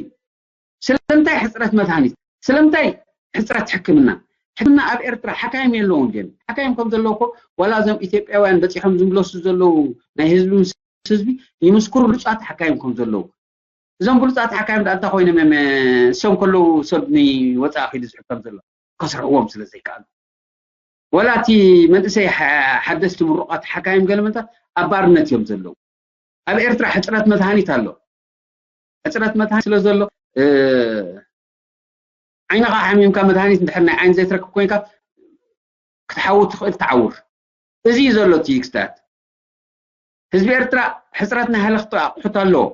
ስለምንታይ ሕፅረት መድሃኒት? ስለምንታይ ሕፅረት ሕክምና? ሕክምና ኣብ ኤርትራ ሓካይም የለውን። ግን ሓካይም ከም ዘለዎ እኮ ዋላ እዞም ኢትዮጵያውያን በፂሖም ዝምለሱ ዘለዉ ናይ ህዝቢ ምስ ህዝቢ ይምስክሩ ብሉፃት ሓካይም ከም ዘለዉ። እዞም ብሉፃት ሓካይም ደኣ እንታይ ኮይኖም እዮም? እሶም ከለዉ ሰብ ንወፃኢ ከይዱ ዝሕከም ዘሎ ከስርሕዎም ስለ ዘይከኣሉ። ዋላ እቲ መንእሰይ ሓ-፣ ሓደስቲ ምሩቓት ሓካይም ገለ መታት ኣብ ባርነት እዮም ዘለዉ። ኣብ ኤርትራ ሕፅረት መድሃኒት ኣሎ። ሕፅረት መድሃኒት ስለ ዘሎ፣ እ፣ ዓይንኻ ሓሚምካ መድሃኒት እንድሕር ናይ ዓይኒ ዘይትረክብ ኮይንካ ክትሓውር ትኽእል፣ ትዓውር። እዚ እዩ ዘሎ እቲ ክስተት። ህዝቢ ኤርትራ ሕፅረት ናይ ሃለኽቲ ኣቑሑት ኣለዎ።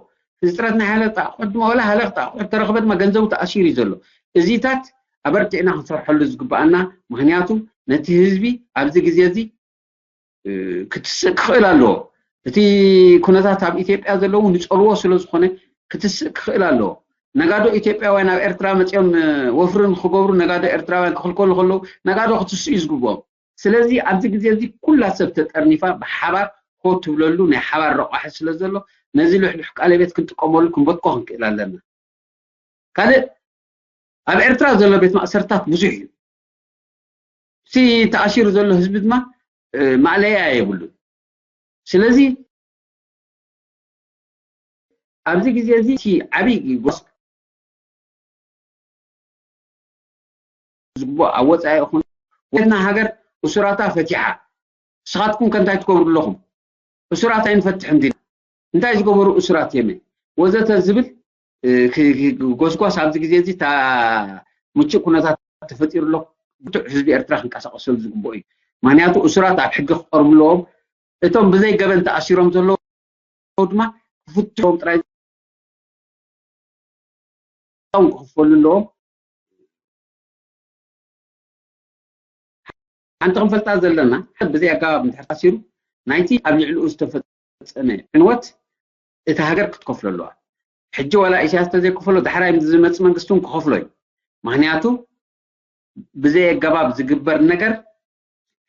ሕፅረት ናይ ሃለኽቲ ኣቑሑት ድማ፣ ዋላ ሃለኽቲ ኣቑሑት ተረኽበ ድማ ገንዘቡ ተኣሲሩ እዩ ዘሎ። እዚታት ኣበርቲዕና ክንሰርሐሉ ዝግበኣና፣ ምኽንያቱ ነቲ ህዝቢ ኣብዚ ግዜ እዚ፣ እ፣ ክትስእ ክኽእል ኣለዎ። እቲ ኩነታት ኣብ ኢትዮጵያ ዘለዉ ንጸልዎ ስለ ዝኾነ ክትስእ ክኽእል ኣለዎ። ነጋዶ ኢትዮጵያውያን ኣብ ኤርትራ መጺኦም፣ እ፣ ወፍሪ ንኽገብሩ ነጋዶ ኤርትራውያን ክኽልከሉ ከለዉ ነጋዶ ክትስኡ እዩ ዝግብኦም። ስለዚ ኣብዚ ግዜ እዚ ኩላ ሰብ ተጠርኒፋ ብሓባር ኮ ትብለሉ ናይ ሓባር ረቋሒ ስለ ዘሎ ነዚ ልሕሉሕ ቃለቤት ክንጥቀመሉ ክንበትኮ ክንክእል ኣለና። ካልእ ኣብ ኤርትራ ዘሎ ቤት ማእሰርታት ብዙሕ እዩ። እቲ ተኣሲሩ ዘሎ ህዝቢ ድማ፣ እ፣ ማእለያ የብሉን። ስለዚ ኣብዚ ግዜ እዚ እቲ ዓብዪ ጎስ ዝግብኦ ኣብ ወጻኢ ይኹን ወትና ሃገር እሱራታ ፈቲሓ። ንስኻትኩም ከ እንታይ ትገብሩ ኣለኹም? እሱራት ኣይንፈትሕን ዲና? እንታይ ዝገበሩ እሱራት የመ ወዘተ ዝብል፣ እ፣ ክ-፣ ክ-፣ ጎስጓስ ኣብዚ ግዜ እዚ እታ ምቹእ ኩነታት ተፈጢሩ ኣሎ። ብርቱዕ ህዝቢ ኤርትራ ክንቀሳቀሰሉ ዝግብኦ እዩ። ምኽንያቱ እሱራት ኣብ ሕጊ ክቀርቡ ኣለዎም። እቶም ብዘይ ገበን ተኣሲሮም ዘለዉ ድማ ክፍትሖም ጥራይ ክኽፈሉ ኣለዎም። ሓንቲ ክንፈልጣ ዘለና፣ ብዘይ ኣገባብ እንድሕር ታሲሩ፣ ናይቲ ኣብ ልዕሊኡ ዝተፈጸመ ዕንወት እታ ሃገር ክትከፍሎ ኣለዋ። ሕጂ ዋላ ኢሳያስ ተዘይከፈሎ፣ ዳሕራይ ዝመጽእ መንግስቲ እውን ክኸፍሎ እዩ። ምኽንያቱ ብዘይ ኣገባብ ዝግበር ነገር፣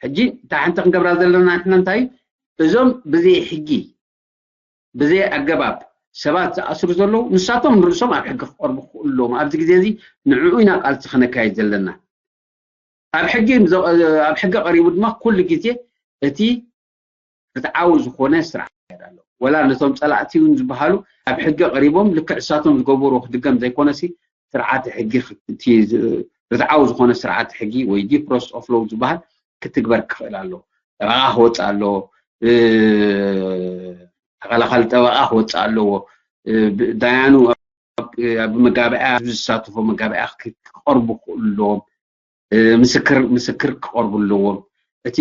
ሕጂ እታ ሓንቲ ክንገብራ ዘለና ንሕና እንታይ፣ እዞም ብዘይ ሕጊ፣ ብዘይ ኣገባብ ሰባት ዝኣስሩ ዘለዉ ንሳቶም ንርእሶም ኣብ ሕጊ ክቐርቡ ክኽእሉ ኣለዎም። ኣብዚ ግዜ እዚ ንዕኡ ኢና ቃልሲ ክነካይድ ዘለና። ኣብ ሕጊ ኣብ ሕጊ ቀሪቡ ድማ ኩሉ ግዜ እቲ ርትዓዊ ዝኾነ ስርዓት ኣሎ። ወላ ነቶም ጸላእቲ እውን ዝበሃሉ ኣብ ሕጊ ቀሪቦም ልክዕ እሳቶም ዝገበሩ ክድገም ዘይኮነሲ ስርዓት ሕጊ ርትዓዊ ዝኾነ ስርዓት ሕጊ ወይ ዲፕ ፕሮሰስ ኦፍ ሎው ዝበሃል ክትግበር ክኽእል ኣሎ። ጠበቓ ክወፅእ ኣለዎ። ተኸላኻሊ ጠበቓ ክወፅእ ኣለዎ። ዳያኑ ኣብ መጋብኣ ዝሳተፎ መጋብኣ ክቐርቡ ክኽእሉ ኣለዎም። ምስክር ምስክር ክቐርቡ ኣለዎም። እቲ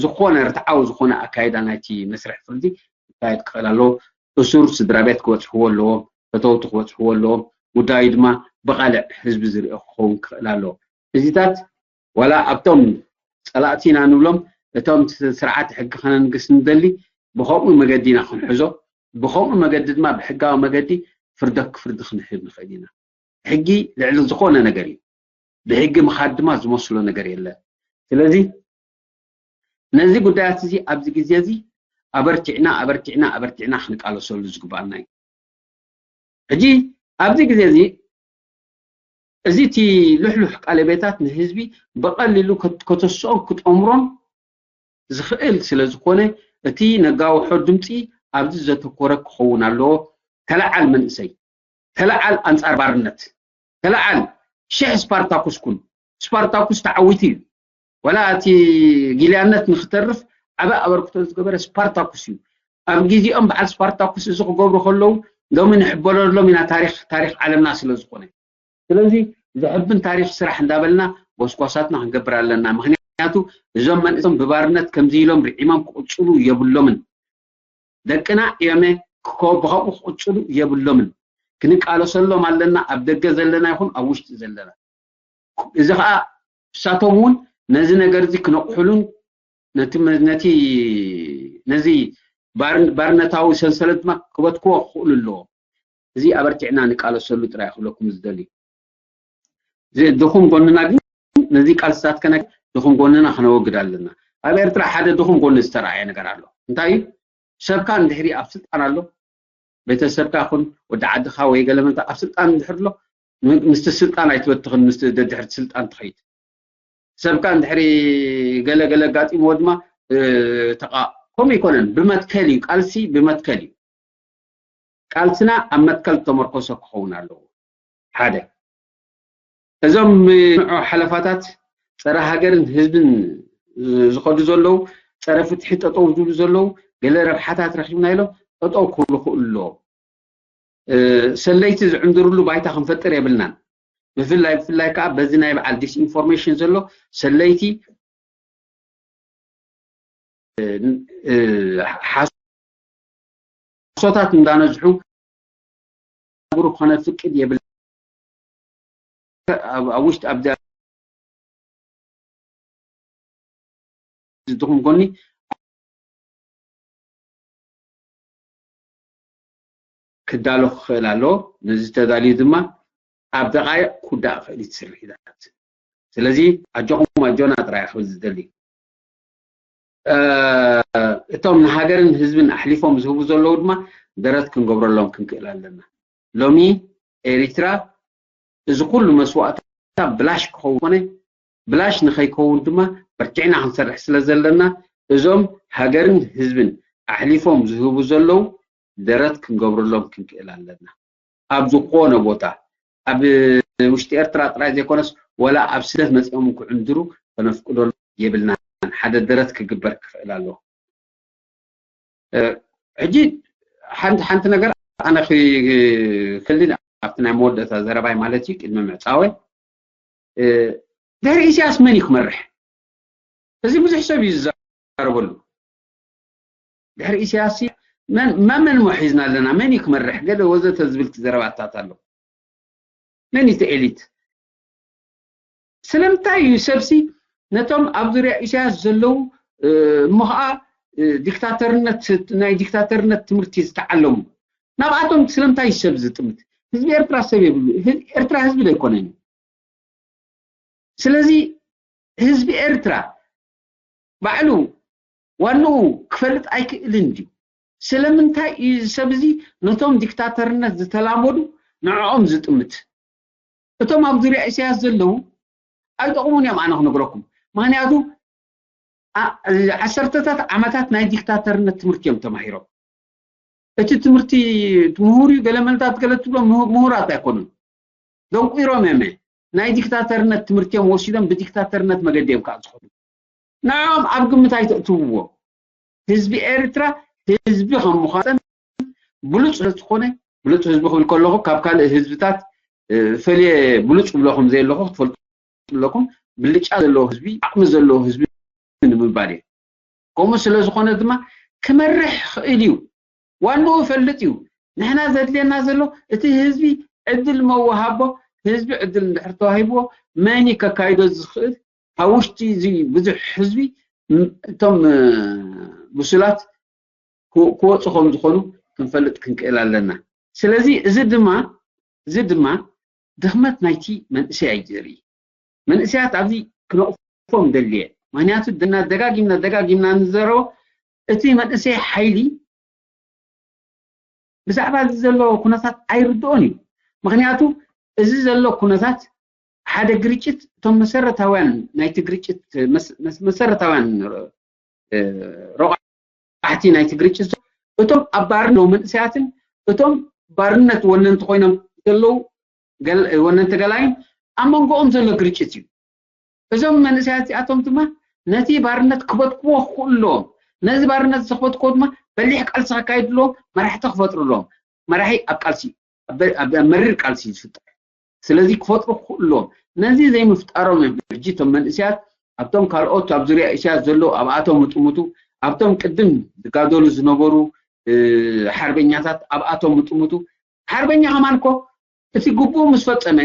ዝኾነ ርትዓዊ ዝኾነ ኣካይዳ ናይቲ መስርሕ ፍርዲ ክካየድ ክኽእል ኣለዎ። እሱር ስድራ ቤት ክበፅሕዎ ኣለዎም። ፈተውቲ ክበፅሕዎ ኣለዎም። ጉዳዩ ድማ ብቓልዕ ህዝቢ ዝርኦ ክኸውን ክኽእል ኣለዎ። እዚታት ዋላ ኣብቶም ጸላእቲ ኢና ንብሎም እቶም ስርዓት ሕጊ ከነንግስ ንደሊ ብኸምኡ መገዲ ኢና ክንሕዞ። ብኸምኡ መገዲ ድማ ብሕጋዊ መገዲ ፍርደክ ፍርዲ ክንህብ ንኽእል ኢና። ሕጊ ልዕሊ ዝኾነ ነገር እዩ። ብሕጊ ምኻድ ድማ ዝመስሎ ነገር የለን። ስለዚ ነዚ ጉዳያት እዚ ኣብዚ ግዜ እዚ ኣበርቲዕና ኣበርቲዕና ኣበርቲዕና ክንቃለሰሉ ዝግባኣና እዩ። ሕጂ ኣብዚ ግዜ እዚ እዚ እቲ ልሕሉሕ ቃለቤታት ንህዝቢ ብቐሊሉ ከት- ከተስኦን ክጠምሮን ዝኽእል ስለ ዝኾነ እቲ ነጋውሖ ድምፂ ኣብዚ ዘተኮረ ክኸውን ኣለዎ። ተለዓል መንእሰይ፣ ተለዓል ኣንፃር ባርነት፣ ተለዓል ሽሕ ስፓርታኩስ ኩን። ስፓርታኩስ ተዓዊቱ እዩ። ወላ እቲ ጊልያነት ንክተርፍ ዓበ ኣበርክቶ ዝገበረ ስፓርታኩስ እዩ። ኣብ ግዜኦም በዓል ስፓርታኩስ እዚ ክገብሩ ከለዉ ሎሚ ንሕበለሎም ኢና ታሪክ ታሪክ ዓለምና ስለ ዝኾነ። ስለዚ ዘሕብን ታሪክ ስራሕ እንዳበልና ጎስጓሳትና ክንገብር ኣለና። ምክንያቱ እዞም መንእሰም ብባርነት ከምዚ ኢሎም ርዒሞም ክቕፅሉ የብሎምን። ደቅና እዮም ክከ- ብኸምኡ ክቕፅሉ የብሎምን። ክንቃለሰሎም ኣለና፣ ኣብ ደገ ዘለና ይኹን ኣብ ውሽጢ ዘለና። እዚ ከዓ እሳቶም እውን ነዚ ነገር እዚ ክነቕሕሉን ነቲ መ- ነቲ ነዚ ባር- ባርነታዊ ሰንሰለት ድማ ክበትክዎ ክኽእሉ ኣለዎም። እዚ ኣበርቲዕና ንቃለሰሉ ጥራይ ክብለኩም ዝደሊ። እዚ ድኹም ጎንና ግን ነዚ ቃልስታት ከነ ድኹም ጎንና ክነወግድ ኣለና። ኣብ ኤርትራ ሓደ ድኹም ጎኒ ዝተረኣየ ነገር ኣሎ። እንታይ እዩ? ሰብካ እንድሕሪ ኣብ ስልጣን ኣሎ፣ ቤተሰብካ ይኹን ወዲ ዓድኻ ወይ ገለመንታ ኣብ ስልጣን እንድሕር ኣሎ፣ ም- ምስቲ ስልጣን ኣይትበትኽን፣ ምስቲ ደድሕርቲ ስልጣን ትኸይድ። ሰብካ እንድሕሪ ገለ ገለ ኣጋጢምዎ ድማ እ፣ ተቓ- ከምኡ ኣይኮነን። ብመትከል እዩ፣ ቃልሲ ብመትከል እዩ። ቃልስና ኣብ መትከል ዝተመርኮሰ ክኸውን ኣለዎ። ሓደ እዞም ንዑ ሓለፋታት ጸረ ሃገርን ህዝብን ዝኸዱ ዘለዉ፣ ጸረ ፍትሒ ጠጠው ዝብሉ ዘለዉ፣ ገለ ረብሓታት ረኺብና ኢሎም ጠጠው ክብሉ ክእሉ ኣለዎም። እ፣ ሰለይቲ ዝዕንድርሉ ባይታ ክንፈጥር የብልናን። ብፍላይ ብፍላይ ከዓ በዚ ናይ በዓል ዲስኢንፎርሜሽን ዘሎ ሰለይቲ እ፣ ሓሶታት እንዳነዝሑ ግሩፕ ከነፍቅድ የብል። ኣብ ኣብ ውሽጢ ኣብ ዝኹም ጎኒ ክዳሎ ክኽእል ኣለዎ። ነዚ ተዳልዩ ድማ ኣብ ደቓይቕ ክውዳእ ክኽእል እዩ እቲ ስርሒታት። ስለዚ ኣጆኹም ኣጆና ጥራይ ክብል ዝደሊ። እ፣ እቶም ንሃገርን ህዝብን ኣሕሊፎም ዝህቡ ዘለዉ ድማ ደረት ክንገብረሎም ክንክእል ኣለና። ሎሚ ኤሪትራ እዚ ኩሉ መስዋእታ ብላሽ ክኸውን ኮነ፣ ብላሽ ንኸይከውን ድማ በርቲዕና ክንሰርሕ ስለ ዘለና እዞም ሃገርን ህዝብን ኣሕሊፎም ዝህቡ ዘለዉ ደረት ክንገብረሎም ክንክእል ኣለና። ኣብ ዝኾነ ቦታ ኣብ ውሽጢ ኤርትራ ጥራይ ዘይኮነስ ወላ ኣብ ስደት መፂኦም ክዕንድሩ ከነፍቅደሉ የብልናን። ሓደ ደረት ክግበር ክኽእል ኣለዎ። እ፣ ሕጂ ሓንቲ ሓንቲ ነገር ኣነ ክልል ኣብቲ ናይ መወዳእታ ዘረባይ ማለት እዩ ቅድሚ ምዕፃወይ እ፣ ድሕሪ ኢሳያስ መን እዩ ክመርሕ? እዚ ብዙሕ ሰብ እዩ ዝዛረበሉ። ድሕሪ ኢሳያስ መን መመን ሞ ሒዝና ኣለና? መን እዩ ክመርሕ? ገለ ወዘተ ዝብል ዘረባታት ኣሎ። መን እዩ እቲ ኤሊት? ስለምንታይ እዩ ሰብሲ ነቶም ኣብ ዙርያ ኢሳያስ ዘለዉ እ፣ እሞ ከዓ እ፣ ዲክታተርነት ናይ ዲክታተርነት ትምህርቲ ዝተዓለሙ ናብኣቶም ስለምንታይ እዩ ሰብ ዝጥምት? ህዝቢ ኤርትራ ሰብ የብሉ። ህዝ- ኤርትራ ህዝቢ ዶ ኣይኮነን እዩ? ስለዚ ህዝቢ ኤርትራ ባዕሉ ዋንኡ ክፈልጥ ኣይክእልን ድዩ? ስለምንታይ እዩ እዚ ሰብ እዚ ነቶም ዲክታተርነት ዝተላመዱ ንዕኦም ዝጥምት? እቶም ኣብ ዙርያ ኢሳያስ ዘለዉ ኣይጠቕሙን እዮም፣ ኣነ ክነግረኩም። ምኽንያቱ ዓ- ዓሰርተታት ዓመታት ናይ ዲክታተርነት ትምህርቲ እዮም ተማሂሮም። እቲ ትምህርቲ ምሁር እዩ፣ ገለ መልታት ገለ ትብሎ ምሁ- ምሁራት ኣይኮኑን። ደንቁሮም እዮም። ናይ ዲክታተርነት ትምህርቲ እዮም ወሲዶም፣ ብዲክታተርነት መገዲ እዮም ከዓ ዝኸዱ። ንዕኦም ኣብ ግምት ኣይተእትውዎ። ህዝቢ ኤርትራ ህዝቢ ከም ምዃን ብሉፅ ዝኾነ፣ ብሉፅ ህዝቢ ክብል ከለኹ ካብ ካልእ ህዝብታት እ፣ ፈልየ ብሉፅ ብሎ ከም ዘየለኹ ክትፈልጡ ኣለኩም። ብልጫ ዘለዎ ህዝቢ፣ ዓቕሚ ዘለዎ ህዝቢ ንምባል እዩ። ከምኡ ስለ ዝኾነ ድማ ክመርሕ ክእል እዩ። ዋንኡ ይፈልጥ እዩ። ንሕና ዘድልየና ዘሎ እቲ ህዝቢ ዕድል መወሃቦ፣ ህዝቢ ዕድል እንድሕር ተዋሂብዎ መን እዩ ከካይዶ ዝኽእል? ካብ ውሽጢ እዚ ብዙሕ ህዝቢ ም- እቶም እ፣ ብሱላት ክወ- ክወፁ ከም ዝኾኑ ክንፈልጥ ክንክእል ኣለና። ስለዚ እዚ ድማ እዚ ድማ ድኽመት ናይቲ መንእሰይ እዩ ዘርኢ። መንእሰያት ኣብዚ ክነቕፎም ደልየ፣ ምክንያቱ ድና ደጋጊምና ደጋጊምና ንዘረቦ እቲ መንእሰይ ሓይሊ ብዛዕባ እዚ ዘሎ ኩነታት ኣይርድኦን እዩ። ምክንያቱ እዚ ዘሎ ኩነታት ሓደ ግርጭት እቶም መሰረታውያን ናይቲ ግርጭት መስ- መስ- መሰረታውያን እ፣ ረቋሕቲ ናይቲ ግርጭት እቶም ኣብ ባርነት መንእሰያትን እቶም ባርነት ወነንቲ ኮይኖም ዘለዉ ገል- ወነንቲ ገላይን ኣብ መንጎኦም ዘሎ ግርጭት እዩ። እዞም መንእሰያት እዚኣቶም ድማ ነቲ ባርነት ክበትክዎ ክኽእሉ ኣለዎም። ነዚ ባርነት እዚ ክበትክዎ ድማ በሊሕ ቃልሲ ከካይዱ ኣለዎም፣ መራሕቲ ክፈጥሩ ኣለዎም። መራሒ ኣብ ቃልሲ ኣብ ኣብ መሪር ቃልሲ እዩ ዝፍጠር። ስለዚ ክፈጥሩ ክኽእሉ ኣለዎም። ነዚ ዘይምፍጣሮም እዮም ሕጂ እቶም መንእሰያት ኣብቶም ካልኦት ኣብ ዙርያ ኢሳያስ ዘለዉ ኣብኣቶም ምጥምቱ ኣብቶም ቅድም ዝጋደሉ ዝነበሩ እ፣ ሓርበኛታት ኣብኣቶም ምጥምቱ። ሓርበኛ ከማን እኮ እቲ ግቡእ ምስ ፈጸመ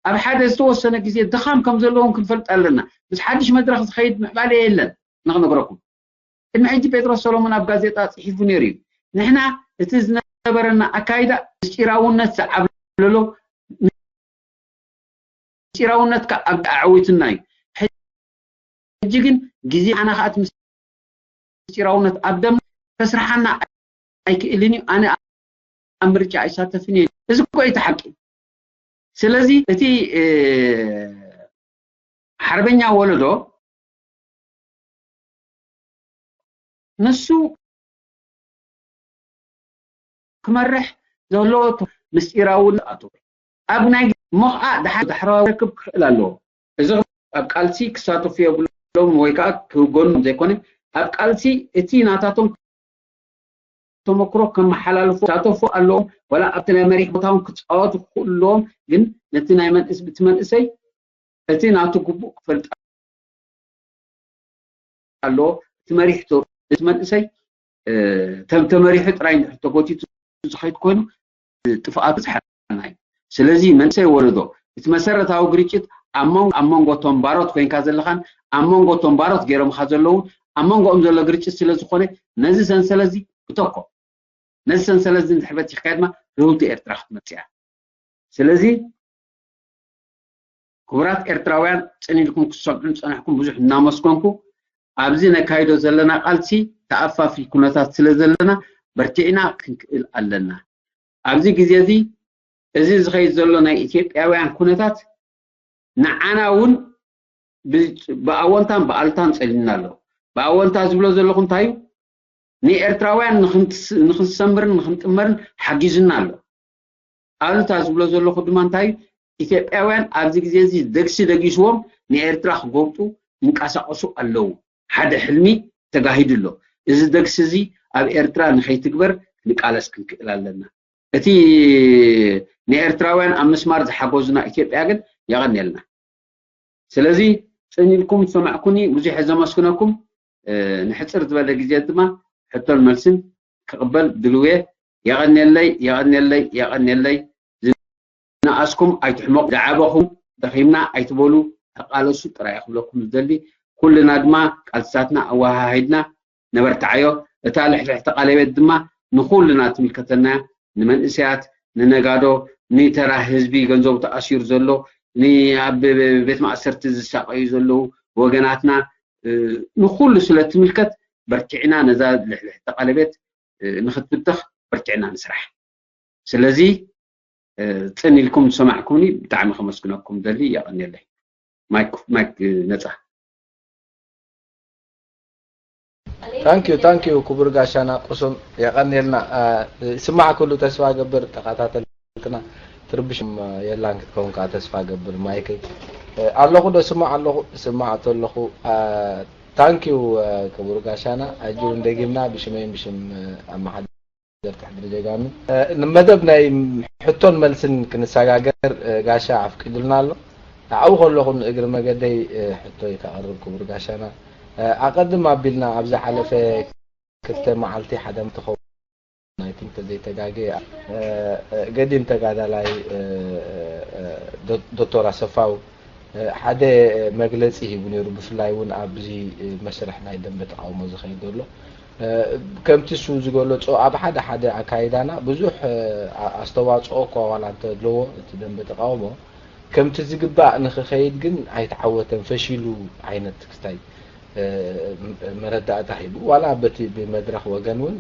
ኣብ ሓደ ዝተወሰነ ግዜ ድኻም ከም ዘለዎም ክንፈልጥ ኣለና። ምስ ሓድሽ መድረኽ ዝኸይድ ምዕባለ የለን። ንኽነግረኩም ቅድሚ ሕጂ ጴጥሮስ ሰሎሞን ኣብ ጋዜጣ ጽሒፉ ነይሩ እዩ። ንሕና እቲ ዝነበረና ኣካይዳ ምስጢራውነት ዝዓብለሎ ምስጢራውነትካ ኣብ ኣዕዊትና እዩ። ሕጂ ግን ግዜ ኣና ከኣት ምስጢራውነት ኣብ ደም ከስርሓና ኣይክእልን እዩ። ኣነ ኣብ ምርጫ ኣይሳተፍን እየ። እዚ እኮ እዩ እቲ ሓቂ። ስለዚ እቲ እ፣ ሓርበኛ ወለዶ ንሱ ክመርሕ ዘለዎ ምስጢራዊ ኣቶ ኣብ ናይ ሞኽኣ ዳሕራዊ ክብ ክኽእል ኣለዎ። እዚ ኣብ ቃልሲ ክሳተፉ የብሎም ወይ ከዓ ክጎኑ ዘይኮነ ኣብ ቃልሲ እቲ ናታቶም ተመክሮ ከመሓላልፉ ክሳተፉ ኣለዎም። ወላ ኣብቲ ናይ መሪሕ ቦታውን ክፃወቱ ክኽእሉ ኣለዎም። ግን ነቲ ናይ መንእስ እቲ መንእሰይ እቲ ናቱ ግቡእ ክፈልጥ ኣለዎ። እቲ መሪሕ ተ- እቲ መንእሰይ እ፣ ተም ተመሪሑ ጥራይ እንድሕር ተጎቲቱ ዝኸይድ ኮይኑ እ፣ ጥፍኣት ዝሓና እዩ። ስለዚ መንእሰይ ወለዶ እቲ መሰረታዊ ግርጭት ኣብ መንጎ ኣብ መንጎ ቶም ባሮት ኮይንካ ዘለኻን ኣብ መንጎ ቶም ባሮት ገይሮምካ ዘለውን ኣብ መንጎኦም ዘሎ ግርጭት ስለ ዝኾነ ነዚ ሰንሰለት እዚ ብተኮ ነዚ ሰንሰለት እዚ እንድሕር በቲኽካ ድማ ርህውቲ ኤርትራ ክትመፅእ እያ። ስለዚ ክቡራት ኤርትራውያን ጽን ኢልኩም ክትሰምዑን ጸናሕኩም ብዙሕ እናመስገንኩ ኣብዚ ነካይዶ ዘለና ቃልሲ ተኣፋፊ ኩነታት ስለ ዘለና በርቲዕና ክንክእል ኣለና። ኣብዚ ግዜ እዚ እዚ ዝኸይድ ዘሎ ናይ ኢትዮጵያውያን ኩነታት ንዓና እውን ብኣወንታን ብኣሉታን ጸሊምና ኣሎ። ብኣወንታ ዝብሎ ዘለኹ እንታይ እዩ? ንኤርትራውያን ንክንሰምርን ንክንጥመርን ሓጊዙና ኣሎ። ኣሉታ ዝብሎ ዘለኹ ድማ እንታይ እዩ? ኢትዮጵያውያን ኣብዚ ግዜ እዚ ደግሲ ደጊስዎም ንኤርትራ ክጎብጡ ይንቀሳቀሱ ኣለዉ። ሓደ ሕልሚ ተጋሂዱ ኣሎ። እዚ ደግሲ እዚ ኣብ ኤርትራ ንኸይትግበር ንቃለስ ክንክእል ኣለና። እቲ ንኤርትራውያን ኣብ ምስማር ዝሓገዙና ኢትዮጵያ ግን የቐንየልና። ስለዚ ጽን ኢልኩም ዝሰማዕኩኒ ብዙሕ እየ ዘመስግነኩም። ንሕጽር ዝበለ ግዜ ድማ ሕቶን መልስን ክቕበል ድልው እየ። የቐንየለይ፣ የቐንየለይ፣ የቐንየለይ። ዝነኣስኩም ኣይትሕመቑ፣ ዝዓበኹም ደኺምና ኣይትበሉ፣ ተቓለሱ ጥራይ እየ ክብለኩም ዝደሊ። ኩልና ድማ ቃልስታትና ኣወሃሂድና ነበርትዓዮ። እታ ልሕልሕቲ ቃለቤት ድማ ንኹልና ትምልከተና እያ። ንመንእሰያት፣ ንነጋዶ፣ ንተራ ህዝቢ ገንዘቡ ተኣሲሩ ዘሎ፣ ንኣብ ቤት ማእሰርቲ ዝሳቐዩ ዘለዉ ወገናትና፣ ንኹሉ ስለ ትምልከት በርቲዕና ነዛ ልሕልሕቲ ቃለቤት ንክትብተኽ በርቲዕና ንስራሕ። ስለዚ ጽን ኢልኩም ዝሰማዕኩምኒ ብጣዕሚ ከመስግነኩም ደሊ። የቐንየለይ። ማይክ ማይክ ነጻ። Thank you thank you ክቡር ጋሻና ቁሱም የቐንየልና። ስማዕ ኩሉ ተስፋ ገብር ተኸታተልትና ትርብሽም የላን ክትከውን ከዓ ተስፋ ገብር። ማይክ ኣለኹ ዶ ስማዕ ኣለኹ ስማዕ ተለኹ። Thank you ክቡር ጋሻና ኣጅውን ደጊምና ብሽመይን ብሽም ኣመሓደርቲ ሕድሪ ጀጋኑ ንመደብ ናይ ሕቶን መልስን ክንሰጋገር ጋሻ ኣፍቂዱልና ኣሎ። ኣብኡ ከለኹ ንእግሪ መገደይ ሕቶይ ከቕርብ ክቡር ጋሻና ኣቐድም ኣቢልና ኣብ ዝሓለፈ ክልተ መዓልቲ ሓደ ትኸውን ናይ ትንተ ዘይተጋገ ገዲም ተጋዳላይ ዶክተር ኣሰፋው ሓደ መግለፂ ሂቡ ነይሩ። ብፍላይ እውን ኣብዚ መስርሕ ናይ ደንበ ተቃውሞ ዝኸይድ ዘሎ ከምቲ እሱ ዝገለፆ ኣብ ሓደ ሓደ ኣካይዳና ብዙሕ ኣስተዋፅኦ እኳ ዋላ እንተለዎ እቲ ደንበ ተቃውሞ ከምቲ ዝግባእ ንክኸይድ ግን ኣይተዓወተን፣ ፈሺሉ ዓይነት ክስታይ መረዳእታ ሂቡ። ዋላ በቲ ብመድረኽ ወገን እውን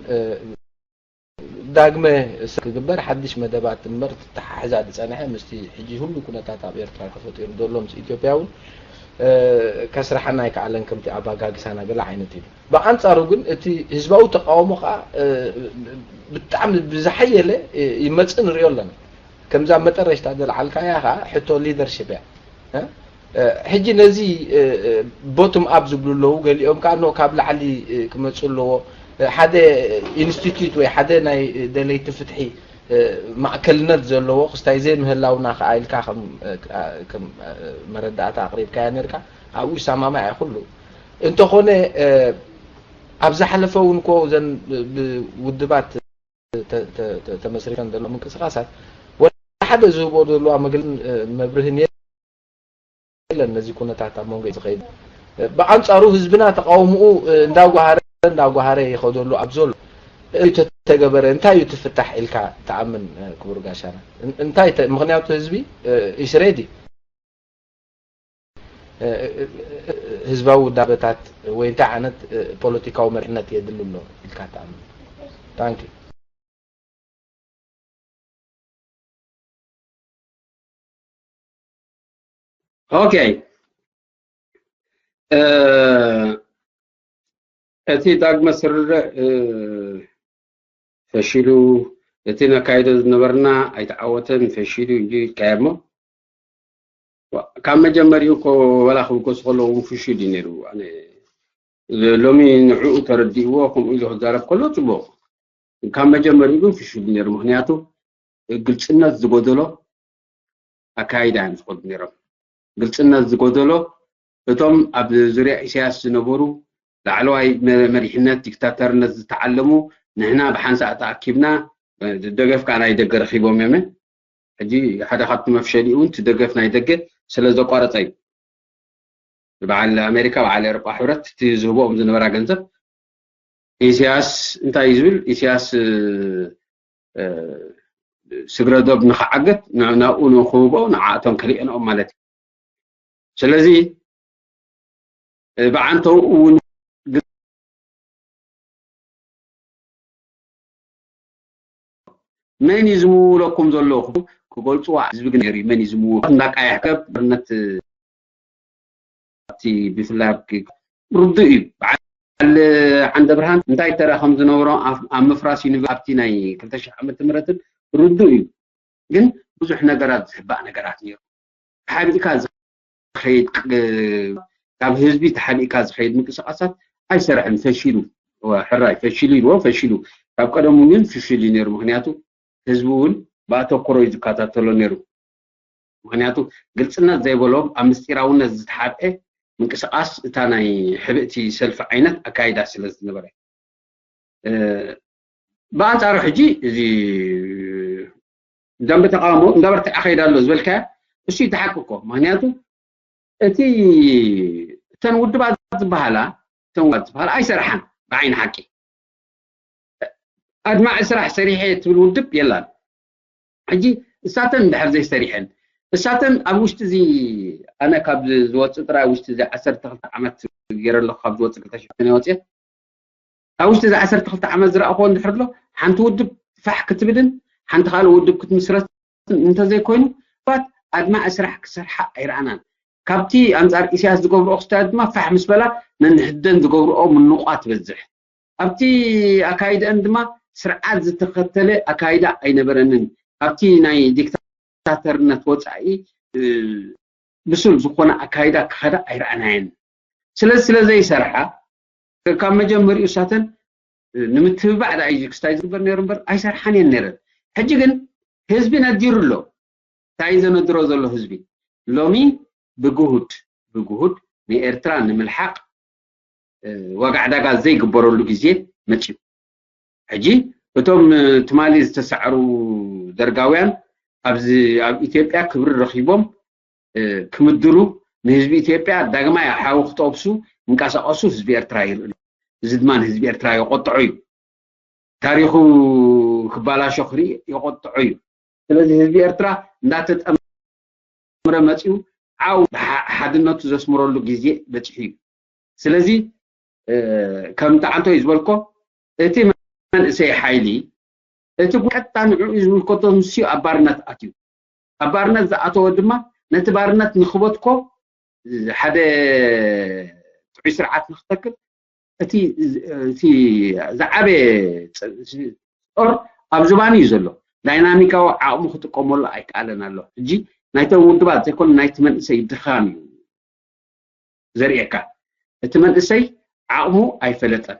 ዳግመ ክግበር ሓድሽ መደባት እምበር ተተሓሕዛ ዝፀንሐ ምስቲ ሕጂ ሁሉ ኩነታት ኣብ ኤርትራ ተፈጢሩ ዘሎ ምስ ኢትዮጵያ እውን ከስርሓና ኣይከኣለን ከምቲ ኣባጋግሳና ገለ ዓይነት ኢሉ። ብኣንፃሩ ግን እቲ ህዝባዊ ተቃውሞ ከዓ ብጣዕሚ ብዝሓየለ ይመፅእ ንሪኦ ኣለና። ከምዛ መጠረሽታ ዘልዓልካያ ከዓ ሕቶ ሊደርሽፕ እያ። ሕጂ ነዚ ቦቶም ኣፕ ዝብሉ ኣለዉ፣ ገሊኦም ከዓ ኖ ካብ ላዕሊ ክመፁ ኣለዎ። ሓደ ኢንስቲትዩት ወይ ሓደ ናይ ደለይቲ ፍትሒ ማእከልነት ዘለዎ ክስታይ ዘይምህላውና ከዓ ኢልካ ከም መረዳእታ ኣቅሪብካያ ነርካ። ኣብኡ ይሰማማዕ እየ ኩሉ እንተኾነ ኣብ ዝሓለፈ እውን ኮ ዘን ብውድባት ተመስሪተን ዘሎ ምንቅስቃሳት ወላ ሓደ ዝህቦ ዘለዋ መግልን መብርህን የለን። ነዚ ኩነታት ኣብ መንጎ ዝኸይድ ብኣንፃሩ ህዝብና ተቃውምኡ እንዳጓሃረ እንዳጓሃረ ይኸደሉ ኣብ ዘሎ እዩ ተተገበረ እንታይ እዩ ትፍታሕ ኢልካ ተኣምን ክቡር ጋሻና እንታይ ምክንያቱ ህዝቢ ኢስሬዲ ህዝባዊ ውዳበታት ወይ እንታይ ዓይነት ፖለቲካዊ መሪሕነት የድሊ ኣሎ ኢልካ ትኣምን? Thank you. Okay. እቲ ዳግመ ስርርዕ ፈሺሉ፣ እቲ ነካይዶ ዝነበርና ኣይተዓወተን፣ ፈሺሉ እንጂ ኢልካዮ እሞ ካብ መጀመሪኡ እኮ ዋላ ክብገሱ ከለዉ እውን ፍሹል እዩ ነይሩ። ኣነ ሎሚ ንዕኡ ተረዲእዎ ከምኡ ኢሉ ክዛረብ ከሎ ፅቡቕ። ካብ መጀመሪኡ ግን ፍሹል እዩ ነይሩ። ምክንያቱ ግልፅነት ዝጎደሎ ኣካይዳ እዮም ዝኸዱ ነይሮም። ግልፅነት ዝጎደሎ እቶም ኣብ ዙርያ ኢሳያስ ዝነበሩ ላዕለዋይ መሪሕነት ዲክታተርነት ዝተዓለሙ ንሕና ብሓንሳእ ተኣኪብና ደገፍ ከዓ ናይ ደገ ረኪቦም እዮም። ሕጂ ሓደ ካብቲ መፍሸሊኡ እውን እቲ ደገፍ ናይ ደገ ስለ ዘቋረፀ እዩ። በዓል ኣሜሪካ በዓል ኤውሮጳ ሕብረት እቲ ዝህቦም ዝነበራ ገንዘብ ኢሳያስ እንታይ እዩ ዝብል ኢሳያስ ስግረ ዶብ ንክዓግት ናብኡ ንክህቦ ንዓእቶም ከሊአንኦም ማለት እዩ። ስለዚ ብዓንተው እውን መን እዩ ዝምውለኩም ዘሎ ክገልፅዋ ህዝቢ ግን ነይሩ መን እዩ ዝምውል እንዳቃያሕከ ባርነት ኣብቲ ብፍላይ ርዱእ እዩ። በዓል ዓንደ ብርሃን እንታይ ተራ ከም ዝነበሮ ኣብ ምፍራስ ዩኒቨርሲቲ ኣብቲ ናይ ክልተ ሺሕ ዓመተ ምህረትን ርዱእ እዩ። ግን ብዙሕ ነገራት ዝሕባእ ነገራት ነይሩ። ተሓቢእካ ዝኸይድ ካብ ህዝቢ ተሓቢእካ ዝኸይድ ምንቅስቃሳት ኣይሰርሕን፣ ፈሺሉ። ሕራይ ፈሺሉ ኢልዎ ፈሺሉ። ካብ ቀደሙ ግን ፍሽል እዩ ነይሩ። ምክንያቱ ህዝቢ እውን ብኣተኩሮ እዩ ዝከታተሎ ነይሩ። ምክንያቱ ግልፅነት ዘይበሎም ኣብ ምስጢራውነት ዝተሓብአ ምንቅስቃስ እታ ናይ ሕብእቲ ሰልፊ ዓይነት ኣካይዳ ስለ ዝነበረ ብኣንፃሩ ሕጂ እዚ ደንበ ተቃውሞ እንዳበርትዐ ከይዳ ኣሎ ዝበልካያ እሱ ይተሓቅ እኮ። ምክንያቱ እቲ እተን ውድባት ዝበሃላ እተን ውድባት ዝበሃላ ኣይሰርሓን ብዓይኒ ሓቂ ኣድማዒ ስራሕ ሰሪሐ ትብል ውድብ የላን። ሕጂ እሳተን እንድሕር ዘይሰሪሐን እሳተን ኣብ ውሽጢ እዚ ኣነ ካብ ዝወፅእ ጥራይ ውሽጢ እዚ ዓሰርተ ክልተ ዓመት ገይረ ኣለኩ ካብ ዝወፅእ ክልተ ሽሕ ወፅየ ኣብ ውሽጢ እዚ ዓሰርተ ክልተ ዓመት ዝረኣኹዎ እንድሕር ኣሎ ሓንቲ ውድብ ፋሕ ክትብልን ሓንቲ ካልእ ውድብ ክትምስረት እንተዘይኮይኑ ባት ኣድማዒ ስራሕ ክሰርሓ ኣይረኣናን። ካብቲ ኣንጻር ኢሳያስ ዝገብርኦ ክስታይ ድማ ፋሕ ምስ በላ ነንሕደን ዝገብርኦ ምንቋ ትበዝሕ። ኣብቲ ኣካይደአን ድማ ስርዓት ዝተኸተለ ኣካይዳ ኣይነበረንን። ካብቲ ናይ ዲክታተርነት ወፃኢ ብሱል ዝኾነ ኣካይዳ ክኸዳ ኣይረኣናየን። ስለዚ ስለ ዘይሰርሓ ካብ መጀመሪኡ ሳተን ንምትብባዕ ዳ እዩ ክስታይ ዝግበር ነይሩ እምበር ኣይሰርሓን እየን ነይረን። ሕጂ ግን ህዝቢ ነዲሩ ኣሎ። እንታይ ዘነድሮ ዘሎ ህዝቢ ሎሚ ብግሁድ ብግሁድ ንኤርትራ ንምልሓቕ ዋጋ ዕዳጋ ዘይግበረሉ ግዜ መፅዩ። ሕጂ እቶም ትማሊ ዝተሳዕሩ ደርጋውያን ኣብዚ ኣብ ኢትዮጵያ ክብሪ ረኺቦም ክምድሩ ንህዝቢ ኢትዮጵያ ዳግማይ ሓዊ ክጠብሱ እንቀሳቀሱ ህዝቢ ኤርትራ ይርኢ። እዚ ድማ ንህዝቢ ኤርትራ የቆጥዖ እዩ። ታሪኹ ክባላሾ ክርኢ የቆጥዖ እዩ። ስለዚ ህዝቢ ኤርትራ እንዳተጠምረ መፂኡ ዓው ሓድነቱ ዘስምረሉ ግዜ በፂሑ እዩ። ስለዚ ከም ጣዕንቶ እዩ ዝበልኮ እቲ መንእሰይ ሓይሊ እቲ ቀጥታ ንዕኡ ዝምልከቶ ንሱ ኣብ ባርነት ኣትዩ። ኣብ ባርነት ዝኣተወ ድማ ነቲ ባርነት ንክበትኮ ሓደ ጥዑይ ስርዓት ንክተክል እቲ እቲ ዝዓበየ ጦር ኣብ ዝባኑ እዩ ዘሎ። ዳይናሚካዊ ዓቕሙ ክጥቀመሉ ኣይከኣለን ኣሎ። ሕጂ ናይቶም ውድባት ዘይኮነ ናይቲ መንእሰይ ድኻም እዩ ዘርእየካ። እቲ መንእሰይ ዓቕሙ ኣይፈለጠን።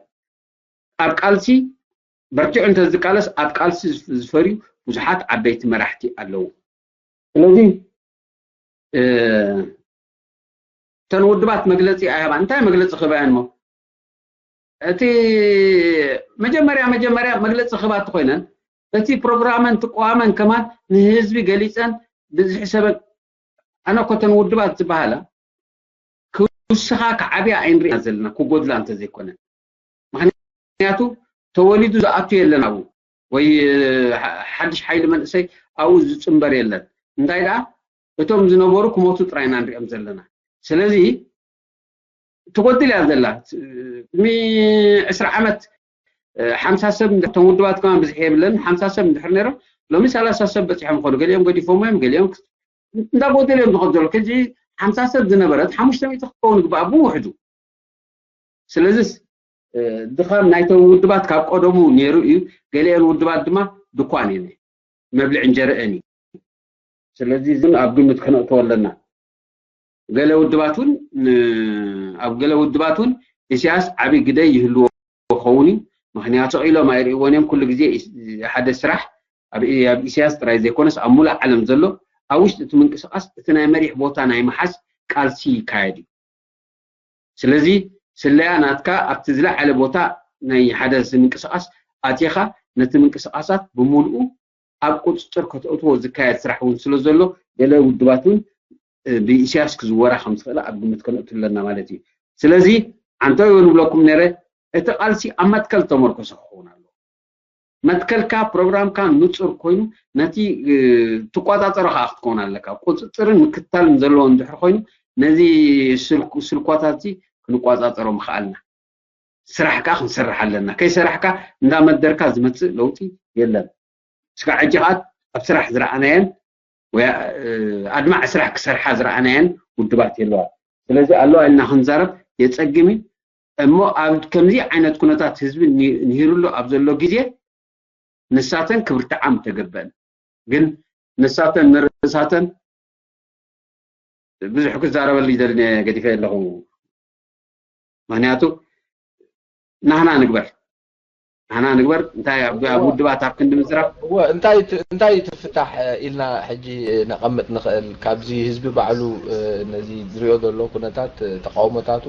ኣብ ቃልሲ በርቲዑ እንተዝቃለስ ኣብ ቃልሲ ዝፈርዩ ብዙሓት ዓበይቲ መራሕቲ ኣለዉ። ስለዚ እተን ውድባት መግለፂ ኣይሃባ። እንታይ መግለፂ ክህባየን ሞ እቲ መጀመርያ መጀመርያ መግለፂ ክህባ እንተኮይነን እቲ ፕሮግራመን ትቋመን ከማን ንህዝቢ ገሊፀን ብዝሒ ሰበን ኣነ እኮ እተን ውድባት ዝበሃላ ክውስኻ ክዓብያ ኣይንሪኣ ዘለና ክጎድላ እንተዘይኮነ ምክንያቱ ተወሊዱ ዝኣቱ የለን ኣብኡ ወይ ሓድሽ ሓይሊ መንእሰይ ኣብኡ ዝፅንበር የለን እንታይ ደኣ እቶም ዝነበሩ ክሞቱ ጥራይ ኢና ንሪኦም ዘለና ስለዚ ትጎድል እያ ዘላ ቅድሚ ዕስራ ዓመት ሓምሳ ሰብ እቶም ውድባት ከማን ብዝሒ የብለን ሓምሳ ሰብ እንድሕር ነይሮም ሎሚ ሰላሳ ሰብ በፂሖም ይኾኑ ገሊኦም ገዲፎም እዮም ገሊኦም እንዳጎደለ እዮም ዝኸዱ ዘሎ ሕጂ ሓምሳ ሰብ ዝነበረት ሓሙሽተ ሚእቲ ክትከውን ግባኣ ብውሕዱ ስለዚስ ድኻም ናይቶም ውድባት ካብ ቀደሙ ነይሩ እዩ ገሊአን ውድባት ድማ ድኳን እየን መብልዕ እንጀረአን እዩ ስለዚ ዝን ኣብ ግምት ከነእትዎ ኣለና ገለ ውድባት እውን ኣብ ገለ ውድባት እውን ኢሳያስ ዓብይ ግደ ይህልዎ ክኸውን እዩ ምክንያቱ ኢሎም ኣይርእይዎን እዮም ኩሉ ግዜ ሓደ ስራሕ ኣብ ኢሳያስ ጥራይ ዘይኮነስ ኣብ ሙሉእ ዓለም ዘሎ ኣብ ውሽጢ እቲ ምንቅስቃስ እቲ ናይ መሪሕ ቦታ ናይ መሓዝ ቃልሲ ይካየድ እዩ ስለዚ ስለያ ናትካ ኣብቲ ዝለዓለ ቦታ ናይ ሓደ ምንቅስቃስ ኣቲኻ ነቲ ምንቅስቃሳት ብምሉኡ ኣብ ቁፅፅር ከተእትዎ ዝካየድ ስራሕ እውን ስለ ዘሎ ገለ ውድባት እውን ብኢሳያስ ክዝወራ ከም ዝኽእላ ኣብ ግምት ከነእቱ ኣለና ማለት እዩ ስለዚ ዓንተው እውን ብለኩም ነረ እቲ ቃልሲ ኣብ መትከል ተመርኮሰ ክኸውን ኣለዎ መትከልካ ፕሮግራምካ ንፁር ኮይኑ ነቲ ትቆፃፀሮ ከዓ ክትከውን ኣለካ ቁፅፅርን ምክትታልን ዘለዎ እንድሕር ኮይኑ ነዚ ስልኳታት ክንቆፃፀሮ ምክኣልና ስራሕ ከዓ ክንሰርሕ ኣለና ከይሰራሕካ እንዳመደርካ ዝመፅእ ለውጢ የለን ስጋዕ ሕጂ ከዓ ኣብ ስራሕ ዝረኣናየን ወይ ኣድማዕ ስራሕ ክሰርሓ ዝረኣናየን ውድባት የለዋ ስለዚ ኣለዋ ኢልና ክንዛረብ የፀግም እሞ ኣብ ከምዚ ዓይነት ኩነታት ህዝቢ ንሂሩሉ ኣብ ዘሎ ግዜ ንሳተን ክብርትዓ ምተገበአን ግን ንሳተን ንርእሳተን ብዙሕ ክዛረበሉ ይደሊ ገዲፈ ኣለኹ ምክንያቱ ናህና ንግበር ናህና ንግበር እንታይ ኣብ ውድባት ኣብ ክንዲ ምዝራብ እንታይ እንታይ ትፍታሕ ኢልና ሕጂ ነቐምጥ ንኽእል ካብዚ ህዝቢ ባዕሉ ነዚ ዝሪኦ ዘሎ ኩነታት ተቃውሞታቱ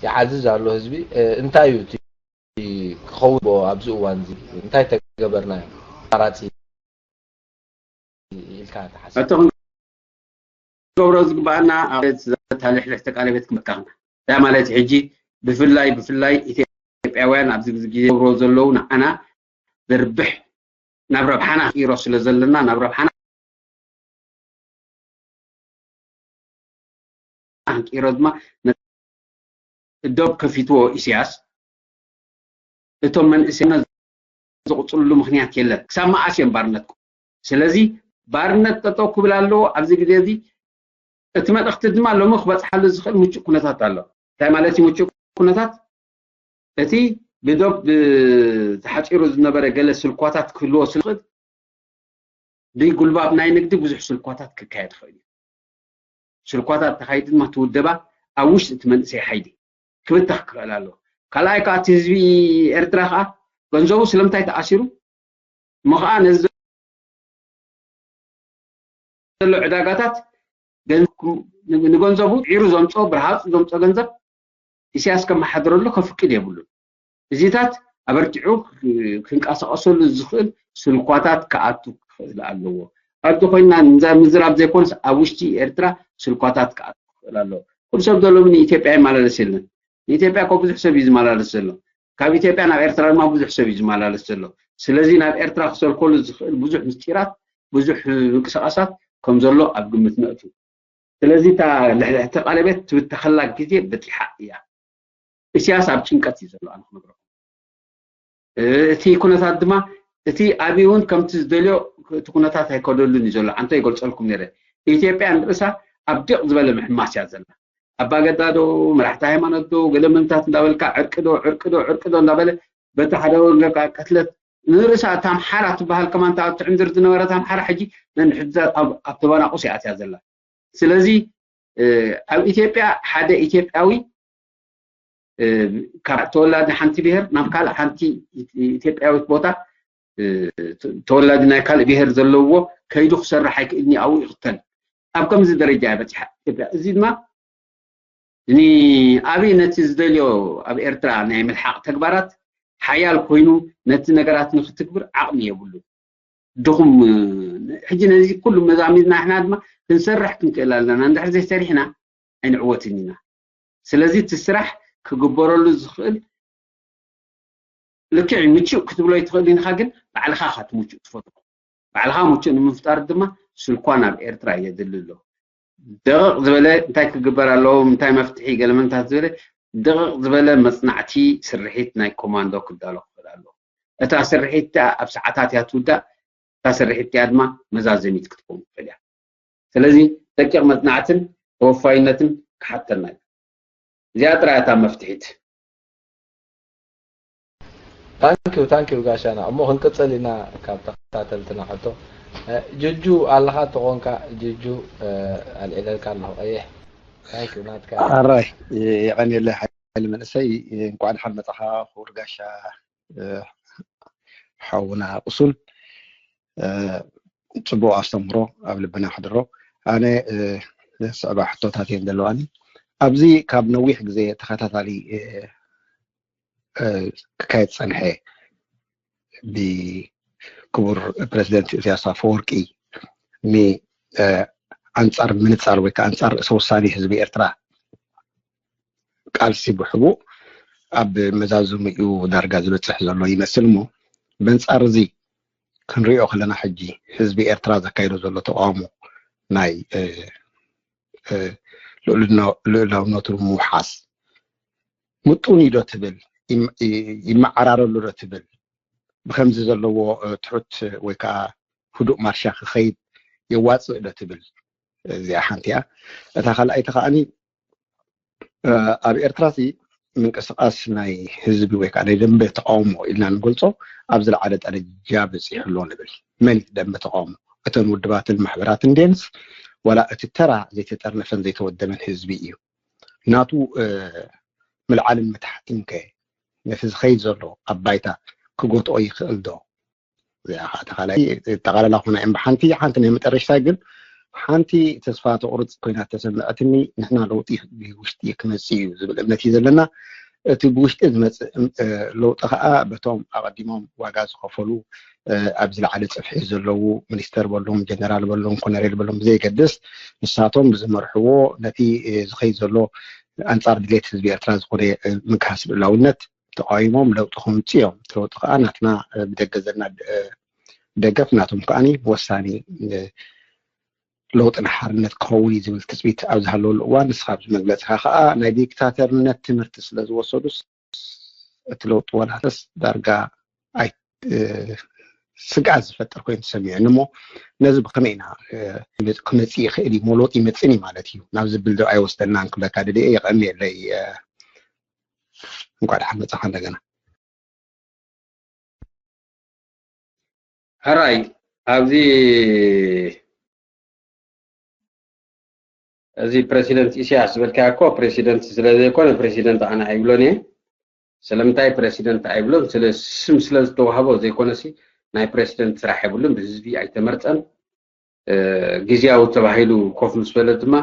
ይዓዝዝ ኣሎ ህዝቢ እንታይ እዩ ክኸውን ኣለዎ ኣብዚ እዋን እዚ እንታይ ተገበርና እዩ ኣማራፂ ኢልካ ትሓስብ? እቲ ክንገብሮ ዝግባኣና ኣብ ዘታ ልሕልሕ ተቃለቤት ክመካኽና ያ ማለት ሕጂ ብፍላይ ብፍላይ ኢትዮጵያውያን ኣብዚ ግዜ ዝገብሮ ዘለዉ ንዓና ዘርብሕ ናብ ረብሓና ክኢሮ ስለ ዘለና ናብ ረብሓና ኣንቂሮ ድማ ዶብ ከፊትዎ ኢሳያስ እቶም መንእሰይና ዝቕፅልሉ ምኽንያት የለን። ክሳብ መኣስ እዮም ባርነት? ስለዚ ባርነት ጠጠው ክብል ኣለዎ ኣብዚ ግዜ እዚ። እቲ መልእኽቲ ድማ ሎሚ ክበፅሓሉ ዝኽእል ምቹእ ኩነታት ኣሎ። እንታይ ማለት እዩ ምቹእ ኩነታት? እቲ ብዶብ ተሓፂሩ ዝነበረ ገለ ስልኳታት ክህልዎ ስልኽእል ብጉልባብ ናይ ንግዲ ብዙሕ ስልኳታት ክካየድ ይኽእል እዩ። ስልኳታት ተኻይዱ ድማ እቲ ውደባ ኣብ ውሽጢ እቲ መንእሰይ ሓይሊ ክብተኽ ክኽእል ኣለዎ። ካልኣይ ከዓ እቲ ህዝቢ ኤርትራ ከዓ ገንዘቡ ስለምንታይ ተኣሲሩ እሞ ከዓ ነዚ ዘሎ ዕዳጋታት ንገንዘቡ ዒሩ ዘምፅኦ ብርሃፁ ዘምፅኦ ገንዘብ ኢሳያስ ከመሓድረሉ ከፍቅድ የብሉን። እዚታት ኣበርቲዑ ክንቀሳቀሰሉ ዝኽእል ስልኳታት ክኣቱ ክኽእል ኣለዎ። ኣብቲ ኮይና ምዝራብ ዘይኮንስ ኣብ ውሽጢ ኤርትራ ስልኳታት ክኣቱ ክኽእል ኣለዎ። ኩሉ ሰብ ዘሎ ንኢትዮጵያ ይመላለስ የለን። ንኢትዮጵያ እኮ ብዙሕ ሰብ እዩ ዝመላለስ ዘሎ። ካብ ኢትዮጵያ ናብ ኤርትራ ድማ ብዙሕ ሰብ እዩ ዝመላለስ ዘሎ። ስለዚ ናብ ኤርትራ ክሰልኮሉ ዝኽእል ብዙሕ ምስጢራት፣ ብዙሕ ምንቅስቃሳት ከም ዘሎ ኣብ ግምት ነእቱ። ስለዚ እታ ልሕልሕቲ ቀለቤት ትብተኸላ ግዜ በፂሓ እያ። ኢሳያስ ኣብ ጭንቀት እዩ ዘሎ ኣነ ክነግረኩም። እቲ ኩነታት ድማ እቲ ኣብይ እውን ከምቲ ዝደልዮ እቲ ኩነታት ኣይከደሉን እዩ ዘሎ። ኣንተ ይገልፀልኩም ነይረ ኢትዮጵያ ንርእሳ ኣብ ዲቕ ዝበለ ምሕማስ እያ ዘላ። ኣባገዳ ዶ መራሕቲ ሃይማኖት ዶ ገለ ምንታት እንዳበልካ ዕርቂ ዶ ዕርቂ ዶ ዕርቂ ዶ እንዳበለ በቲ ሓደ ወገን ከዓ ቅትለት ንርእሳ እታ ኣምሓራ ትበሃል ከማን እታ ትዕንድር ዝነበረት ኣምሓራ ሕጂ ነንሕድዛ ኣብ ተባናቁስ እያ ኣትያ ዘላ። ስለዚ ኣብ ኢትዮጵያ ሓደ ኢትዮጵያዊ ካብ ተወላዲ ሓንቲ ብሄር ናብ ካልእ ሓንቲ ኢትዮጵያዊት ቦታ ተወላዲ ናይ ካልእ ብሄር ዘለዎ ከይዱ ክሰርሕ ኣይክእልኒ ኣብኡ ይኽተል ኣብ ከምዚ ደረጃ እያ በፂሓ ኢትዮጵያ እዚ ድማ ንኣብይ ነቲ ዝደልዮ ኣብ ኤርትራ ናይ ምልሓቕ ተግባራት ሓያል ኮይኑ ነቲ ነገራት ንክትግብር ዓቕሚ የብሉ ድኹም ሕጂ ነዚ ኩሉ መዛሚድና ንሕና ድማ ክንሰርሕ ክንክእል ኣለና እንድሕር ዘይሰሪሕና ኣይንዕወትን ኢና ስለዚ እቲ ስራሕ ክግበረሉ ዝኽእል ልክዕ ምቹእ ክትብሎ ይትኽእል ኢንኻ ግን ባዕልኻ ኢኻ እቲ ምቹእ ትፈጥሮ ባዕልኻ ምቹእ ንምፍጣር ድማ ስልኳ ናብ ኤርትራ የድሊ ኣሎ ደቕቕ ዝበለ እንታይ ክግበር ኣለዎ እንታይ መፍትሒ ገለመንታት ዝበለ ደቕቕ ዝበለ መፅናዕቲ ስርሒት ናይ ኮማንዶ ክዳሎ ክኽእል ኣለዎ እታ ስርሒት ኣብ ሰዓታት እያ ትውዳእ እታ ስርሒት እያ ድማ መዛዘሚት ክትከውን ትኽእል እያ ስለዚ ደቂቕ መፅናዕትን ተወፋይነትን ክሓተና እዩ እዚኣ ጥራይ እታ መፍትሒት ታንኪዩ ታንኪዩ ጋሻና እሞ ክንቅፅል ኢና ካብ ተኸታተልትና ሕቶ ጅጁ ኣለኻ ተኾንካ ጅጁ ኣልዒለልካ ኣለኹ ቀይሕ ታንኪዩ ናትካ ኣራይ የቐንየለ ሓይሊ መንእሰይ እንኳዕ ደሓን መፃኻ ክቡር ጋሻ ሓውና ቁሱል ፅቡቅ ኣስተምሮ ኣብ ልብና ሕድሮ ኣነ ስዕባ ሕቶታት እየን ዘለዋኒ ኣብዚ ካብ ነዊሕ ግዜ ተኸታታሊ ክካየድ ዝፀንሐ ብክቡር ፕረዚደንት ኢሳያስ ኣፈወርቂ ኣንፃር ምንፃር ወይ ከዓ ኣንፃር ርእሰ ውሳኔ ህዝቢ ኤርትራ ቃልሲ ብሕቡእ ኣብ መዛዘሚኡ ዳርጋ ዝበፅሕ ዘሎ ይመስል እሞ በንፃር እዚ ክንሪኦ ከለና ሕጂ ህዝቢ ኤርትራ ዘካይዶ ዘሎ ተቃውሞ ናይ ልኡላውነቱ ምውሓስ ምጡን እዩ ዶ ትብል ይመዓራረሉ ዶ ትብል ብከምዚ ዘለዎ ትሑት ወይ ከዓ ህዱእ ማርሻ ክኸይድ የዋፅእ ዶ ትብል እዚኣ ሓንቲ እያ እታ ካልኣይቲ ከዓኒ ኣብ ኤርትራ ሲ ምንቅስቃስ ናይ ህዝቢ ወይ ከዓ ናይ ደንበ ተቃውሞ ኢልና ንገልፆ ኣብ ዝለዓለ ደረጃ በፂሑ ኣሎ ንብል መን ደንበ ተቃውሞ እተን ውድባትን ማሕበራትን ደንስ ዋላ እቲ ተራ ዘይተጠርነፈን ዘይተወደበን ህዝቢ እዩ ናቱ ምልዓልን ምትሓትን ከ ነቲ ዝኸይድ ዘሎ ኣብ ባይታ ክጎትኦ ይኽእል ዶ እዚኣ ከዓ ተኻላይ ጠቓለላ ኮና እየን ብሓንቲ ሓንቲ ናይ መጠረሽታ ግን ሓንቲ ተስፋ ተቑርፅ ኮይና ተሰምዐትኒ ንሕና ለውጢ ብውሽጢ ክመፅእ እዩ ዝብል እምነት እዩ ዘለና እቲ ብውሽጢ ዝመፅእ ለውጢ ከዓ በቶም ኣቐዲሞም ዋጋ ዝኸፈሉ ኣብ ዝለዓለ ፅፍሒ ዘለዉ ሚኒስተር በሎም ጀነራል በሎም ኮነሬል በሎም ብዘየገድስ ንሳቶም ብዝመርሕዎ ነቲ ዝኸይድ ዘሎ ኣንፃር ድሌት ህዝቢ ኤርትራ ዝኾነ ምግሃስ ልእላውነት ተቃዊሞም ለውጢ ከምፅኡ እዮም። እቲ ለውጢ ከዓ ናትና ብደገ ዘለና ደገፍ ናቶም ከዓ ወሳኒ ለውጥን ሓርነት ክኸውን እዩ ዝብል ትፅቢት ኣብ ዝሃለወሉ እዋን ንስኻ ኣብዚ መግለፅኻ ከዓ ናይ ዲክታተርነት ትምህርቲ ስለ ዝወሰዱስ እቲ ለውጢ ዋላ እንተስ ዳርጋ ኣይ ስግኣት ዝፈጥር ኮይኑ ተሰሚዑኒ። እሞ ነዚ ብኸመይ ኢና ክመፅእ ይኽእል እዩ? ለውጢ ይመፅን እዩ ማለት እዩ ናብ ዝብል ዶ ኣይወስደናን ክብለካ ደልየ። የቐንየለይ። እንኳዕ ደሓን መፃኻ እንደገና። ሕራይ ኣብዚ እዚ ፕረሲደንት ኢሳያስ ዝበልካዮ እኮ ፕረሲደንት ስለ ዘይኮነ ፕረሲደንት ኣነ ኣይብሎን እየ። ስለምንታይ ፕረሲደንት ኣይብሎን? ስለ ስም ስለ ዝተዋህቦ ዘይኮነሲ ናይ ፕረሲደንት ስራሕ የብሉን፣ ብህዝቢ ኣይተመርጸን። ግዝያዊ ተባሂሉ ኮፍ ምስ በለ ድማ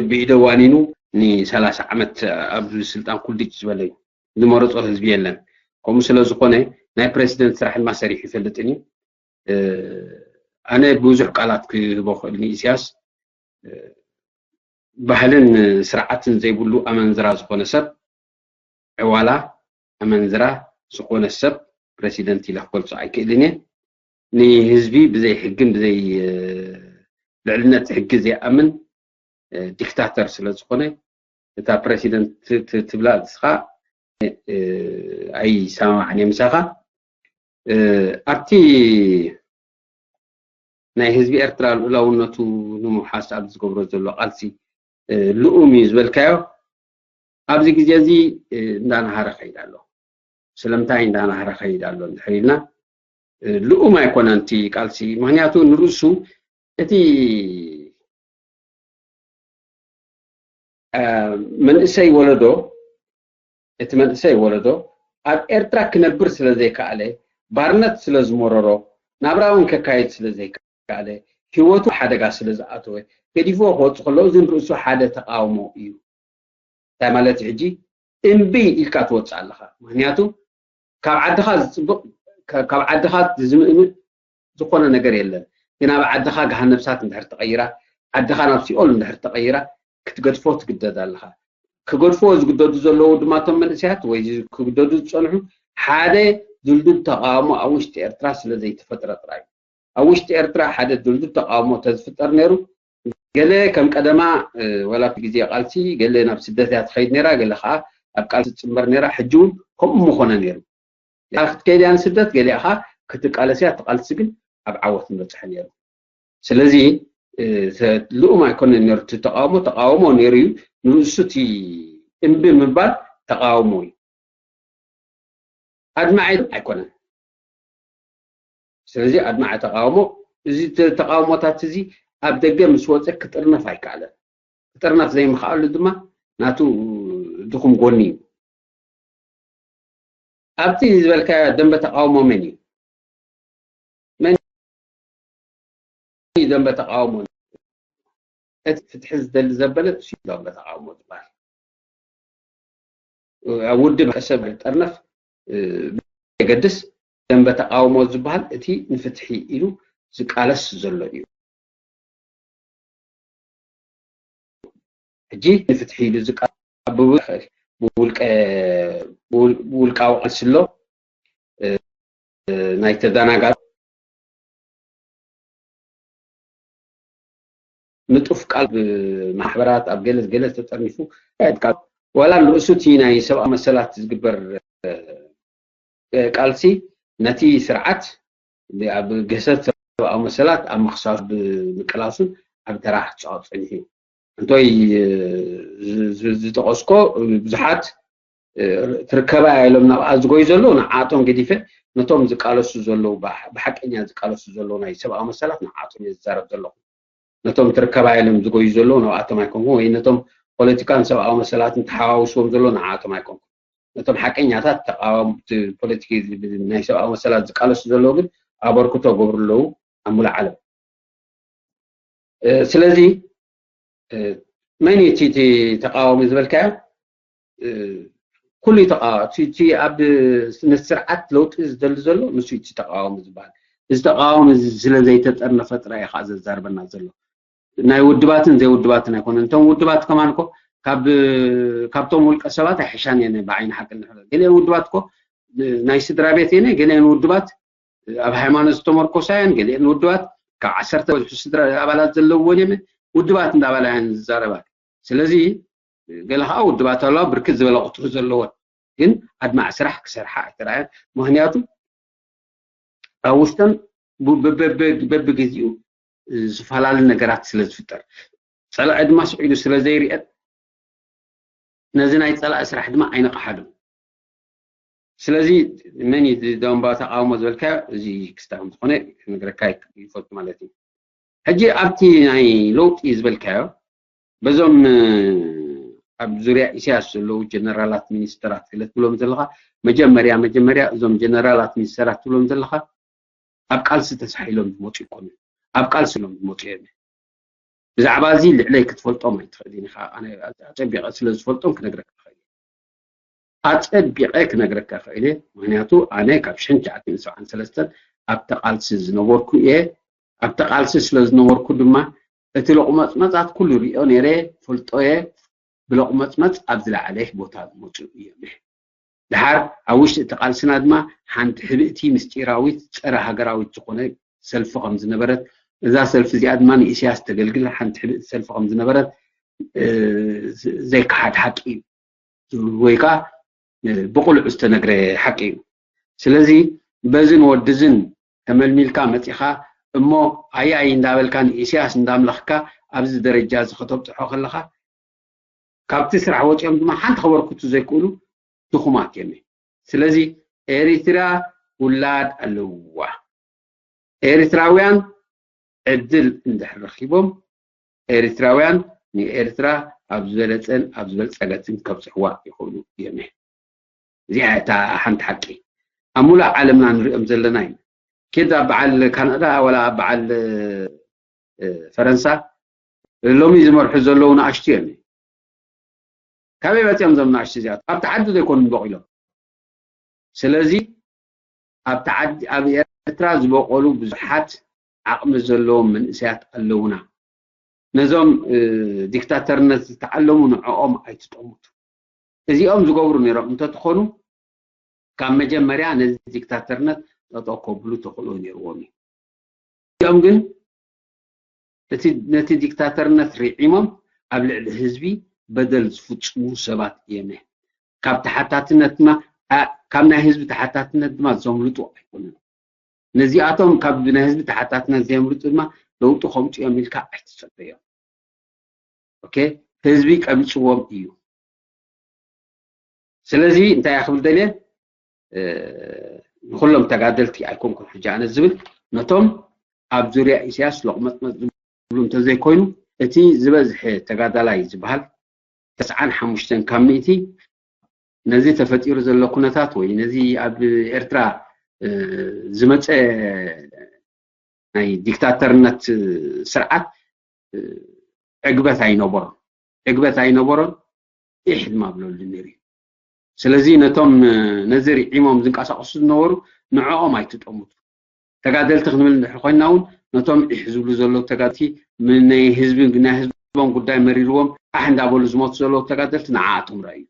ብኢደ ዋኒኑ ንሰላሳ ዓመት ኣብ ስልጣን ኩልድጭ ዝበለ እዩ። ዝመረፆ ህዝቢ የለን። ከምኡ ስለ ዝኾነ ናይ ፕረሲደንት ስራሕ ድማ ሰሪሑ ይፈልጥን እዩ። ኣነ ብዙሕ ቃላት ክህቦ ክእል ንኢሳያስ። ባህልን ስርዓትን ዘይብሉ ኣመንዝራ ዝኾነ ሰብ፣ ዕዋላ ኣመንዝራ ዝኾነ ሰብ ፕረሲደንት ኢለ ክገልፆ ኣይክእልን እየ። ንህዝቢ ብዘይ ሕግን ብዘይ ልዕልነት ሕጊ ዘይኣምን ዲክታተር ስለ ዝኾነ እታ ፕረሲደንት ትብላ ንስኻ ኣይሰማማዕን እየ ምሳኻ። ኣብቲ ናይ ህዝቢ ኤርትራ ልኡላውነቱ ንምውሓስ ኣብ ዝገብሮ ዘሎ ቃልሲ ልኡም እዩ ዝበልካዮ ኣብዚ ግዜ እዚ እንዳናሃረ ከይድ ኣሎ። ስለምንታይ እንዳናሃረ ከይድ ኣሎ እንድሕር ኢልና ልኡም ኣይኮነን እቲ ቃልሲ። ምክንያቱ ንርእሱ እቲ መንእሰይ ወለዶ እቲ መንእሰይ ወለዶ ኣብ ኤርትራ ክነብር ስለ ዘይከኣለ፣ ባርነት ስለ ዝመረሮ፣ ናብራ እውን ከካይድ ስለ ዘይከኣለ፣ ህይወቱ ሓደጋ ስለ ዝኣተወ፣ ገዲፍዎ ክወጽእ ከሎ እዚ ንርእሱ ሓደ ተቃውሞ እዩ። እንታይ ማለት እዩ? ሕጂ እምቢ ኢልካ ትወጽእ ኣለኻ። ምክንያቱ ካብ ዓድኻ ዝጽብቕ ካብ ዓድኻ ዝምእምእ ዝኾነ ነገር የለን። ግን ኣብ ዓድኻ ገሃነብ እሳት እንድሕር ተቐይራ፣ ዓድኻ ናብ ሲኦል እንድሕር ተቐይራ ክትገድፎ ትግደድ ኣለኻ። ክገድፍዎ ዝግደዱ ዘለዉ ድማ እቶም መንእሰያት ወይ ክግደዱ ዝጸንሑ ሓደ ድልዱል ተቃውሞ ኣብ ውሽጢ ኤርትራ ስለ ዘይተፈጥረ ጥራይ እዩ። ኣብ ውሽጢ ኤርትራ ሓደ ድልዱል ተቃውሞ ተዝፍጠር ነይሩ ገለ ከም ቀደማ ወላ ግዜ ቃልሲ ገለ ናብ ስደት እያ ትኸይድ ነይራ፣ ገለ ከዓ ኣብ ቃልሲ ትፅምበር ነይራ። ሕጂ እውን ከምኡ ምኾነ ነይሩ። ክትከይድ እያ ንስደት፣ ገሊኣ ከዓ ክትቃለስ እያ። እቲ ቃልሲ ግን ኣብ ዓወት ምበፅሐ ነይሩ። ስለዚ ልኡም ኣይኮነን ነይሩ እቲ ተቃውሞ፣ ተቃውሞ ነይሩ እዩ። ንርእሱ እቲ እምቢ ምባል ተቃውሞ እዩ። ኣድማዒ ኣይኮነን። ስለዚ ኣድማዒ ተቃውሞ እዚ ተቃውሞታት እዚ ኣብ ደገ ምስ ወፀ ክጥርነፍ ኣይከኣለን። ክጥርነፍ ዘይምኽኣሉ ድማ ናቱ ድኹም ጎኒ እዩ። ኣብቲ ዝበልካዮ ደንበ ተቃውሞ መን እዩ? መን እዩ ደንበ ተቃውሞ? እቲ ፍትሒ ዝደሊ ዘበለ እሱ እዩ ደንበ ተቃውሞ ዝበሃል። ኣብ ውድብ ሰብ ጠርነፍ የገድስ ደንበ ተቃውሞ ዝበሃል እቲ ንፍትሒ ኢሉ ዝቃለስ ዘሎ እዩ። ሕጂ ንፍትሒ ኢሉ ዝቃለስ ብውልቀ ብውልቃዊ ቃልሲ ኣሎ። ናይ ተደናጋሪ ንጡፍ ቃል ብማሕበራት ኣብ ገለ ገለ ተጠርኒፉ ቃል ዋላ ንርእሱ እቲ ናይ ሰብኣዊ መሰላት ዝግበር ቃልሲ ነቲ ስርዓት ኣብ ግህሰት ሰብኣዊ መሰላት ኣብ ምኽሳሱ ብምቅላሱን ኣብ ተራ ክፃወት ፀኒሑ እዩ። እንቶይ ዝጠቐስኮ ብዙሓት ትርከባ ኢሎም ናብኣ ዝጎዩ ዘለዉ ንዓቶም ገዲፈ ነቶም ዝቃለሱ ዘለዉ ብሓቀኛ ዝቃለሱ ዘለዉ ናይ ሰብኣዊ መሰላት ንዓቶም እየ ዝዛረብ ዘለኹ። ነቶም ትርከባ ኢሎም ዝጎዩ ዘለዉ ናብኣቶም ኣይኮንኩን ወይ ነቶም ፖለቲካን ሰብኣዊ መሰላትን ተሓዋውስዎም ዘለዉ ንዓቶም ኣይኮንኩን። ነቶም ሓቀኛታት ተቃወምቲ ፖለቲክ ናይ ሰብኣዊ መሰላት ዝቃለሱ ዘለዉ ግን ኣበርክቶ ገብሩ ኣለዉ ኣብ ሙሉእ ዓለም። ስለዚ መን እዩ እቲ ተቃዋሚ ዝበልካዮ? ኩሉ እቲ ኣብ ስርዓት ለውጢ ዝደሊ ዘሎ ንሱ እቲ ተቃዋሚ ዝበሃል። እዚ ተቃዋሚ ስለ ዘይተጠርነፈ ጥራይ እዩ ከዓ ዘዛርበና ዘሎ። ናይ ውድባትን ዘይውድባትን ኣይኮነን። እቶም ውድባት ከማን እኮ ካብቶም ውልቀ ሰባት ኣይሕሻን እየን ብዓይኒ ሓቂ ንሕረ። ገሊአን ውድባት እኮ ናይ ስድራ ቤት እየን፣ ገሊአን ውድባት ኣብ ሃይማኖት ዝተመርኮሳ እየን፣ ገሊአን ውድባት ካብ ዓሰርተ ዝበዝሑ ስድራ ኣባላት ዘለውዎን እየን። ውድባት እንዳባላ እየን ዝዛረባ። ስለዚ ገለ ከዓ ውድባት ኣለዋ ብርክት ዝበለ ቁፅሪ ዘለወን፣ ግን ኣድማዕ ስራሕ ክሰርሓ ኣይተረኣየን። ምክንያቱ ኣብ ውሽጠን በብግዜኡ ዝፈላለ ነገራት ስለ ዝፍጠር፣ ፀላኢ ድማ ስዒዱ ስለ ዘይርአን፣ ነዚ ናይ ፀላኢ ስራሕ ድማ ኣይነቕሓሉን። ስለዚ መን እዩ ደንባ ተቃውሞ ዝበልካዮ? እዚ ክስታም ዝኾነ ክነግረካ ይፈቱ ማለት እዩ። ሕጂ ኣብቲ ናይ ለውጢ ዝበልካዮ በዞም ኣብ ዙርያ ኢሳያስ ዘለዉ ጀነራላት ሚኒስተራት ገለ ትብሎም ዘለኻ፣ መጀመርያ መጀመርያ እዞም ጀነራላት ሚኒስተራት ትብሎም ዘለኻ ኣብ ቃልሲ ተሳሒሎም ዝመፁ ይኮኑ፣ ኣብ ቃልሲ ኢሎም ዝመፁ እዮም። ብዛዕባ እዚ ልዕለይ ክትፈልጦም ኣይትኽእል ኢኻ። ኣነ ኣፀቢቐ ስለ ዝፈልጦም ክነግረካ ይኽእል። ኣፀቢቐ ክነግረካ ይኽእል እየ። ምክንያቱ ኣነ ካብ ሽሕን ትሽዓተ ሚእትን ሰብዓን ሰለስተን ኣብቲ ቃልሲ ዝነበርኩ እየ። ኣብቲ ቃልሲ ስለ ዝነበርኩ ድማ እቲ ሎቕመፅመፃት ኩሉ ሪኦ ነይረ፣ ፈልጦ እየ። ብሎቕመፅመፅ ኣብ ዝለዓለ ቦታ ዝመፁ እዮም። ድሓር ኣብ ውሽጢ እቲ ቃልስና ድማ ሓንቲ ሕብእቲ ምስጢራዊት ፀረ ሃገራዊት ዝኾነ ሰልፊ ከም ዝነበረት፣ እዛ ሰልፊ እዚኣ ድማ ንኢሳያስ ተገልግል ሓንቲ ሕብእቲ ሰልፊ ከም ዝነበረት ዘይከሓድ ሓቂ እዩ፣ ወይ ከዓ ብቁልዑ ዝተነግረ ሓቂ እዩ። ስለዚ በዝን ወድዝን ተመልሚልካ መፂኻ እሞ ኣያይ እንዳበልካ ንኢሳያስ እንዳምለኽካ ኣብዚ ደረጃ እዚ ከተብፅሖ ከለኻ ካብቲ ስራሕ ወፂኦም ድማ ሓንቲ ከበርክቱ ዘይክእሉ ድኹማት እዮም። ስለዚ ኤሪትራ ውላድ ኣለዋ። ኤሪትራውያን ዕድል እንድሕር ረኺቦም ኤሪትራውያን ንኤርትራ ኣብ ዝበለፀን ኣብ ዝበልፀገትን ከብፅሕዋ ይኽእሉ እዮም። እዚኣ እታ ሓንቲ ሓቂ። ኣብ ሙሉእ ዓለምና ንሪኦም ዘለና እዩ። ኬድ ኣብ በዓል ካናዳ ዋላ ኣብ በዓል ፈረንሳ ሎሚ ዝመርሑ ዘለዉ ንኣሽቱ እዮም። ካበይ መፅኦም እዞም ንኣሽቱ እዚኣት? ኣብቲ ዓዲ ዘይኮኑን በቂሎም። ስለዚ ኣብቲ ዓዲ ኣብ ኤርትራ ዝበቆሉ ብዙሓት ዓቕሚ ዘለዎም መንእሰያት ኣለውና። ነዞም ዲክታተርነት ዝተዓለሙ ንዕኦም ኣይትጠሙቱ። እዚኦም ዝገብሩ ነይሮም እንተትኾኑ ካብ መጀመርያ ነዚ ዲክታተርነት ጠጠው ከብሉ ተኽእሎ ነይርዎም እዩ። እዚኦም ግን እቲ ነቲ ዲክታተርነት ሪዒሞም ኣብ ልዕሊ ህዝቢ በደል ዝፍፅሙ ሰባት እዮም። ካብ ተሓታትነት ድማ ካብ ናይ ህዝቢ ተሓታትነት ድማ ዘምልጡ ኣይኮኑን። ነዚኣቶም ካብ ናይ ህዝቢ ተሓታትነት ዘየምልጡ ድማ ለውጢ ከምፅኡ እዮም ኢልካ ኣይትፀበዮም። ኦኬ፣ ህዝቢ ቀቢፅዎም እዩ። ስለዚ እንታይ ክብል ደልየ ንኩሎም ተጋደልቲ ኣይኮንኩን ሕጂ ኣነ ዝብል ነቶም ኣብ ዙርያ ኢሳያስ ሎቕመጥመጥ ዝብሉ እንተዘይኮይኑ እቲ ዝበዝሐ ተጋዳላይ ዝበሃል ተስዓን ሓሙሽተን ካብ ሚእቲ ነዚ ተፈጢሩ ዘሎ ኩነታት ወይ ነዚ ኣብ ኤርትራ ዝመፀ ናይ ዲክታተርነት ስርዓት ዕግበት ኣይነበሮን። ዕግበት ኣይነበሮን። ኢሕ ድማ ብለሉ ነይሩ እዩ። ስለዚ ነቶም ነዚ ሪዒሞም ዝንቀሳቀሱ ዝነበሩ ንዕኦም ኣይትጠምቱ። ተጋደልቲ ክንብል እንድሕር ኮይንና እውን ነቶም ኢሕ ዝብሉ ዘለዉ ተጋደልቲ ናይ ህዝቢ ናይ ህዝቦም ጉዳይ መሪርዎም ኣሕ እንዳበሉ ዝሞቱ ዘለዉ ተጋደልቲ ንዓኣቶም ረኣዩ።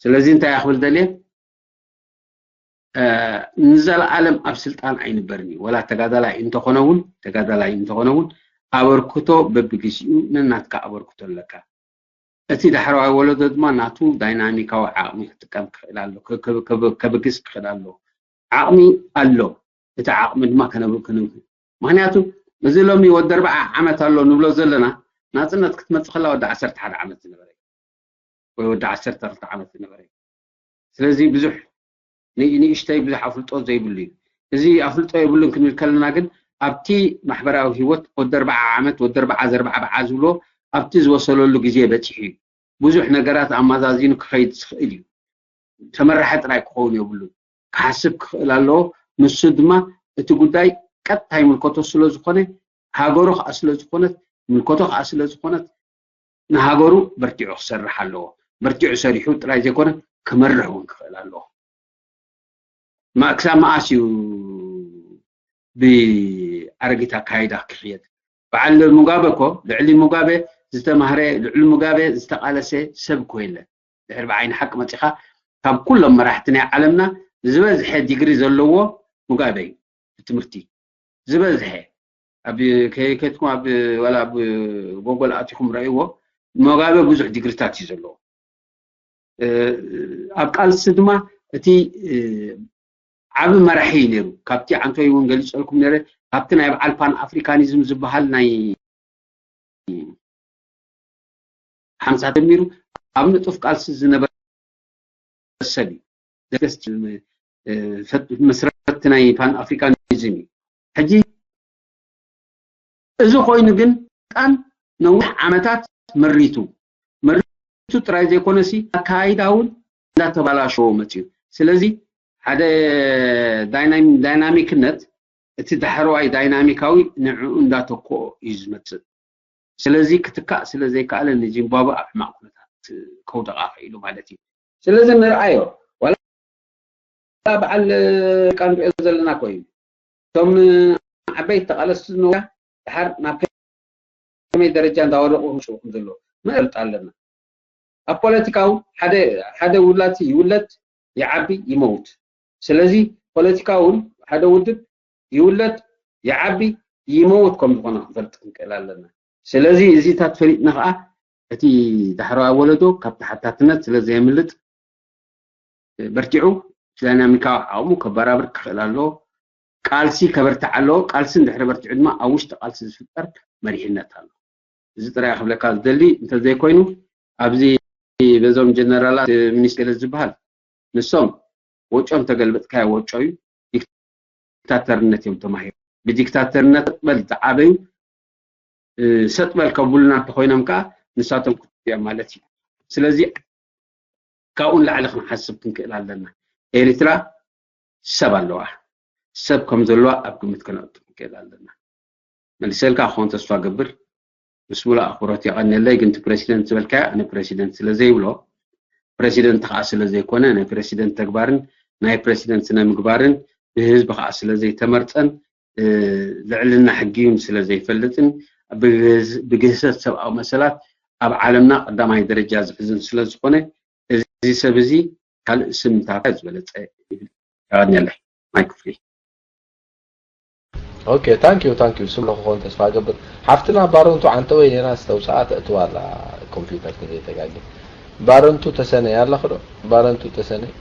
ስለዚ እንታይ ክብል ደልየ ንዘለኣለም ኣብ ስልጣን ኣይንበርን እዩ። ወላ ተጋዳላይ እንተኾነ እውን ተጋዳላይ እንተኾነ እውን ኣበርክቶ በብግዚኡ ነናትካ ኣበርክቶ ኣለካ። እቲ ዳሕረዋይ ወለዶ ድማ ናቱ ዳይናሚካዊ ዓቕሚ ክጥቀም ክኽእል ኣሎ፣ ከብግስ ክኽእል ኣሎ። ዓቕሚ ኣሎ። እቲ ዓቕሚ ድማ ከነብ ምክንያቱ እዚ ሎሚ ወዲ ኣርባዓ ዓመት ኣሎ ንብሎ ዘለና ናፅነት ክትመፅእ ከላ ወዲ ዓሰርተ ሓደ ዓመት ዝነበረ ወይ ወዲ ዓሰርተ ክልተ ዓመት ዝነበረ እዩ። ስለዚ ብዙሕ ንእሽተይ ብዙሕ ኣፍልጦ ዘይብሉ እዩ። እዚ ኣፍልጦ የብሉን ክንብል ከለና ግን ኣብቲ ማሕበራዊ ህይወት ወዲ ኣርባዓ ዓመት ወዲ ኣርባዓ ዘርባዕብዓ ዝብሎ ኣብቲ ዝበሰለሉ ግዜ በፂሑ እዩ። ብዙሕ ነገራት ኣመዛዚኑ ክኸይድ ዝኽእል እዩ። ተመራሒ ጥራይ ክኸውን የብሉን። ክሓስብ ክኽእል ኣለዎ። ንሱ ድማ እቲ ጉዳይ ቀጥታ ይምልከቶ ስለ ዝኾነ ሃገሩ ከዓ ስለ ዝኾነት ምልከቶ ከዓ ስለ ዝኾነት ንሃገሩ በርቲዑ ክሰርሕ ኣለዎ። በርቲዑ ሰሪሑ ጥራይ ዘይኮነ ክመርሕ እውን ክኽእል ኣለዎ። ክሳብ መኣስ እዩ ብኣረጊት ኣካይዳ ክኽየድ? በዓል ሙጋበ እኮ ልዕሊ ሙጋበ ዝተማህረ ልዕሊ ሙጋበ ዝተቃለሰ ሰብ እኮ የለን። ድሕሪ ብዓይኒ ሓቂ መፂኻ ካብ ኩሎም መራሕቲ ናይ ዓለምና ዝበዝሐ ዲግሪ ዘለዎ ሙጋበ እዩ። ብትምህርቲ ዝበዝሐ ኣብ ከይከትኩም ኣብ ዋላ ኣብ ጎጎል ኣቲኹም ረእይዎ ሞጋበ ብዙሕ ዲግሪታት እዩ ዘለዎ። ኣብ ቃልሲ ድማ እቲ ዓቢ መራሒ እዩ ነይሩ። ካብቲ ዓንቶይ እውን ገሊጸልኩም ነረ፣ ካብቲ ናይ በዓል ፓን ኣፍሪካኒዝም ዝበሃል ናይ ሓምሳ ጀሚሩ ኣብ ንጡፍ ቃልሲ ዝነበረ ሰብ እዩ። ደገስቲ መስረቲ ናይ ፓን ኣፍሪካኒዝም እዩ። ሕጂ እዚ ኮይኑ ግን ጣን ነዊሕ ዓመታት መሪቱ መሪቱ ጥራይ ዘይኮነሲ ኣካይዳ እውን እንዳተባላሸዎ መፅዩ። ስለዚ ሓደ ዳይናሚክነት እቲ ዳሕረዋይ ዳይናሚካዊ ንዕኡ እንዳተኮኦ እዩ ዝመፅእ። ስለዚ ክትካእ ስለ ዘይከኣለ ንዚምባብወ ኣብ ሕማቕ ኩነታት ከውደቓ ክኢሉ ማለት እዩ። ስለዚ ንርኣዮ ዋላ በዓል ቃ ንሪኦ ዘለና ኮ እዩ። እቶም ዓበይቲ ተቓለስቲ ዝነበሩ ድሓር ናብ ከመይ ደረጃ እንዳወደቑ ክምፅኡ ከም ዘለዎ ምእርጥ ኣለና። ኣብ ፖለቲካው ሓደ ውላድ ይውለድ፣ ይዓቢ፣ ይመውት። ስለዚ ፖለቲካውን ሓደ ውድብ ይውለድ፣ ይዓቢ፣ ይመውት ከም ዝኾነ ክንፈልጥ ክንክእል ኣለና። ስለዚ እዚታት ፈሊጥና ከዓ እቲ ዳሕረዋይ ወለዶ ካብ ተሓታትነት ስለ ዘየምልጥ በርቲዑ ዳይናሚካዊ ዓቕሙ ከበራብር ክኽእል ኣለዎ። ቃልሲ ከበርትዕ ኣለዎ። ቃልሲ እንድሕሪ በርቲዑ ድማ ኣብ ውሽጢ ቃልሲ ዝፍጠር መሪሕነት ኣሎ። እዚ ጥራይ ክብለካ ዝደሊ እንተዘይኮይኑ ኣብዚ በዞም ጀነራላት ሚኒስትር ዝበሃል ንሶም ወጮ እንተገልበጥካዮ ወጮ እዩ። ዲክታተርነት እዮም ተማሂሮም። ብዲክታተርነት በል ዝዓበዩ ሰጥ በል ከብሉና እንተኮይኖም ከዓ ንሳቶም ክጥፍኡ እዮም ማለት እዩ። ስለዚ ካብኡ ንላዕሊ ክንሓስብ ክንክእል ኣለና። ኤሪትራ ሰብ ኣለዋ። ሰብ ከም ዘለዋ ኣብ ግምት ከነእቱ ክንክእል ኣለና። መልሰልካ ክኾን ተስፋ ገብር። ምስ ሙሉእ ኣኽብሮት የቐንየለይ፣ ግን እቲ ፕረሲደንት ዝበልካዮ ኣነ ፕረሲደንት ስለ ዘይብሎ፣ ፕረሲደንት ከዓ ስለ ዘይኮነ፣ ናይ ፕረሲደንት ተግባርን ናይ ፕረሲደንት ስነ ምግባርን ብህዝቢ ከዓ ስለ ዘይተመርፀን ልዕልና ሕጊ እውን ስለ ዘይፈልጥን ብግህሰት ሰብኣዊ መሰላት ኣብ ዓለምና ቀዳማይ ደረጃ ዝሕዝን ስለ ዝኾነ እዚ ሰብ እዚ ካልእ ስም እንተሃብካ ዝበለፀ ይብል። የቐንየለይ። ማይክ ፍሪ። Okay, thank you, thank you. ስም ክኾን ተስፋ ገብር። ሓፍትና ባረንቱ ዓንተወይ ኔራ ዝተውስኣ ተእትዋ ኣላ ኮምፒውተር ተዘይተጋጊ። ባረንቱ ተሰነይ ኣለኽ ዶ? ባረንቱ ተሰነይ።